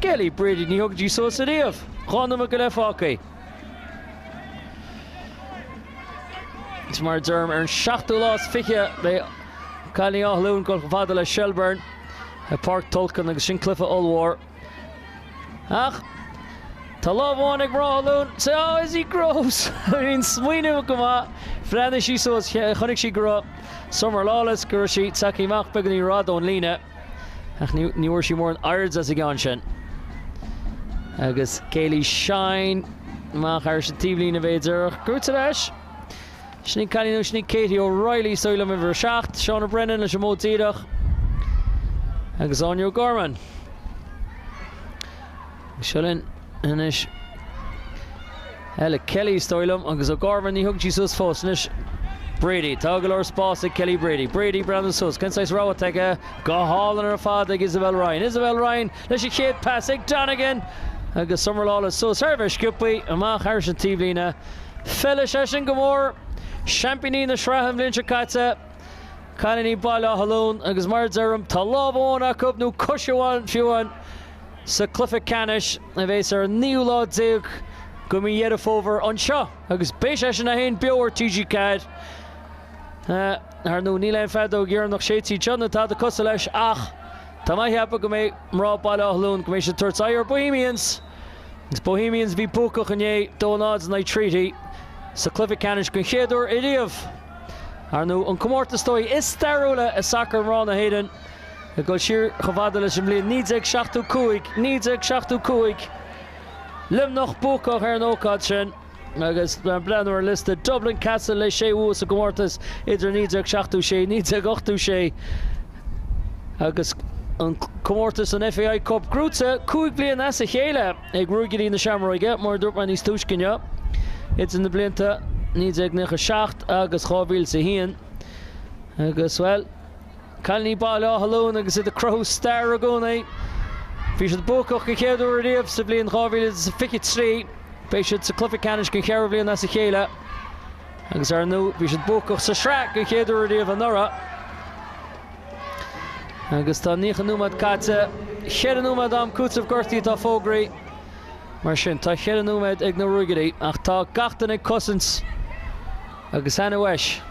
Kelly Brady, ní thugann sí suas ariamh! 2 nóiméad go leith fágtha. Is mar a deirim, ar an seachtú lá is fiche beidh cailíní Átha Luain ag dul chomh fada le Shelbourne i Páirc Tolchan agus sin cluiche ollmhór. Ach tá lámh amháin ag mná Átha Luain. Sea, oh, Izzy Groves! Bhí an smaoineamh go maith. Bhreathnaigh sí suas, chonaic sí go raibh Summer Lawless, go raibh sí tagtha amach beagáinín rófhada ón líne. Ach ní bhfuair sí mórán airde as an gceann sin. Agus Kaylee Shine amach thairis an taobhlíne b'fhéidir, ach gnóite ar ais. Sin í cailín nó sin í Katie O'Reilly is dóigh liom uimhir 7, Shauna Brennan leis an modh díreach agus Áine O'Gorman. Seo linn anois Ella Kelly is dóigh liom agus O'Gorman ní thugann sí suas fós anois. Brady, tá go leor spás ag Kelly Brady. Brady breathnú suas, cén saghas rogha atá aige? Go hálainn ar fad ag Isabel Ryan. Isabel Ryan leis an chéad pas ag Donegan agus Summer Lawless suas thar a bheith sciobtha amach thairis an taobhlíne. Feilfidh sé sin go mór. Seaimpíní na sraithe an bhliain seo caite, cailíní Bhaile Átha Luain, agus mar a deirim, tá lámh amháin acu, nó cois amháin fiú amháin, sa chluiche ceannais a bheas ar an naoú lá déag de mhí Dheireadh Fómhair anseo agus beidh sé sin é féin beo ar TG4. Ar ndóigh, níl aon feadóg dheireanach séidte anseo nó tada cosúil leis ach tá mé a cheapadh go mbeidh mná Bhaile Átha Luain, go mbeidh siad ag tabhairt aghaidh ar Bohemians. Is Bohemians a bhí buacach inné, 2-0 in aghaidh Treaty sa chluiche ceannais den chéad uair ariamh. Ar ndóigh, an comórtas is dóigh is stairiúla i sacar mná na hÉireann, ag dul siar chomh fada leis an mbliain 1975, 1975. Luimneach buacach ar an ócáid sin agus breathnú ar liosta Dublin Castle le sé bhua sa gcomórtas idir 1976, 1986 agus an comórtas an FAI Cup gnóite 5 bliana as a chéile ag Ruagairí na Seamróige, mar a dúirt mé níos túisce inniu, idir na blianta 1997 agus 2001 agus, bhuel, Cailíní Bhaile Átha Luain agus iad ag cruthú stair i gcónaí. Bhí siad buacach den chéad uair riamh sa bhliain 2023. Beidh siad sa cluiche ceannais den cheathrú bhliain as a chéile agus ar ndóigh bhí siad buacach sa sraith den chéad uair riamh anuraidh. Agus tá 90 nóiméad caite, 4 nóiméad am cúiteamh gortaithe atá fógraithe. Mar sin tá 4 nóiméad ag na Ruagairí ach tá gach duine ag cosaint agus Hannah Wesh.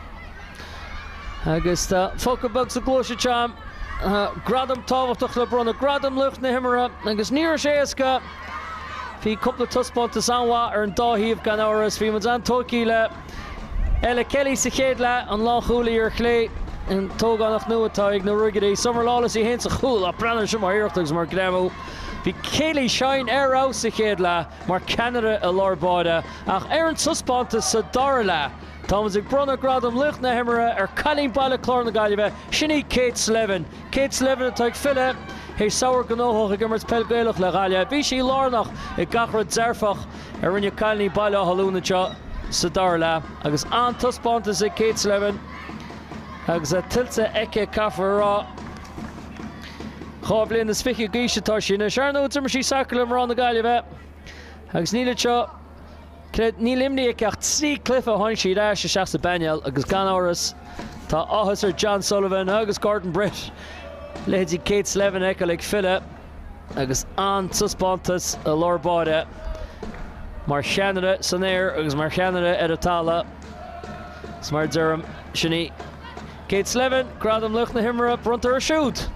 Agus tá focal beag sa gcluais anseo a'm. Gradam tábhachtach le bronnadh, gradam laoch na himeartha, agus ní raibh sé éasca. Bhí cúpla taispeántas an-mhaith ar an dá thaobh gan amhras. Bhí muid an-tógtha le Ella Kelly sa chéad leath, an lánchúlaí ar chlé, an t-ógánach nua atá ag na Ruagairí. Summer Lawless í féin sa chúl, ach breathnaigh air sin mar iarracht agus mar ghreamú. Bhí Kayleigh Shine ar fheabhas sa chéad leath mar ceannaire i lár báire, ach ar an taispeántas sa dara leath, Tá muid ag bronnadh gradam Laoch na hImeartha ar Cailín Baile Chláir na Gaillimhe, sin í Kate Slevin. Kate Slevin atá ag filleadh théis samhradh gnóthach ag imirt peil Gaelach le Gaillimh. Bhí sí lárnach i gach rud dearfach a rinne cailíní Baile Átha Luain anseo sa dara leath agus an-taispeántas ag Kate Slevin agus é tuillte aici caithfear a rá. 22 bhliain d'aois atá sí anois. Ar ndóigh d'imir sí sacar le mná na Gaillimhe agus níl anseo Creid, níl imrithe aici ach 3 cluiche ó tháinig sí ar ais isteach sa bpainéal agus gan amhras tá áthas ar John Sullivan agus Gordon Britt leithéidí Kate Slevin a fheiceáil ag filleadh agus an-taispeántas i lár báire mar cheannaire san aer agus mar cheannaire ar an talamh. Is mar a deirim, sin í Kate Slevin, gradam Laoch na hImeartha bronnta uirthi siúd.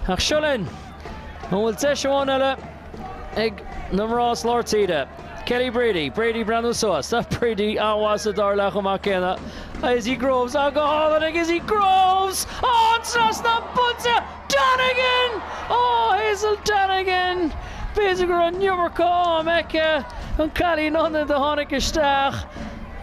Ach seo linn, an bhfuil deis amháin eile? ag na mná as lár tíre. Kelly Brady, Brady breathnú suas. Tá Brady an-mhaith sa dara leath chomh maith céanna. Izzy Groves, á go hálainn ag Izzy Groves! Á, an trasnán buailte! Donegan! Ó, Hazel Donegan! B'fhéidir go raibh an iomarca am aici, an cailín ionaid a tháinig isteach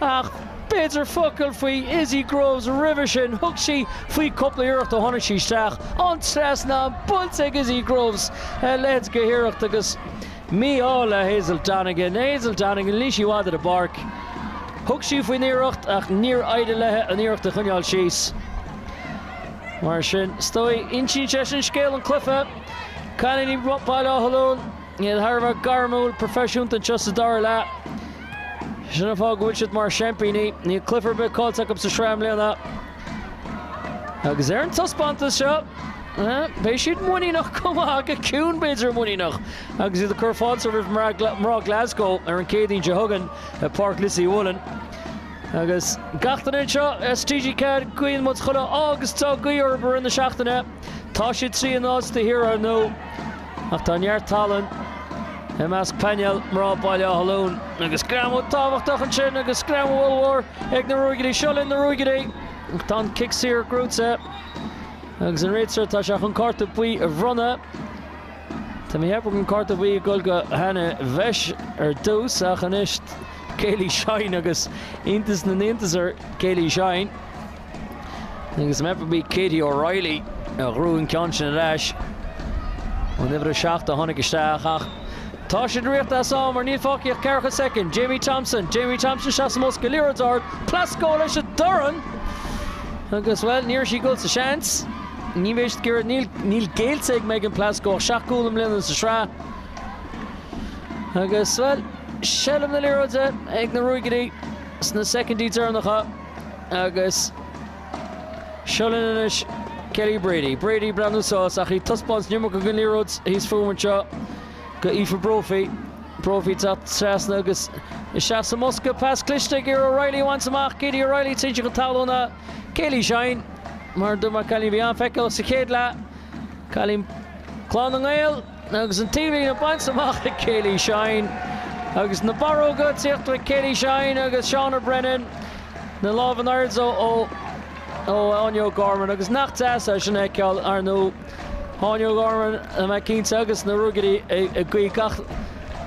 ach b'fhéidir focal faoi Izzy Groves roimhe sin. Thug sí faoi cúpla iarracht ó tháinig sí isteach. An trasnán buailte ag Izzy Groves. A leithéid de hiarracht agus mí-ádh le Hazel Donegan. Hazel Donegan, níl sí i bhfad ar an bpáirc. Thug sí faoin iarracht ach níor éirigh léi an iarracht a choinneáil síos. Mar sin, is dóigh, insíonn sé sin scéal an chluiche. Cailíní Bhaile Átha Luain, iad thar a bheith gairmiúil, proifisiúnta anseo sa dara leath. Sin an fáth go bhfuil siad mar seaimpíní. Níl cluiche ar bith caillte acu sa sraith i mbliana. Agus ar an taispeántas seo, beidh siad muiníneach chomh maith, go ciúin b'fhéidir muiníneach, agus iad ag cur fáilte roimh mná Glasgow ar an Céadaoin seo chugainn i Páirc Lissywollen. Agus gach duine anseo as TG4, guíonn muid chuile ádh agus dea-ghuí orthu i rith na seachtaine. Tá siad 3-0 do Thír ar ndóigh, ach tá neart tallann i measc painéal mná Bhaile Átha Luain. Agus greamú tábhachtach ansin agus greamú ollmhór ag na Ruagairí. Seo linn na Ruagairí. Ach tá an cic saor gnóite agus an réiteoir tá sé chun cárta buí a bhronnadh. Tá mé ag ceapadh an cárta buí ag dul go Hannah Vesh ar dtús ach anois Kayleigh Shine agus iontas na n-iontas ar Kayleigh Shine. Agus meapaim í Katie O'Reilly a ghnóthaigh an ceann sin ar ais ón uimhir 7 a tháinig isteach ach tá siad ag rith as am mar níl fágtha ach ceathracha soicind. Jamie Thompson, Jamie Thompson isteach sa mbosca, liathróid ard, Plasko leis an dorn agus, bhuel, ní raibh sí ag dul sa seans. Ní bheidh siad ag iarraidh, níl, níl géillte ag Megan Plasko ach 7 gcúl i mbliana sa sraith. Agus, bhuel, seilbh na liathróide ag na Ruagairí sna soicindí deireanacha. Agus seo linn anois Kelly Brady. Brady breathnú suas ach í ag taispeáint an iomarca den liathróid thíos fúm anseo go Aoife Brophy. Brophy teacht trasna agus isteach sa mbosca. Pas cliste ag iarraidh O'Reilly a bhaint amach. Katie O'Reilly téann sí chun talún. Kayleigh Shine mar dúirt mé cailín a bhí an-fheiceálach sa chéad leath. Cailín Clann na nGael agus an taobhlíne bainte amach ag Kayleigh Shine agus na barróga ag tíocht uaidh Kayleigh Shine agus Shauna Brennan na lámha in airde ó ó Áine O'Gorman agus nach deas é sin a fheiceáil ar ndóigh Áine O'Gorman a mbeidh cinnte agus na Ruagairí ag guí gach.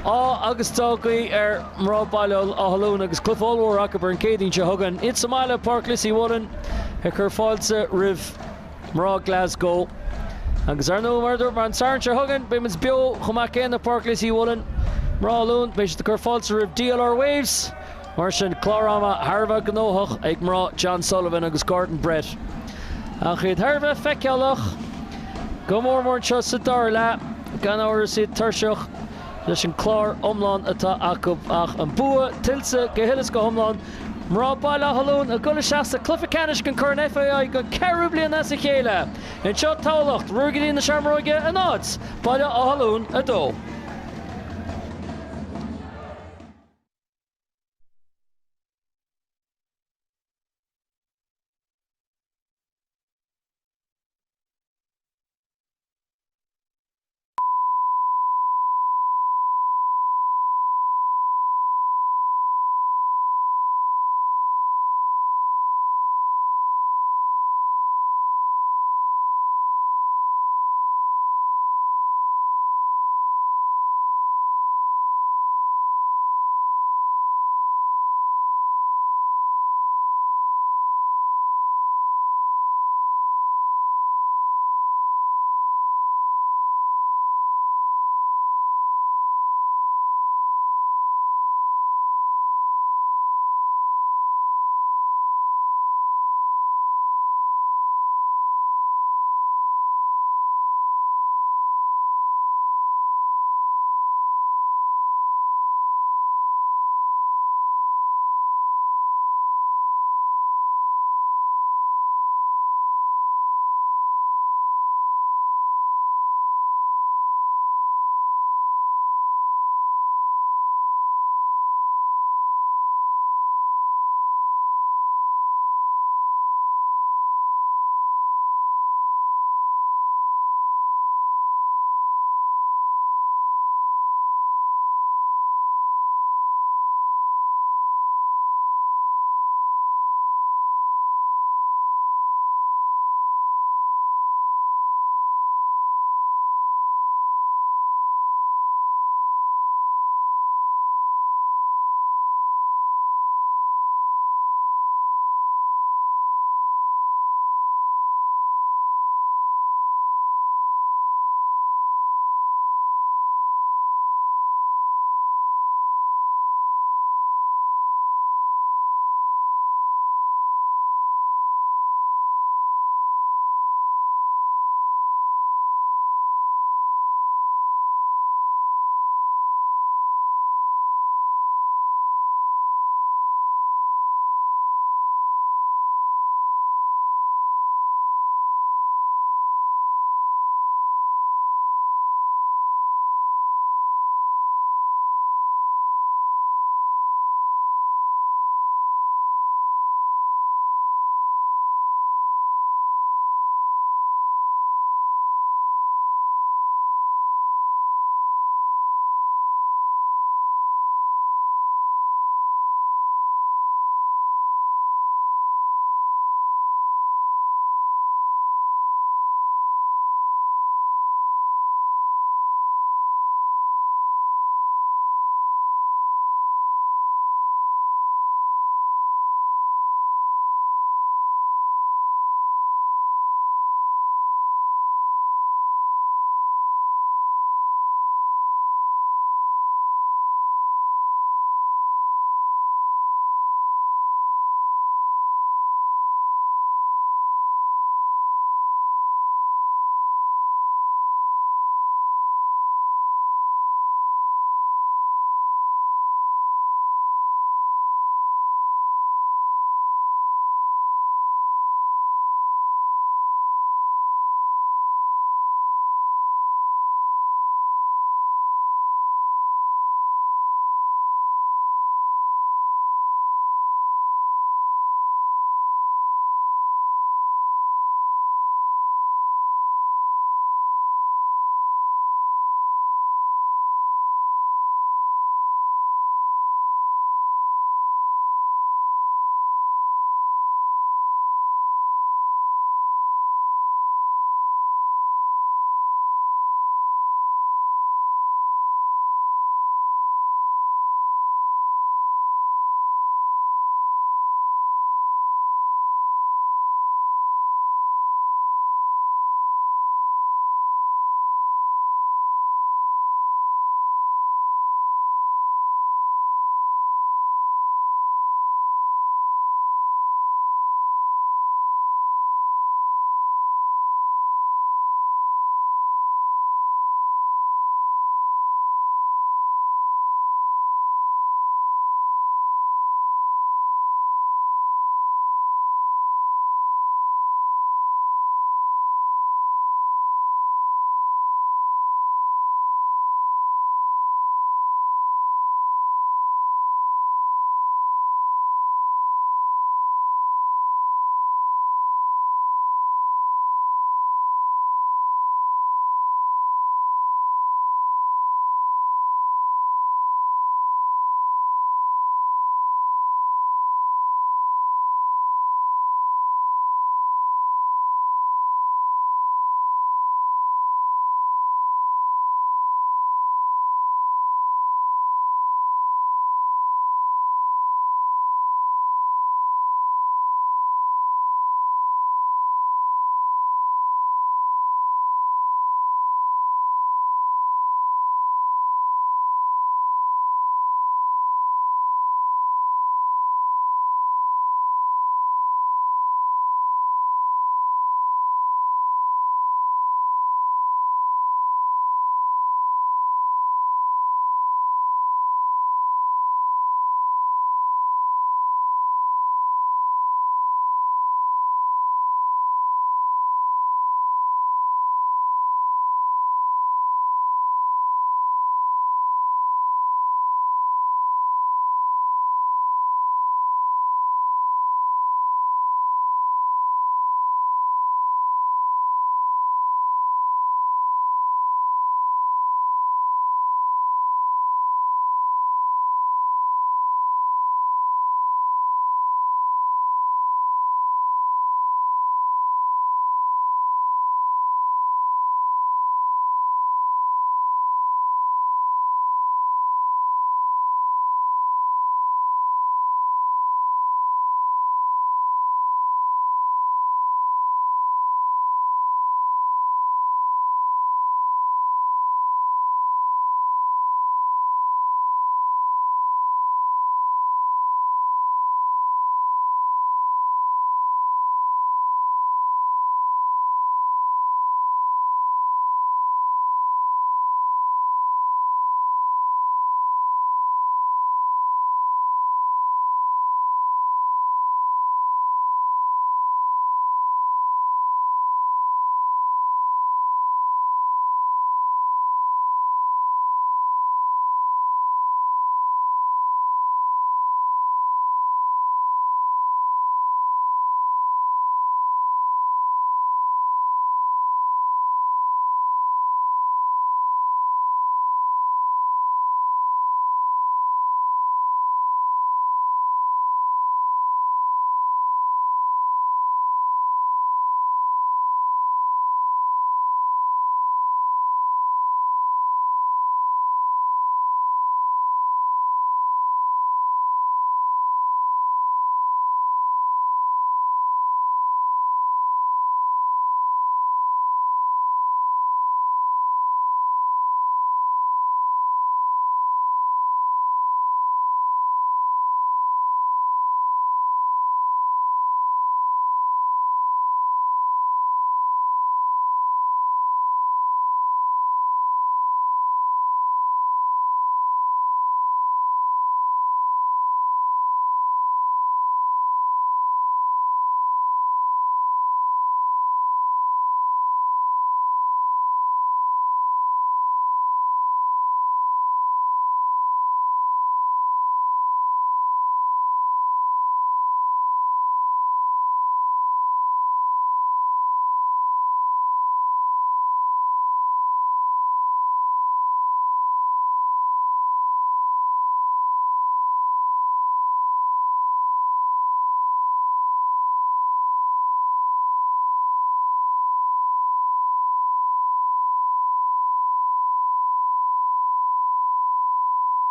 Ádh agus dea-ghuí ar mná Baile Átha Luain agus cluiche ollmhór acu ar an Céadaoin seo chugainn. Iad sa mbaile, Páirc Lissywollen ag cur fáilte roimh mná Glasgow. Agus ar ndóigh, mar a dúirt mé, an Satharn seo chugainn, beidh muid beo chomh maith céanna, Páirc Lissywollen, mná Átha Luain, beidh siad ag cur fáilte roimh DLR Waves. Mar sin, clár ama thar a bheith gnóthach ag mná John Sullivan agus Gordon Brett. Ach iad thar a bheith feiceálach, go mór mór anseo sa dara leath, gan amhras iad tuirseach leis an clár iomlán atá acu ach an bua tuillte go huile is go hiomlán. Mná Baile Átha Luain ag dul isteach sa cluiche ceannais den Chorn FAI don ceathrú bliain as a chéile. Anseo Tamhlacht, Ruagairí na Seamróige 0, Baile Átha Luain 2.